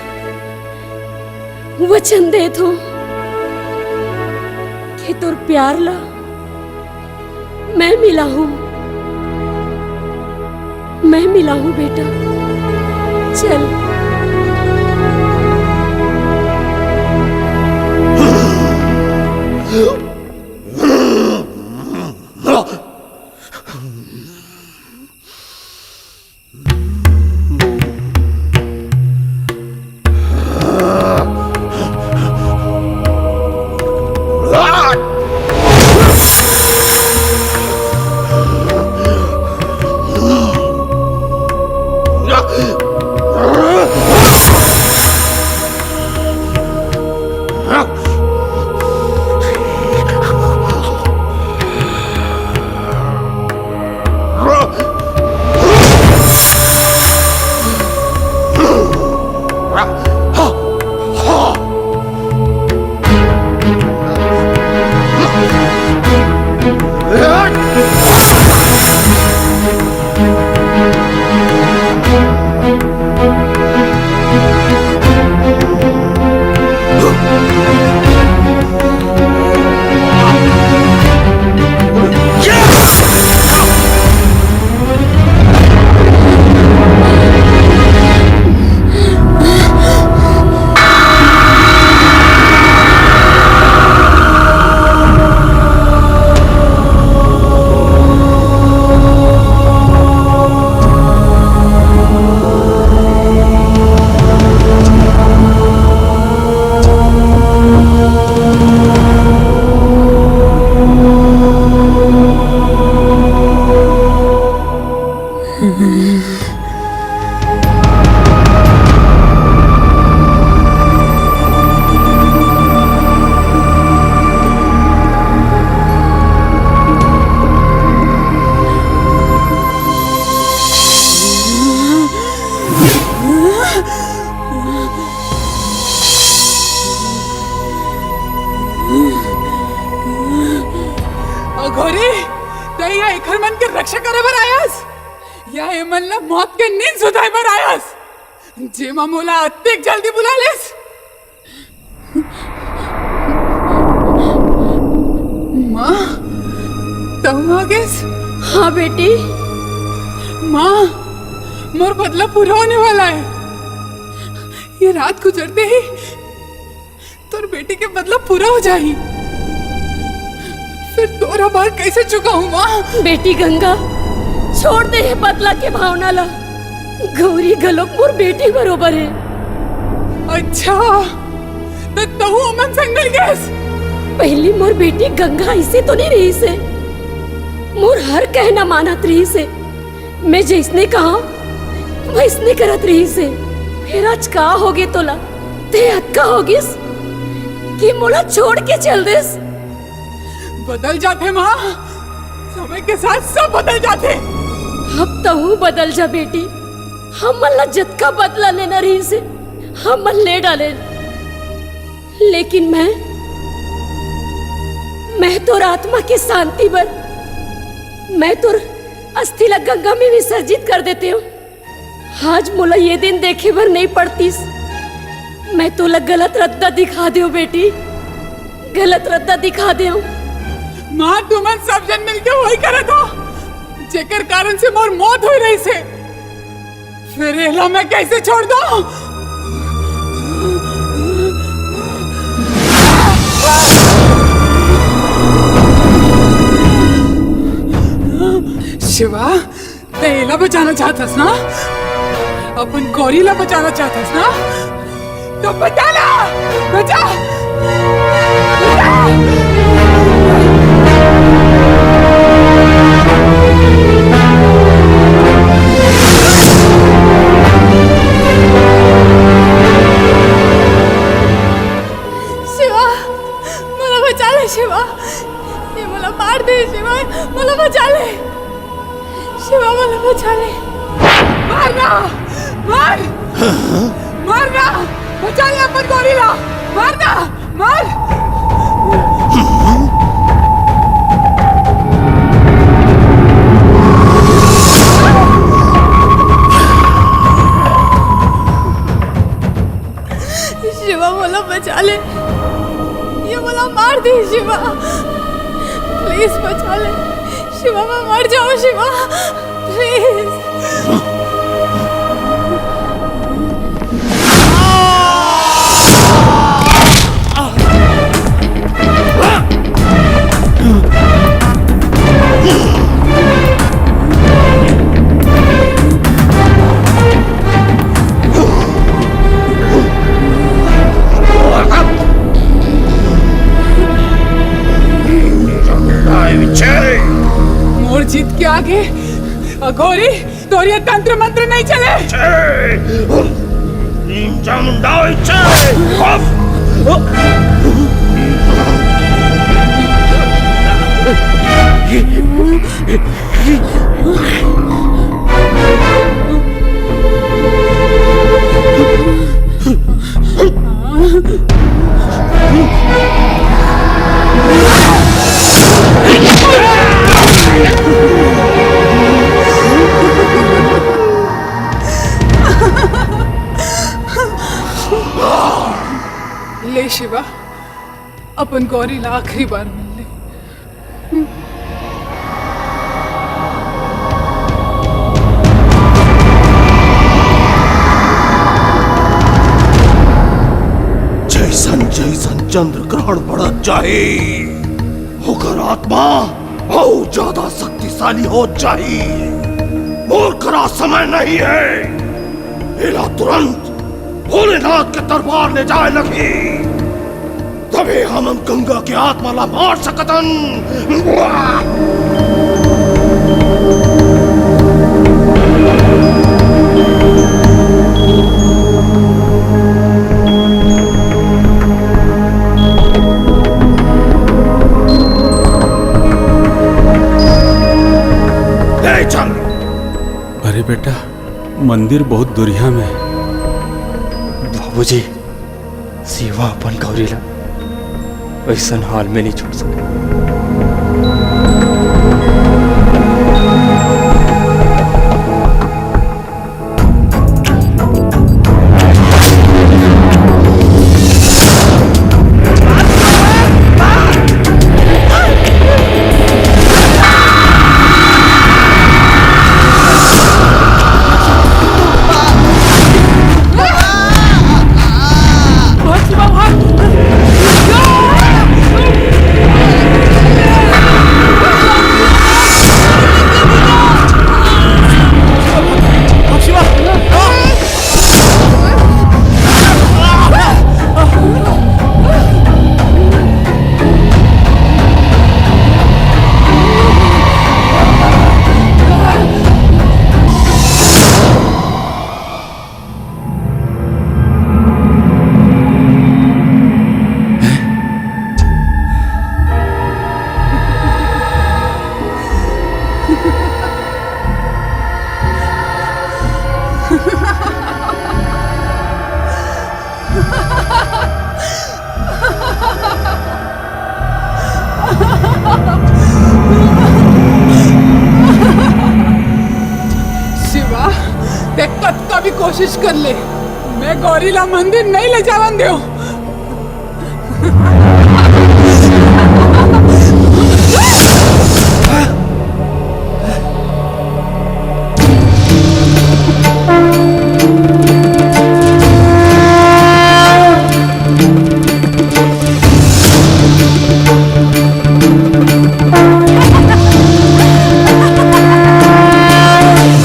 वचन देत हंव कि तोर प्यार ला मैं मिलाहूं, मैं मिलाहूं बेटा। चल। अघोरी, तैं इहाँ एखर मन के रक्षा करे बर आयस या ए मन ला मौत के नींद सुताए बर आयस, जेमा मोला अतेक जल्दी बुला लेस? माँ, तहूँ आ गेस? हाँ बेटी। माँ, मोर बदला पूरा होने वाला है। ये रात गुजरते ही तोर बेटी के बदला पूरा हो जाही। फिर तोर आभार कैसे चुकाहूं माँ? बेटी गंगा, छोड़ दे ये बदला के भावना ला। गौरी घलोक मोर बेटी बरोबर है। अच्छा, त तहू ओमन संग मिल गेस? पहली मोर बेटी गंगा ऐसे तो नहीं रहिस हे। मोर हर कहना मानत रहिस हे। मैं जैसने कहा, वैसने करत रहिस हे। फिर आज का होगे तोला? ते अतका होगिस कि मोला छोड़ के चल देस। बदल जाथे माँ, समय के साथ सब बदल जाथे। अब तहूँ बदल जा बेटी। हमन ला जतका बदला लेना रहिस हे, हमन ले डालेन। लेकिन मैं, मैं तोर आत्मा के शांति बर, मैं तोर अस्थि ला गंगा में विसर्जित कर देते हूँ। आज मोला ये दिन देखे बर नहीं पड़तीस। मैं तोला गलत रद्दा दिखा देव बेटी, गलत रद्दा दिखा देव। माँ, तुमन सब जन मिलके वही करत हो, जेकर कारण से मोर मौत होई रहिस हे। फिर एला मैं कैसे छोड़ दूं? शिवा, ते एला बचाना चाहत हस ना? अपन गौरी ला बचाना चाहत हस ना? तो बचा ना, बचा, बचा। शिवा, मोला बचा ले शिवा, ये मोला मार दे शिवा, मोला बचा ले। शिवा, मोला बचा ले। मार ना! मार! मार ना! बचा ले अपन गौरी ला! मार ना! मार! शिवा, मोला बचा ले, ये मोला मार दे शिवा, प्लीज बचा ले शिवा, मैं मर जाऊं शिवा, प्लीज। मोर जीत के आगे अघोरी तोर ये तंत्र मंत्र नहीं चले। नीम चामुंडा इच्छे। ले शिवा, अपन गौरी ला आखिरी बार मिल ले। जैसन जैसन चंद्र ग्रहण बढ़त जाही, ओकर आत्मा अउ ज्यादा शक्तिशाली हो जाही। मोर करा समय नहीं है, एला तुरंत भोलेनाथ के दरबार ले जाए लगही, तभे हमन गंगा के आत्मा ला मार सकतन। ले चल। अरे बेटा, मंदिर बहुत दुरिहा में। बाबूजी, शिवा अपन गौरी ला ऐसन हाल में नहीं छोड़ सके। कोशिश कर ले, मैं गौरी ला मंदिर नहीं ले जावन देव।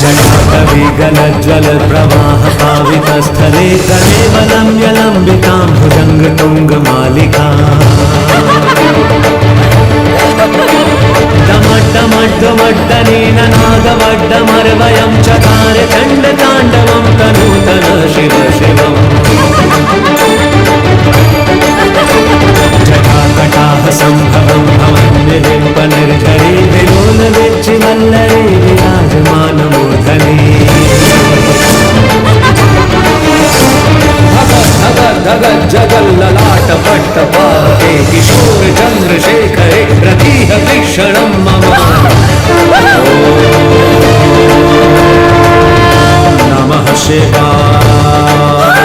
जटाटवीगलज्ज्वलप्रवाहपावितस्थले कलेवरं लम्बितां भुजङ्गतुङ्गमालिका। डमड्डमड्डमड्डनेन नादवड्डमर्वयं चकार चण्डताण्डवं तनूतन शिव शिवम्। जटाकटाहसम्भवं भवन्निलिम्पनिर्झरी विलोलविच्चिवल्लरी विराजमानमूर्धनि। धगज्जगल्ललाटपट्टपावके किशोरचन्द्रशेखरे रतीह वीक्षणं मम। नमः शिवाय।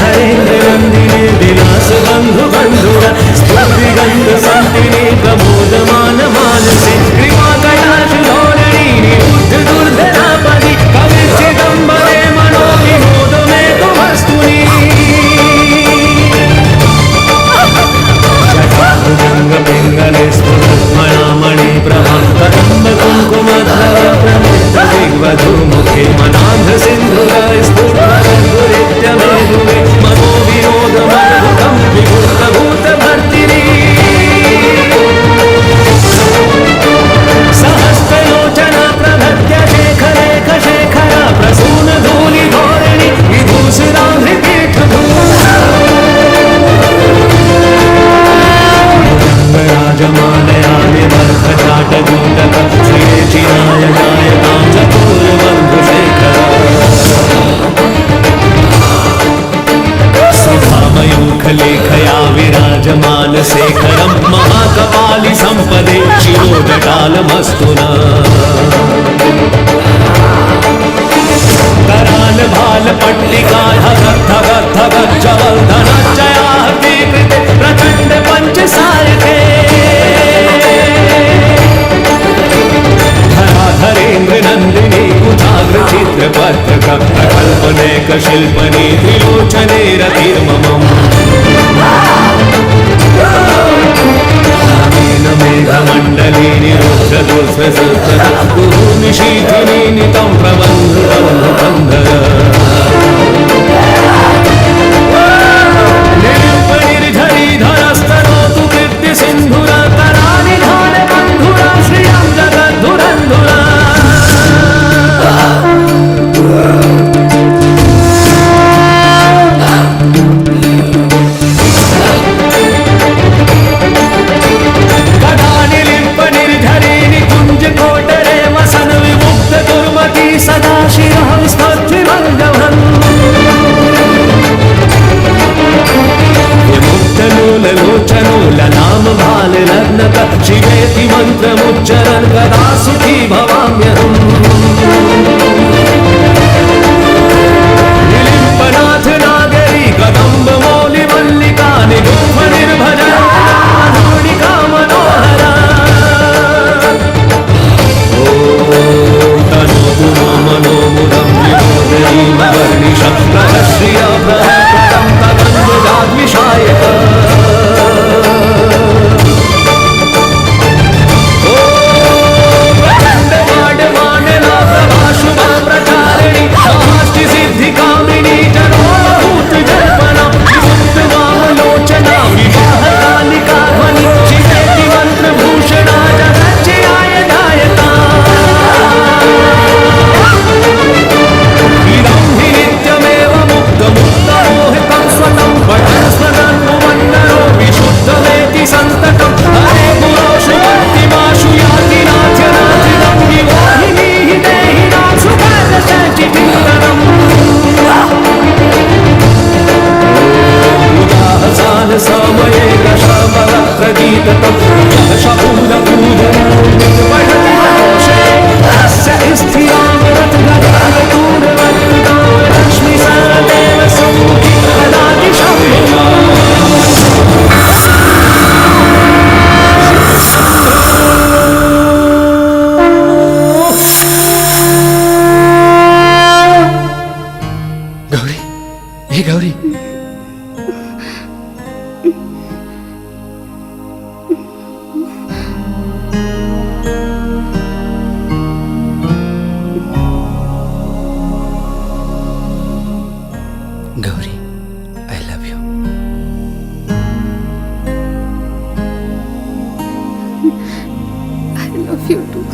धरेन्द्रनन्दिनी विलासबन्धुबन्धुर स्तुतिगन्धसन्तिनी प्रमोदमानमानसे कृपाकटाक्षधोरणी निरुद्ध दुर्धरापदि कविच्चिदम्बरे मनोविनोदमेतुमस्तु नी। जटाभुजङ्गपिङ्गले स्फुरद्भणामणिप्रभा कदम्बकुङ्कुमद्भव प्रमुग्धदिग्वधूमुखे मनान्धसिन्धुरस्फुटद्गुरित्यमेरुवे मनोविनोदमद्भुतं विभूतभूतभर्तिनी। सहस्रलोचना प्रभृत्य शेखरेखशेखरा प्रसूनधूलिधोरिणी विधूसराङ्घ्रिपीठभू। भुजङ्गराजमालयादिवर्धचाटजूटक श्रिये चिराय जायतां चतुर्बन्धुशेखर। सुधामयूखलेखया विराजमानशेखरं महाकपालिसम्पदे शिरोजटालमस्तु नः। करालभालपट्टिकाय धगद्धगद्धगज्जवल्धनच्चयाहतीकृते प्रचण्डपञ्चसायके। धराधरेन्द्रनन्दिनी कुचाग्रचित्रपत्रकप्रकल्पनेकशिल्पनी त्रिलोचने रतिर्मम। कामेन मेघमण्डली निरुद्धदुःसृतदुःखनिशीथिनी नितं प्रबन्धुरम्भकन्धर। निर्लिप्पनिर्झरीधरस्तनोतु कृत्यसिन्धुरकरानिधानबन्धुरा श्रियं जगद्धुरन्धुरा। गदानिलिम्पनिर्झरी निकुञ्जकोटरे वसनविमुक्तदुर्मती Gauri. Gauri, I love you. I love you too.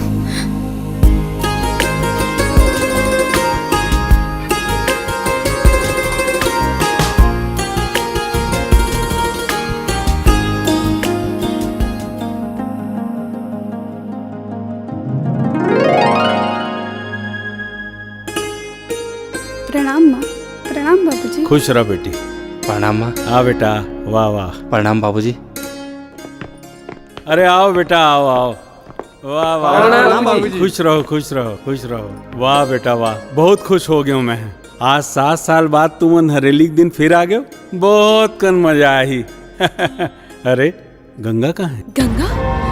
प्रणाम माँ। प्रणाम बाबूजी। खुश रह बेटी। प्रणाम माँ। आ बेटा, वाह वाह। प्रणाम बाबूजी। अरे आओ बेटा, आओ आओ। वाह वाह। प्रणाम बाबूजी। खुश रहो, खुश रहो, खुश रहो। वाह बेटा वाह, बहुत खुश हो गयो मैं। आज सात साल बाद तुमन हरेली के दिन फिर आ गयो, बहुत कन मजा आही। अरे गंगा कहाँ है? गंगा?